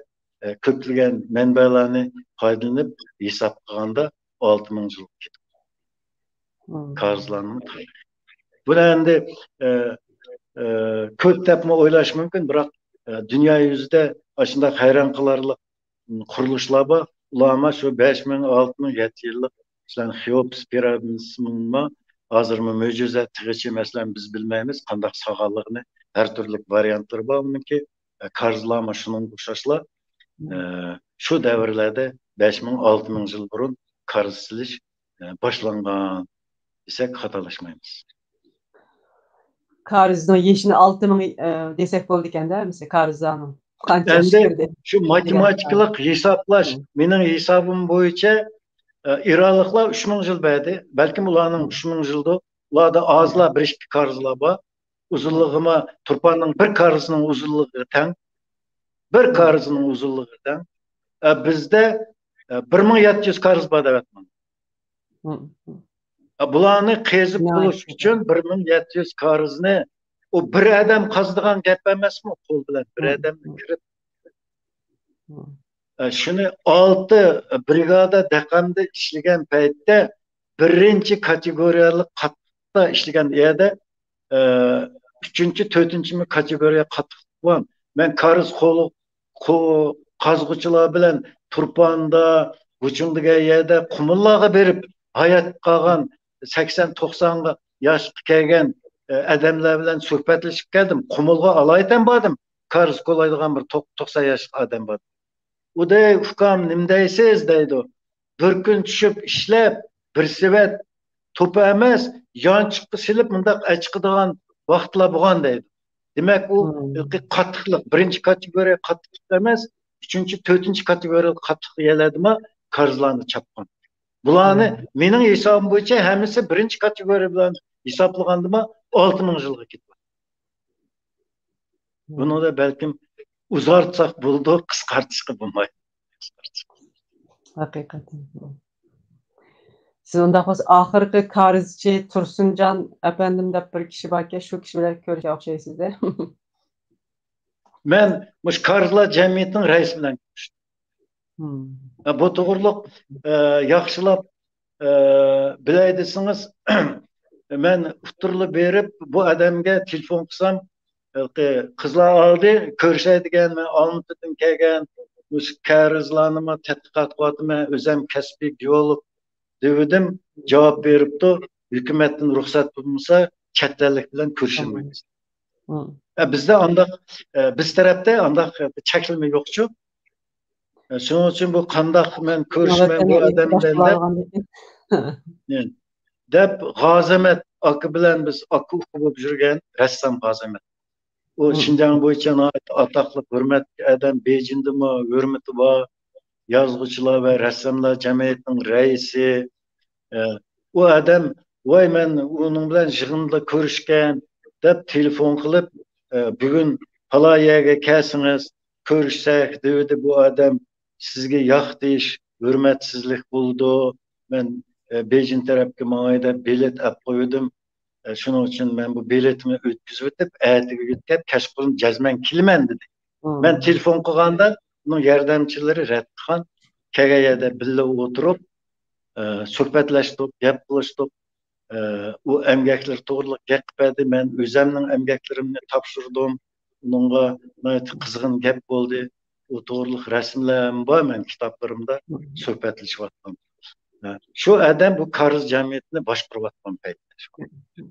ئە، كۆپلىگەن مەنبەلەرنى پايدىلىنىپ ھېساب قىلغاندا ئالتە مىڭ يىلغا كېتىدۇ. كارىزلارنىڭ تارىخى. بۇنى ئەمدى، ئە، ئە، كۆپ دەپمۇ ئويلاش مۇمكىن، بىراق، ئە، دۇنيا يۈزىدە ئاشۇنداق ھەيران قالارلىق قۇرۇلۇشلار بار. ئۇلارمۇ شۇ بەش مىڭ، ئالتە مىڭ، يەتتە يىللىق، مەسىلەن، خېئوپس پىرامىدىسىمۇ ھازىرمۇ مۆجىزە تېخىچە، مەسىلەن، بىز بىلمەيمىز قانداق سالغانلىقىنى. ھەر تۈرلۈك ۋارىيانتلىرى بار ئۇنىڭكى. ئە، كارىزلارمۇ شۇنىڭغا ئوخشاشلا. ئە، شۇ دەۋرلەردە بەش مىڭ، ئالتە مىڭ يىل بۇرۇن كارىز سېلىش، ئە، باشلانغان دېسەك خاتالاشمايمىز. كارىزنىڭ يېشىنى ئالتە مىڭ، ئە، دېسەك بولىدىكەندە، مىسە كارىزلارنىڭ قانچە ياشقا كىردى؟ شۇ ماتېماتىكىلىق ھېسابلاش، مېنىڭ ھېسابىم بويىچە، ئە، ئىرانلىقلار ئۈچ مىڭ يىل بەردى، بەلكىم ئۇلارنىڭ ئۈچ مىڭ يىلىدۇ. ئۇلاردا ئازلا بىر ئىككى كارىزلار بار. ئۇزۇنلۇقىمۇ تۇرپاننىڭ بىر كارىزىنىڭ ئۇزۇنلۇقىغا تەڭ. بىر كارىزىنىڭ ئۇزۇنلۇقىغا تەڭ. ئە، بىزدە، ئە، بىر مىڭ يەتتە يۈز كارىز بار دەۋاتىمەن. ئە، بۇلارنى قېزىپ بولۇش ئۈچۈن بىر مىڭ يەتتە يۈز كارىزنى، ئۇ بىر ئادەم قازىدىغان گەپ ئەمەسمۇ؟ قول بىلەن بىر ئادەم كىرىپ. ئە، شۇنى ئالتە برىگادا دەقەمدە ئىشلىگەن پەيتتە بىرىنچى كاتېگورىيەلىك قاتتىقتا ئىشلىگەن يەردە، ئە، ئۈچىنچى، تۆتىنچىمۇ كاتېگورىيە قاتتىق بولغان. مەن كارىز قولى، قو-، قازغۇچىلار بىلەن تۇرپاندا، گۇچۇڭ دېگەن يەردە قۇمۇللارغا بېرىپ، ھايات قالغان سەكسەن، توقسانغا ياشقا كەلگەن، ئە، ئادەملەر بىلەن سۆھبەتلىشىپ كەلدىم. قۇمۇلغا ئالايىتەن باردىم، كارىز قولايدىغان بىر توق-، توقسان ياشلىق ئادەم بار. ئۇ دەي، ئۇكام، نېمە دەيسىز؟ دەيدۇ. بىر كۈن چۈشۈپ ئىشلەپ، بىر سېۋەت توپا ئەمەس، يانچۇققا سېلىپ مۇنداق ئەچىقىدىغان ۋاقىتلار بولغان دەيدۇ. دېمەك، ئۇ ھېلىقى قاتتىقلىق، بىرىنچى كاتېگورىيە قاتتىقلىق ئەمەس، ئۈچىنچى، تۆتىنچى كاتېگورىيە قاتتىقلىق يەرلەردىمۇ كارىزلارنى چاپقان. بۇلارنى مېنىڭ ھېسابىم بويىچە ھەممىسى بىرىنچى كاتېگورىيە بىلەن ھېسابلىغاندىمۇ ئالتە مىڭ يىلغا كېتىدۇ. بۇنىڭدا بەلكىم ئۇزارتساق بولىدۇ، قىسقارتىشقا بولمايدۇ. ھەقىقەتەن. سىز ئۇنداق بولسا، ئاخىرقى كارىزچى تۇرسۇنجان ئەپەندىم دەپ بىر كىشى باركەن، شۇ كىشى بىلەن كۆرۈشكەن ئوخشايسىز-دە. مەن مۇشۇ كارىزلار جەمئىيىتىنىڭ رەئىسى بىلەن كۆرۈشتۈم. بۇ توغرۇلۇق ياخشىلاپ بىلەي دېسىڭىز، مەن ئۇتتۇرلا بېرىپ، بۇ ئادەمگە تېلېفون قىلسام، قىزلار ئالدى، كۆرۈشەي دېگەن، مەن ئالمۇتىدىن كەلگەن، مۇشۇ كارىزلارنىمۇ تەتقىقات قىلىۋاتىمەن، ئۆزۈم كەسپىي گېئولوگ دېۋىدىم، جاۋاب بېرىپتۇ، ھۆكۈمەتتىن رۇخسەت بولمىسا، چەت ئەللىك بىلەن كۆرۈشەلمەيمىز. ئە، بىزدە ئانداق، ئە، بىز تەرەپتە ئانداق، ئە، چەكلىمە يوقچۇ. ئە، شۇنىڭ ئۈچۈن بۇ قانداق مەن كۆرۈشىمەن بۇ ئادەم بىلەن دەپ، دەپ غازىمەت ئاكا بىلەن بىز ئاكا ئۇكا بولۇپ يۈرگەن رەسسام غازىمەت. ئۇ شىنجاڭ بويىچە ناھايىتى ئاتاقلىق، ھۆرمەتلىك ئادەم، بېيجىڭدىمۇ ھۆرمىتى بار، يازغۇچىلار ۋە رەسساملار جەمئىيىتىنىڭ رەئىسى. ئە، ئۇ ئادەم، ۋاي، مەن ئۇنىڭ بىلەن يىغىندا كۆرۈشكەن، دەپ تېلېفون قىلىپ، ئە، بۈگۈن پالان يەرگە كەلسىڭىز، كۆرۈشسەك، دېۋىدى بۇ ئادەم. سىزگە ياق دېيىش ھۆرمەتسىزلىك بولىدۇ. مەن، ئە، بېيجىڭ تەرەپكە ماڭاي دەپ بېلەت ئەپ قويدۇم. ئە، شۇنىڭ ئۈچۈن مەن بۇ بېلىتىمنى ئۆتكۈزۈۋېتىپ، ئەتىگە يۆتكەپ، كەچقۇرۇن جەزمەن كېلىمەن، دېدى. مەن تېلېفون قىلغاندا، ئۇنىڭ ياردەمچىلىرى رەت قىلغان. كەلگەن يەردە بىللە ئولتۇرۇپ، ئە، سۆھبەتلەشتۇق، گەپ قىلىشتۇق. ئە، ئۇ ئەمگەكلىرى توغرىلىق گەپ قىلىپ بەردى. مەن ئۆزەمنىڭ ئەمگەكلىرىمنى تاپشۇردۇم. ئۇنىڭغا ناھايىتى قىزغىن گەپ بولدى. ئۇ توغرىلىق رەسىملەرمۇ بار مەن كىتابلىرىمدا سۆھبەتلىشىۋاتقان. شۇ ئادەم بۇ كارىز جەمئىيىتىنى باشقۇرۇۋاتقان پەيتتە.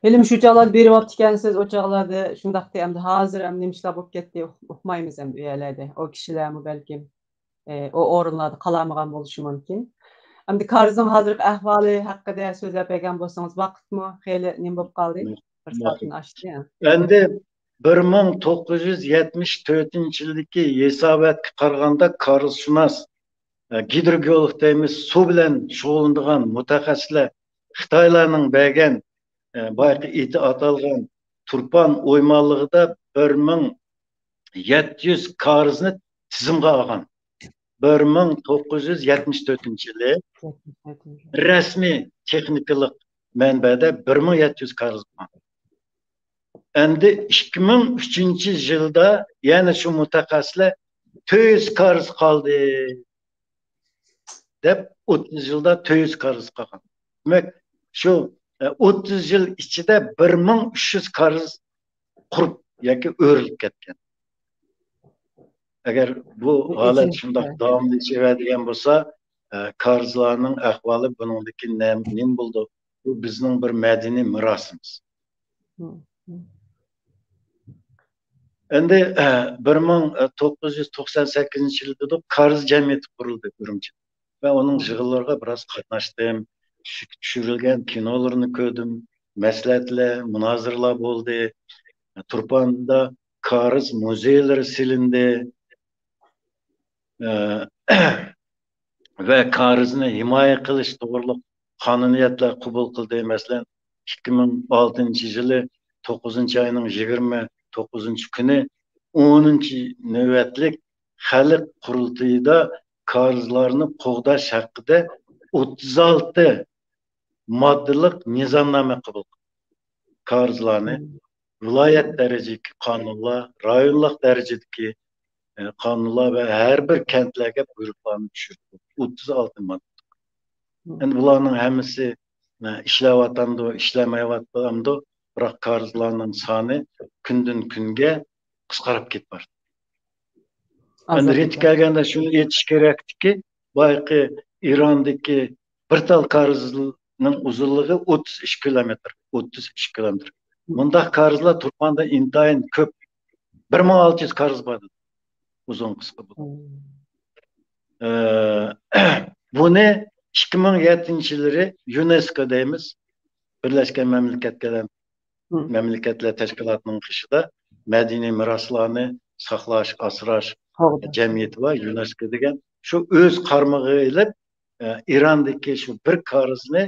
ھېلىمۇ شۇ چاغلاردا بېرىۋاپتىكەنسىز، ئۇ چاغلاردا شۇنداقتى، ئەمدى ھازىر ئەمدى نېمە ئىشلار بولۇپ كەتتى، ئۇقمايمىز ئەمدى ئۇ يەرلەردە. ئۇ كىشىلەرمۇ بەلكىم، ئە، ئۇ ئورۇنلاردا قالالمىغان بولۇشى مۇمكىن. ئەمدى كارىزنىڭ ھازىرقى ئەھۋالى ھەققىدە سۆزلەپ بەرگەن بولسىڭىز، ۋاقىتمۇ خېلى نېمە بولۇپ قالدى؟ بىر سائەتنى ئاشتى. ئەمدى بىر مىڭ توققۇز يۈز يەتمىش تۆتىنچى يىلدىكى ھېساباتقا قارىغاندا، كارىزشۇناس، ئە، گىدروگېئولوگ دەيمىز، سۇ بىلەن شۇغۇللىنىدىغان مۇتەخەسسىسلەر خىتايلارنىڭ بەرگەن، ئە، بايىقى ئېتى ئاتالغان تۇرپان ئويمانلىقىدا بىر مىڭ يەتتە يۈز كارىزنى تىزىمغا ئالغان. بىر مىڭ توققۇز يۈز يەتمىش تۆتىنچى يىلى رەسمىي تېخنىكىلىق مەنبەدە بىر مىڭ يەتتە يۈز كارىز بولغان. ئەمدى ئىككى مىڭ ئۈچىنچى يىلدا يەنە شۇ مۇتەخەسسىسلەر تۆت يۈز كارىز قالدى دەپ، ئوتتۇز يىلدا تۆت يۈز كارىز قالغان. دېمەك، شۇ، ئە، ئوتتۇز يىل ئىچىدە بىر مىڭ ئۈچ يۈز كارىز قۇرۇپ ياكى ئۆرۈلۈپ كەتكەن. ئەگەر بۇ ھالەت شۇنداق داۋاملىشىۋەرگەن بولسا، ئە، كارىزلارنىڭ ئەھۋالى بۇنىڭدىن كېيىن نەم-، نېمە بولىدۇ؟ بۇ بىزنىڭ بىر مەدەنىي مىراسىمىز. ئەمدى، ئە، بىر مىڭ توققۇز يۈز توقسان سەككىزىنچى يىلى دېدۇق، كارىز جەمئىيىتى قۇرۇلدى ئۈرۈمچىدە. مەن ئۇنىڭ يىغىنلىرىغا بىراز قاتناشتىم. چۈشۈرۈلگەن كىنولىرىنى كۆردۈم. مەسلىھەتلەر، مۇنازىرىلەر بولدى. تۇرپاندا كارىز مۇزېيلىرى سېلىندى. ئە، ۋە كارىزنى ھىمايە قىلىش توغرۇلۇق قانۇنىيەتلەر قوبۇل قىلدى. مەسىلەن، ئىككى مىڭ ئالتىنچى يىلى توققۇزىنچى ئاينىڭ يىگىرمە توققۇزىنچى كۈنى ئونىنچى نۆۋەتلىك خەلق قۇرۇلتىيىدا كارىزلارنى قوغداش ھەققىدە ئوتتۇز ئالتە ماددىلىق نىزامنامە قوبۇل قىلدى. كارىزلارنى ۋىلايەت دەرىجىدىكى قانۇنلار، رايونلۇق دەرىجىدىكى، ئە، قانۇنلار ۋە ھەر بىر كەنتلەرگە بۇيرۇقلارنى چۈشۈردى. ئوتتۇز ئالتە ماددا. ئەمدى بۇلارنىڭ ھەممىسى، ئە، ئىشلەۋاتامدۇ، ئىشلەمەيۋاتامدۇ، بىراق كارىزلارنىڭ سانى كۈندىن كۈنگە قىسقىرىپ كېتىپ بارىدۇ. ئەمدى رېتى كەلگەندە شۇنى ئېيتىش كېرەكتىكى، بايىقى ئىراندىكى بىر تال كارىزنىڭ ئۇزۇنلۇقى ئوتتۇز ئىككى كىلومېتىر، ئوتتۇز ئىككى كىلومېتىر. مۇنداق كارىزلار تۇرپاندا ئىنتايىن كۆپ. بىر مىڭ ئالتە يۈز كارىز بار دېدى. ئۇزۇن قىسقا بۇ. ئە، بۇنى ئىككى مىڭ يەتتىنچى يىلى يۇنېسكو دەيمىز، بىرلەشكەن مەملىكەتلەر، مەملىكەتلەر تەشكىلاتىنىڭ قېشىدا مەدەنىي مىراسلارنى ساقلاش، ئاسراش جەمئىيىتى بار، يۇنېسكو دېگەن. شۇ ئۆز قارمىقىغا ئېلىپ، ئە، ئىراندىكى شۇ بىر كارىزنى،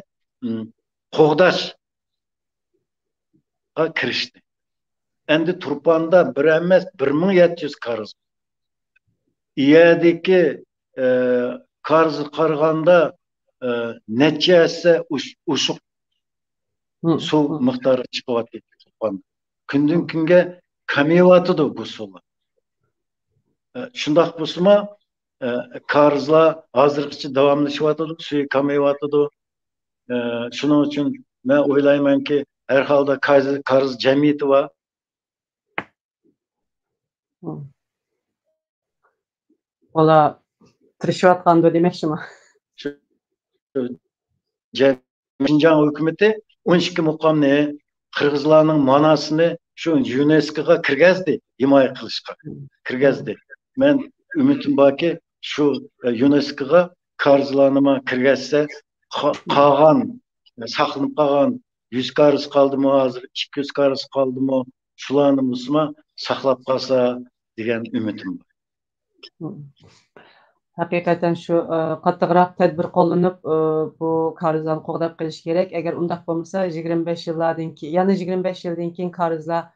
ئىم، قوغداشقا كىرىشتى. ئەمدى تۇرپاندا بىر ئەمەس، بىر مىڭ يەتتە يۈز كارىز. ئۇ يەردىكى، ئە، كارىزغا قارىغاندا، ئە، نەچچە ھەسسە ئوش-، ئوشۇق سۇ مىقدارى چىقىۋاتىدۇ تۇرپاندا. كۈندىن كۈنگە كېمىيىۋاتىدۇ بۇ سۇلار. ئە، شۇنداق بولسىمۇ، ئە، كارىزلار ھازىرغىچە داۋاملىشىۋاتىدۇ، سۈيى كېمىيىۋاتىدۇ. ئە، شۇنىڭ ئۈچۈن مەن ئويلايمەنكى، ھەر ھالدا كارىز، كارىز جەمئىيىتى بار. ئۇلار تىرىشىۋاتقاندۇ دېمەكچىمۇ؟ شىنجاڭ ھۆكۈمىتى ئون ئىككى مۇقامنى، قىرغىزلارنىڭ ماناسىنى شۇ يۇنېسكوغا كىرگۈزدى، ھىمايە قىلىشقا كىرگۈزدى. مەن ئۈمىدىم باركى، شۇ، ئە، يۇنېسكوغا كارىزلارنىمۇ كىرگۈزسە، قا-، قالغان، ساقلىنىپ قالغان يۈز كارىز قالدىمۇ، ھازىر ئىككى يۈز كارىز قالدىمۇ، شۇلارنى بولسىمۇ ساقلاپ قالسا دېگەن ئۈمىدىم بار. ھەقىقەتەن شۇ، ئە، قاتتىقراق تەدبىر قوللىنىپ، ئە، بۇ كارىزلارنى قوغداپ قېلىش كېرەك. ئەگەر ئۇنداق بولمىسا، يىگىرمە بەش يىللاردىن كېيىن، يەنە يىگىرمە بەش يىلدىن كېيىن كارىزلار،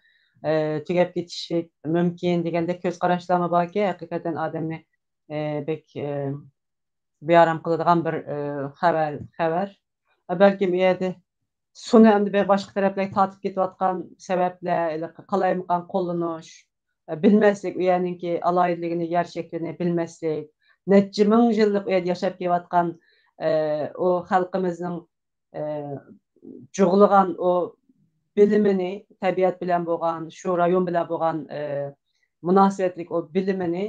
ئە، تۈگەپ كېتىشى مۇمكىن دېگەندەك كۆز قاراشلارمۇ باركى، ھەقىقەتەن ئادەمنى، ئە، بەك، ئە، بىئارام قىلىدىغان بىر، ئە، خەۋەر، خەۋەر. بەلكىم ئۇ يەردە سۇنى ئەمدى بىر باشقا تەرەپلەرگە تارتىپ كېتىۋاتقان سەۋەبلەر، ھېلىقى قالايمىقان قوللىنىش، بىلمەسلىك، ئۇ يەرنىڭكى ئالاھىدىلىكىنى، يەر شەكلىنى بىلمەسلىك، نەچچە مىڭ يىللىق ئۇ يەردە ياشاپ كېلىۋاتقان، ئۇ خەلقىمىزنىڭ، جۇغلىغان ئۇ بىلىمىنى، تەبىئەت بىلەن بولغان، شۇ رايون بىلەن بولغان، مۇناسىۋەتلىك ئۇ بىلىمىنى،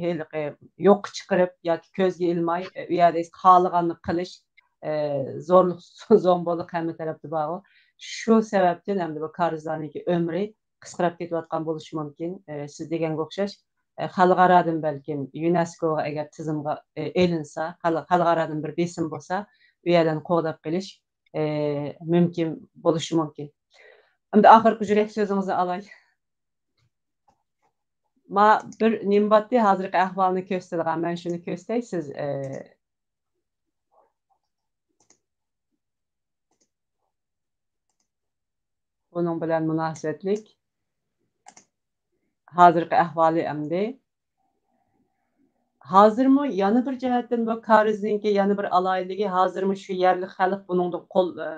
ھېلىقى يوققا چىقىرىپ ياكى كۆزگە ئىلماي، ئۇ يەردە خالىغاننى قىلىش، زورلۇق، زومبۇلۇق ھەممە تەرەپتە بارغۇ. شۇ سەۋەبتىن ئەمدى بۇ كارىزلارنىڭكى ئۆمرى قىسقىراپ كېتىۋاتقان بولۇشى مۇمكىن. سىز دېگەنگە ئوخشاش، خەلقئارادىن بەلكىم يۇنېسكوغا ئەگەر تىزىمغا ئېلىنسا، خەلقئارادىن بىر بېسىم بولسا، ئۇ يەرلەرنى قوغداپ قېلىش مۇمكىن بولۇشى مۇمكىن. ئەمدى ئاخىرقى يۈرەك سۆزىڭىزنى ئالاي. ما بىر نېمە بارتى، ھازىرقى ئەھۋالنى كۆرسىتىدىغان، مەن شۇنى كۆرسىتەي، سىز، ئە، بۇنىڭ بىلەن مۇناسىۋەتلىك ھازىرقى ئەھۋالى ئەمدى. ھازىرمۇ يەنە بىر جەھەتتىن بۇ كارىزنىڭكى يەنە بىر ئالاھىدىلىكى، ھازىرمۇ شۇ يەرلىك خەلق بۇنىڭدىن قول، ئە،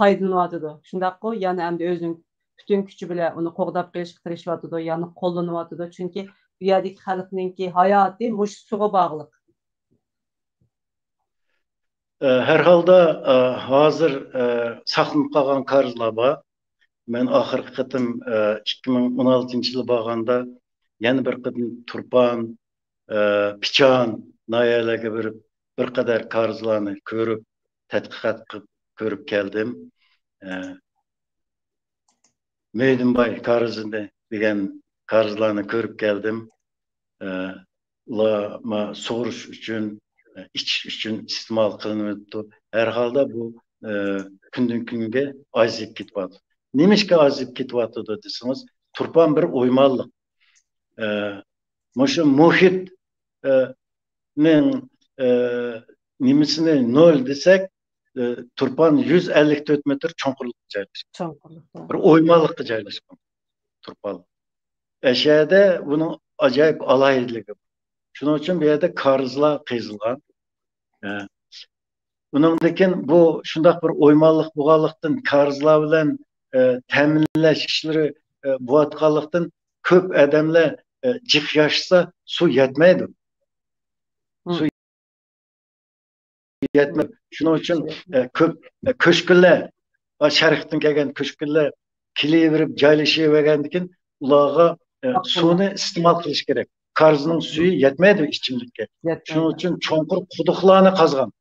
پايدىلىنىۋاتىدۇ. شۇنداققۇ؟ يەنە ئەمدى ئۆزىنىڭ پۈتۈن كۈچى بىلەن ئۇنى قوغداپ قېلىشقا تىرىشىۋاتىدۇ، يەنە قوللىنىۋاتىدۇ. چۈنكى بۇ يەردىكى خەلقنىڭكى ھاياتى مۇشۇ سۇغا باغلىق. ئە، ھەر ھالدا، ئە، ھازىر، ئە، ساقلىنىپ قالغان كارىزلار بار. مەن ئاخىرقى قېتىم، ئە، ئىككى مىڭ ئون ئالتىنچى يىلى بارغاندا يەنە بىر قېتىم تۇرپان، ئە، پىچان ناھىيەلەرگە بېرىپ، بىر قەدەر كارىزلارنى كۆرۈپ، تەتقىقات قىلىپ كۆرۈپ كەلدىم. ئە، مۆيدىنباي كارىزىنى دېگەن كارىزلارنى كۆرۈپ كەلدىم. ئە، ئۇلار ما سۇغۇرۇش ئۈچۈن، ئە، ئىچىش ئۈچۈن ئىستېمال قىلىنىۋېتىپتۇ. ھەر ھالدا بۇ، ئە، كۈندىن كۈنگە ئازىيىپ كېتىۋاتىدۇ. نېمىشقا ئازىيىپ كېتىۋاتىدۇ دېسىڭىز، تۇرپان بىر ئويمانلىق. ئە، مۇشۇ مۇھىت، ئە، نىڭ، ئە، نېمىسىنى نول دېسەك، ئە، تۇرپان يۈز ئەللىك تۆت مېتىر چوڭقۇرلۇقتا جايلاشقان. چوڭقۇرلۇقتا. بىر ئويمانلىقتا جايلاشقان تۇرپان. ئەشەدە بۇنىڭ ئاجايىپ ئالاھىدىلىكى بار. شۇنىڭ ئۈچۈن بۇ يەردە كارىزلار قېزىلغان. ئە، ئۇنىڭدىن كېيىن بۇ شۇنداق بىر ئويمانلىق بولغانلىقتىن، كارىزلار بىلەن، ئە، تەمىنلەش ئىشلىرى، ئە، بولۇۋاتقانلىقتىن، كۆپ ئادەملەر، ئە، جىق ياشىسا، سۇ يەتمەيدۇ. سۇ يەتمەيدۇ. شۇنىڭ ئۈچۈن، ئە، كۆپ، ئە، كۆچكۈنلەر، ئا، شەرقتىن كەلگەن كۆچكۈنلەر كېلىۋېرىپ جايلىشىۋەرگەندىن كېيىن، ئۇلارغا، ئە، سۇنى ئىستېمال قىلىش كېرەك. كارىزنىڭ سۈيى يەتمەيدۇ ئىچىملىككە. شۇنىڭ ئۈچۈن چوڭقۇر قۇدۇقلارنى قازغان.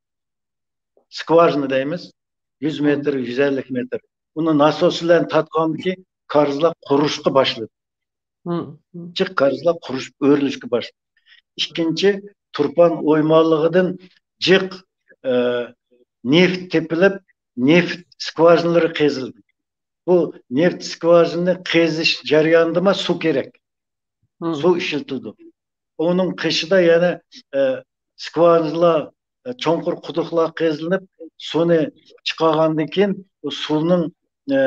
سكۋاژنا دەيمىز. يۈز مېتىر، يۈز ئەللىك مېتىر. ئۇنى ناسوس بىلەن تارتقاندىن كېيىن كارىزلار قۇرۇشقا باشلىدى. جىق كارىزلار قۇرۇشۇپ ئۆرۈلۈشكە باشلىدى. ئىككىنچى، تۇرپان ئويمانلىقىدىن جىق، ئە، نېفىت تېپىلىپ، نېفىت سكۋاژىنىلىرى قېزىلدى. بۇ نېفىت سكۋاژىنىنى قېزىش جەريانىدىمۇ سۇ كېرەك. سۇ ئىشلىتىلىدۇ. ئۇنىڭ قېشىدا يەنە، ئە، سكۋاژىنلار، ئە، چوڭقۇر قۇدۇقلار قېزىلىپ، سۇنى چىقارغاندىن كېيىن، ئۇ سۇنىڭ، ئە،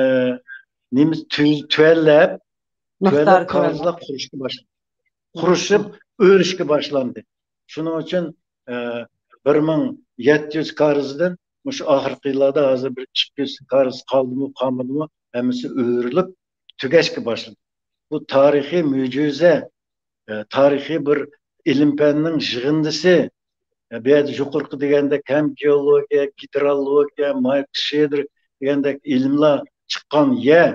نېمىسى تۆ-، تۆۋەنلەپ، تۆۋەنلەپ كارىزلار قۇرۇشقا باشلىدى. قۇرۇشۇپ، ئۆرۈشكە باشلاندى. شۇنىڭ ئۈچۈن، ئە، بىر مىڭ يەتتە يۈز كارىزدىن مۇشۇ ئاخىرقى يىللاردا ھازىر بىر ئىككى يۈز كارىز قالدىمۇ، قالمىدىمۇ، ھەممىسى ئۆرۈلۈپ، تۈگەشكە باشلىدى. بۇ تارىخىي مۆجىزە، ئە، تارىخىي بىر ئىلىم-پەننىڭ يىغىندىسى. ئە، بۇ يەردە يۇقىرىقى دېگەندەك ھەم گېئولوگىيە، گىدرولوگىيە، مايكل شېدېر دېگەندەك ئىلىملار چىققان يەر.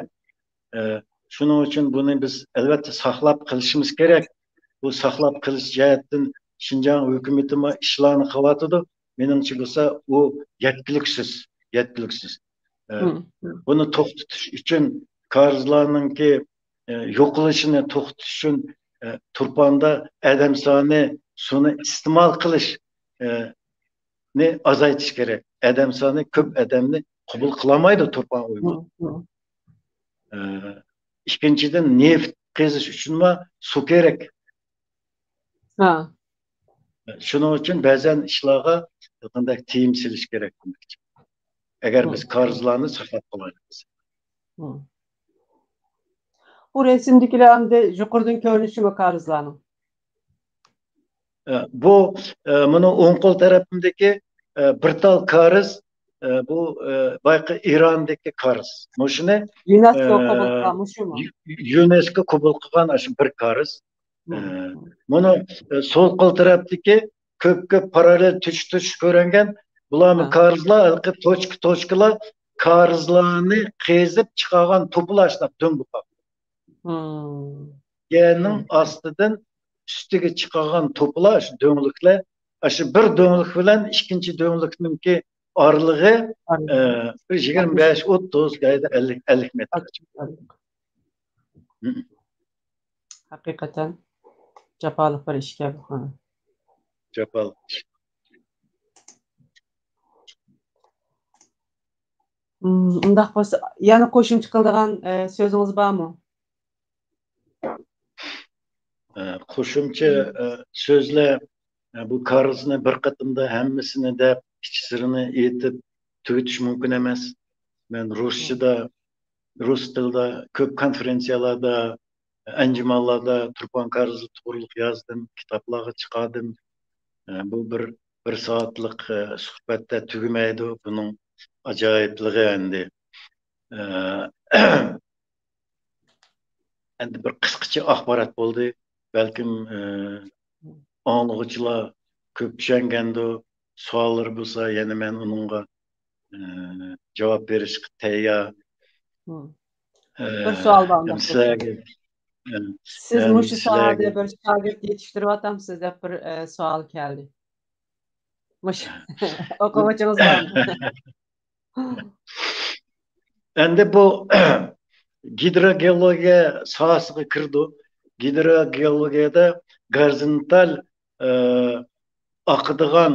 ئە، شۇنىڭ ئۈچۈن بۇنى بىز ئەلۋەتتە ساقلاپ قېلىشىمىز كېرەك. بۇ ساقلاپ قېلىش جەھەتتىن شىنجاڭ ھۆكۈمىتىمۇ ئىشلارنى قىلىۋاتىدۇ. مېنىڭچە بولسا ئۇ يەتكۈلۈكسىز، يەتكۈلۈكسىز. ئە، بۇنى توختىتىش ئۈچۈن كارىزلارنىڭكى، ئە، يوقىلىشىنى توختىتىش ئۈچۈن، ئە، تۇرپاندا ئادەم سانى، سۇنى ئىستېمال قىلىش، ئە، نى ئازايتىش كېرەك. ئادەم سانى كۆپ ئادەمنى قوبۇل قىلالمايدۇ تۇرپان ئويمىقى. ئە، ئىككىنچىدىن، نېفىت قېزىش ئۈچۈنمۇ سۇ كېرەك. شۇنىڭ ئۈچۈن بەزەن ئىشلارغا قانداق تىيىم سېلىش كېرەك دېمەكچى. ئەگەر بىز كارىزلارنى ساقلاپ قالايلى دېسەك. بۇ رەسىمدىكىلەر ئەمدى يۇقىرىدىن كۆرۈنۈشىمۇ كارىزلارنىڭ؟ ئە، بۇ، ئە، مۇنۇ ئوڭ قول تەرەپىمدىكى، ئە، بىر تال كارىز، ئە، بۇ، ئە، بايىقى ئىراندىكى كارىز. مۇشۇنى، يۇنېسكو ئە، قوبۇل قىلغان، مۇشۇمۇ؟ يۇ-، يۇنېسكو قوبۇل قىلغان ئاشۇ بىر كارىز. ئە، مۇنۇ، ئە، سول قول تەرەپتىكى كۆپ-كۆپ پاراللېل تۈتۈش-تۈتۈش كۆرۈنگەن، بۇلارمۇ ھە. كارىزلار، ھېلىقى توچكا-توچكىلار كارىزلارنى قېزىپ چىقارغان توپىلار شۇنداق دۆڭ بولۇپ قالغان. يەرنىڭ ئاستىدىن ئۈستىگە چىقارغان توپىلار، شۇ دۆڭلۈكلەر، ئاشۇ بىر دۆڭلۈك بىلەن ئىككىنچى دۆڭلۈكنىڭكى ئارىلىقى، ئارىلىقى. ئە، بىر يىگىرمە بەش، ئوتتۇز، يا ئەللىك، ئەللىك مېتىر. ھەقىقەتەن جاپالىق بىر ئىشكەن بۇ. جاپالىق ئىش. ئۇنداق بولسا، يەنە قوشۇمچە قىلىدىغان، ئە، سۆزىڭىز بارمۇ؟ ئە، قوشۇمچە، ئە، سۆزلەر، ئە، بۇ كارىزنى بىر قېتىمدا ھەممىسىنى دەپ، ئىچ سىرىنى ئېيتىپ تۈگىتىش مۇمكىن ئەمەس. مەن رۇسچىدا، رۇس تىلىدا كۆپ كونفېرېنسىيەلەردە، ئەنجۇمانلاردا تۇرپان كارىزى توغرۇلۇق يازدىم، كىتابلارغا چىقاردىم. ئە، بۇ بىر، بىر سائەتلىك، ئە، سۆھبەتتە تۈگىمەيدۇ. بۇنىڭ ئاجايىپلىقى ئەمدى. ئە، ئەمدى بىر قىسقىچە ئاخبارات بولدى. بەلكىم، ئە، ئاڭلىغۇچىلار كۆپ چۈشەنگەندۇ، سوئاللىرى بولسا يەنە مەن ئۇنىڭغا، ئە، جاۋاب بېرىشقا تەييار. ئە، بىر سوئال بار ئۇنداق بولسا. سىلەرگە، ئە، سىز مۇشۇ ساھەدە بىر شاگىرت يېتىشتۈرۈۋاتامسىز دەپ بىر، ئە، سوئال كەلدى. مۇشۇ ئوقۇغۇچىڭىز بارمۇ؟ ئەمدى بۇ گىدروگېئولوگىيە ساھەسىگە كىرىدۇ. گىدروگېئولوگىيەدە گورىزونتال، ئە، ئاقىدىغان،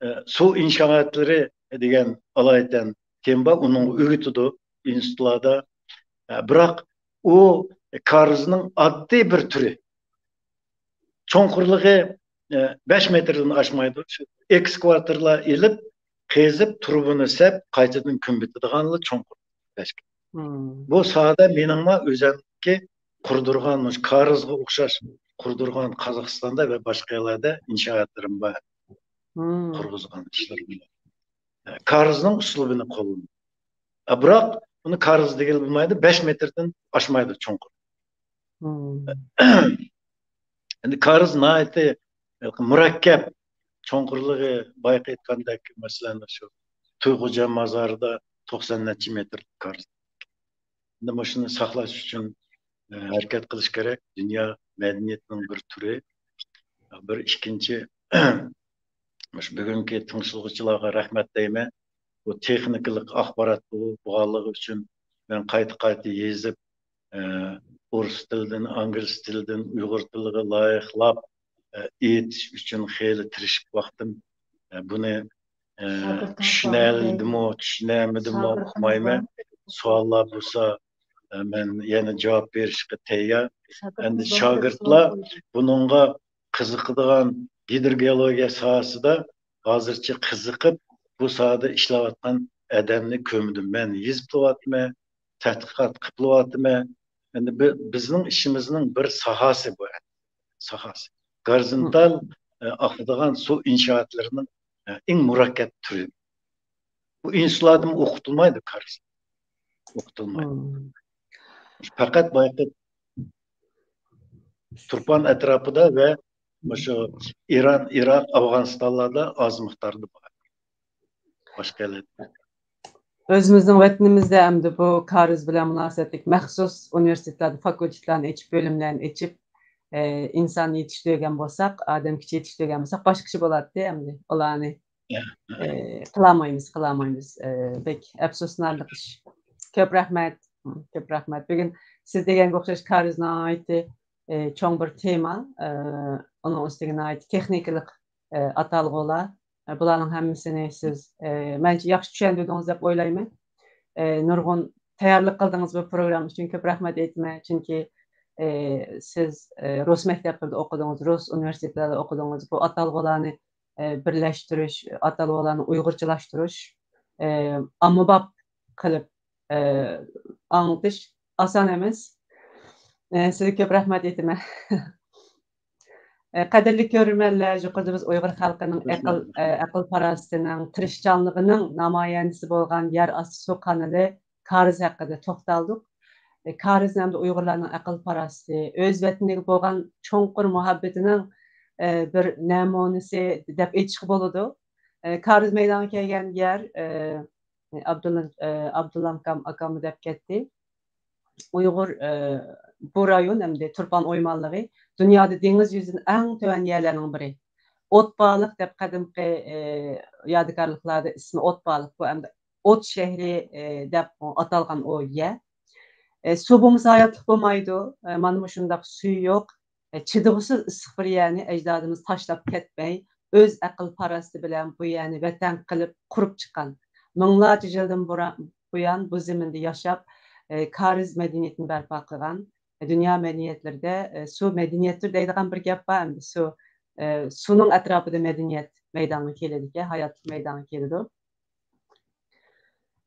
ئە، سۇ ئىنشائاتلىرى دېگەن ئالايىتەن تېما بار. ئۇنىڭغا ئۆگىتىدۇ ئىنستىتۇتلاردا. ئە، بىراق ئۇ كارىزنىڭ ئاددىي بىر تۈرى. چوڭقۇرلۇقى، ئە، بەش مېتىردىن ئاشمايدۇ. شۇ ئېكسكىۋاتورلار ئېلىپ، قېزىپ، تۇرۇبىنى سەپ، قايتىدىن كۆمۈۋېتىدىغانلا چوڭقۇر. بۇ ساھەدە مېنىڭمۇ ئۆزۈمنىڭكى قۇردۇرغان، مۇشۇ كارىزغا ئوخشاش قۇردۇرغان قازاقىستاندا ۋە باشقا يەرلەردە ئىنشائاتلىرىم بار. قۇرغۇزغان ئىشلىرىم بار. كارىزنىڭ ئۇسلۇبىنى قوللىنىپ. بىراق ئۇنى كارىز دېگىلى بولمايدۇ، بەش مېتىردىن ئاشمايدۇ چوڭقۇر. ئەمدى كارىز ناھايىتى مۇرەككەپ، چوڭقۇرلۇقى بايىقى ئېيتقاندەك، مەسىلەن، شۇ تۇيغۇجان مازارىدا توقسان نەچچە مېتىرلىق كارىز. ئەمدى مۇشۇنى ساقلاش ئۈچۈن، ئە، ھەرىكەت قىلىش كېرەك. دۇنيا مەدەنىيىتىنىڭ بىر تۈرى. بىر ئىككىنچى، مۇشۇ بۈگۈنكى تىڭشىغۇچىلارغا رەھمەت دەيمەن. بۇ تېخنىكىلىق ئاخبارات بۇ، بولغانلىقى ئۈچۈن مەن قايتا-قايتا يېزىپ، ئە، ئورۇس تىلىدىن، ئىنگلىز تىلىدىن ئۇيغۇر تىلىغا لايىقلاپ، ئە، ئېيتىش ئۈچۈن خېلى تىرىشىپ باقتىم. ئە، بۇنى ئە، چۈشىنەلىدىمۇ، چۈشىنەلمىدىمۇ ئۇقمايمەن. سوئاللار بولسا، ئە، مەن يەنە جاۋاب بېرىشقا تەييار. ئەمدى شاگىرتلار بۇنىڭغا قىزىقىدىغان، گىدروگېئولوگىيە ساھەسىدە ھازىرچە قىزىقىپ، بۇ ساھەدە ئىشلەۋاتقان ئادەمنى كۆرمىدىم. مەن يېزىپ تۇرۇۋاتىمەن، تەتقىقات قىلىۋاتىمەن. ئەمدى بى-، بىزنىڭ ئىشىمىزنىڭ بىر ساھەسى بۇ، ساھەسى. گورىزونتال، ئە، ئاقىدىغان سۇ ئىنشائاتلىرىنىڭ، ئە، ئەڭ مۇرەككەپ تۈرى. بۇ ئىنستىتۇتلاردىمۇ ئوقۇتۇلمايدۇ، كارىز. ئوقۇتۇلمايدۇ. مم. پەقەت بايىقى تۇرپان ئەتراپىدا ۋە مۇشۇ ئىران، ئىراق، ئافغانىستانلاردا ئاز مىقداردا بار. باشقا يەرلەردە. ئۆزىمىزنىڭ ۋەتىنىمىزدە ئەمدى بۇ كارىز بىلەن مۇناسىۋەتلىك مەخسۇس ئۇنىۋېرسىتېتلاردا فاكۇلتېتلارنى ئېچىپ، بۆلۈملەرنى ئېچىپ، ئە، ئىنسان يېتىشتۈرگەن بولساق، ئادەم كۈچى يېتىشتۈرگەن بولساق، باشقىچە بولاتتى ئەمدى. ئۇلارنى، ئە، قىلالمايمىز، قىلالمايمىز. ئە، بەك ئەپسۇسلىنارلىق ئىش. كۆپ رەھمەت. كۆپ رەھمەت. بۈگۈن سىز دېگەنگە ئوخشاش كارىز ناھايىتى، ئە، چوڭ بىر تېما. ئە، ئۇنىڭ ئۈستىگە ناھايىتى تېخنىكىلىق، ئە، ئاتالغۇلار. ئە، بۇلارنىڭ ھەممىسىنى سىز، ئە، مەنچە ياخشى چۈشەندۈردىڭىز دەپ ئويلايمەن. ئە، نۇرغۇن تەييارلىق قىلدىڭىز بۇ پروگرامما ئۈچۈن، كۆپ رەھمەت ئېيتىمەن. چۈنكى، ئە، سىز، ئە، رۇس مەكتەپلىرىدە ئوقۇدىڭىز، رۇس ئۇنىۋېرسىتېتلىرىدا ئوقۇدىڭىز. بۇ ئاتالغۇلارنى، ئە، بىرلەشتۈرۈش، ئاتالغۇلارنى ئۇيغۇرچىلاشتۇرۇش، ئە، ئاممىباب قىلىپ، ئە، ئاڭلىتىش ئاسان ئەمەس. ئە، سىزگە كۆپ رەھمەت ئېيتىمەن. ئە، قەدىرلىك كۆرۈرمەنلەر، يۇقىرىدا بىز ئۇيغۇر خەلقىنىڭ ئەقىل، ئە، ئەقىل پاراسىتىنىڭ، تىرىشچانلىقىنىڭ نامايەندىسى بولغان يەر ئاستى سۇ قانىلى كارىز ھەققىدە توختالدۇق. ئە، كارىز ھەمدە ئۇيغۇرلارنىڭ ئەقىل پاراسىتى، ئۆز ۋەتىنىگە بولغان چوڭقۇر مۇھەببىتىنىڭ، ئە، بىر نەمۇنىسى دەپ ئېيتىشقا بولىدۇ. ئە، كارىز مەيدانغا كەلگەن يەر، ئە، ئابدۇللا، ئە، ئابدۇللام ئاكام، ئاكاممۇ دەپ كەتتى. ئۇيغۇر، ئە، بۇ رايون ئەمدى تۇرپان ئويمانلىقى دۇنيادا دېڭىز يۈزىدىن ئەڭ تۆۋەن يەرلەرنىڭ بىرى. ئوتبالىق دەپ قەدىمكى، ئە، يادىكارلىقلاردا ئىسمى ئوتبالىق. بۇ ئەمدى ئوت شەھىرى، ئە، دەپ ئاتالغان ئۇ يەر. ئە، سۇ بولمىسا ھاياتلىق بولمايدۇ. ئە، مانا مۇشۇنداق سۈيى يوق، ئە، چىدىغۇسىز ئىسسىق بىر يەرنى ئەجدادىمىز تاشلاپ كەتمەي، ئۆز ئەقىل پاراسىتى بىلەن بۇ يەرنى ۋەتەن قىلىپ قۇرۇپ چىققان. مىڭلارچە يىلدىن بۇرا-، بۇيان بۇ زېمىندا ياشاپ، ئە، كارىز مەدەنىيىتىنى بەرپا قىلغان. دۇنيا مەدەنىيەتلىرىدە، ئە، سۇ مەدەنىيەتتۇر دەيدىغان بىر گەپ بار ئەمدى. سۇ، ئە، سۇنىڭ ئەتراپىدا مەدەنىيەت مەيدانغا كېلىدىكەن، ھاياتلىق مەيدانغا كېلىدۇ.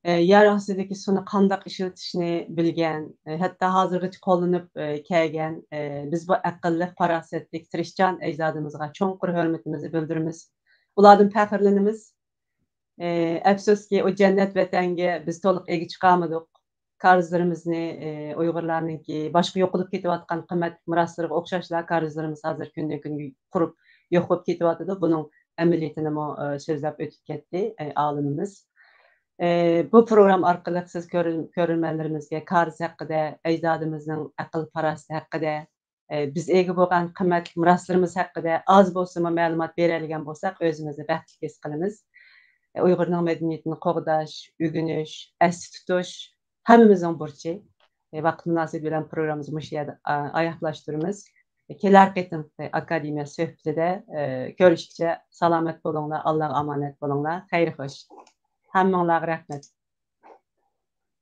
ئە، يەر ئاستىدىكى سۇنى قانداق ئىشلىتىشنى بىلگەن، ئە، ھەتتا ھازىرغىچە قوللىنىپ، ئە، كەلگەن، ئە، بىز بۇ ئەقىللىق، پاراسەتلىك، تىرىشچان ئەجدادىمىزغا چوڭقۇر ھۆرمىتىمىزنى بىلدۈرىمىز. ئۇلاردىن پەخىرلىنىمىز. ئە، ئەپسۇسكى، ئۇ جەننەت ۋەتەنگە بىز تولۇق ئىگە چىقالمىدۇق. كارىزلىرىمىزنى، ئى، ئۇيغۇرلارنىڭكى باشقا يوقىلىپ كېتىۋاتقان قىممەتلىك مىراسلىرىغا ئوخشاشلا كارىزلىرىمىز ھازىر كۈندىن كۈنگە قۇرۇپ يوق بولۇپ كېتىۋاتىدۇ. بۇنىڭ ئەمەلىيىتىنىمۇ، ئى، سۆزلەپ ئۆتۈپ كەتتى، ئى، ئالىمىمىز. ئى، بۇ پروگرامما ئارقىلىق سىز كۆرۈر-، كۆرۈرمەنلىرىمىزگە كارىز ھەققىدە، ئەجدادىمىزنىڭ ئەقىل پاراسىتى ھەققىدە، ئە، بىز ئىگە بولغان قىممەتلىك مىراسلىرىمىز ھەققىدە ئاز بولسىمۇ مەلۇمات بېرەلىگەن بولساق، ئۆزىمىزنى بەختلىك ھېس قىلىمىز. ئە، ئۇيغۇرنىڭ مەدەنىيىتىنى قوغداش، ئۆگىنىش، ئەستە تۇتۇش ھەممىمىزنىڭ بۇرچى. ئە، ۋاقىت مۇناسىۋىتى بىلەن پروگراممىمىزنى مۇشۇ يەردە، ئا، ئاياغلاشتۇرىمىز. ئە، كېلەر قېتىمقى ئاكادېمىيە سۆھبىتىدە، ئە، كۆرۈشكىچە سالامەت بولۇڭلار، ئاللاغا ئامانەت بولۇڭلار. خەير خوش. ھەممىڭلارغا رەھمەت.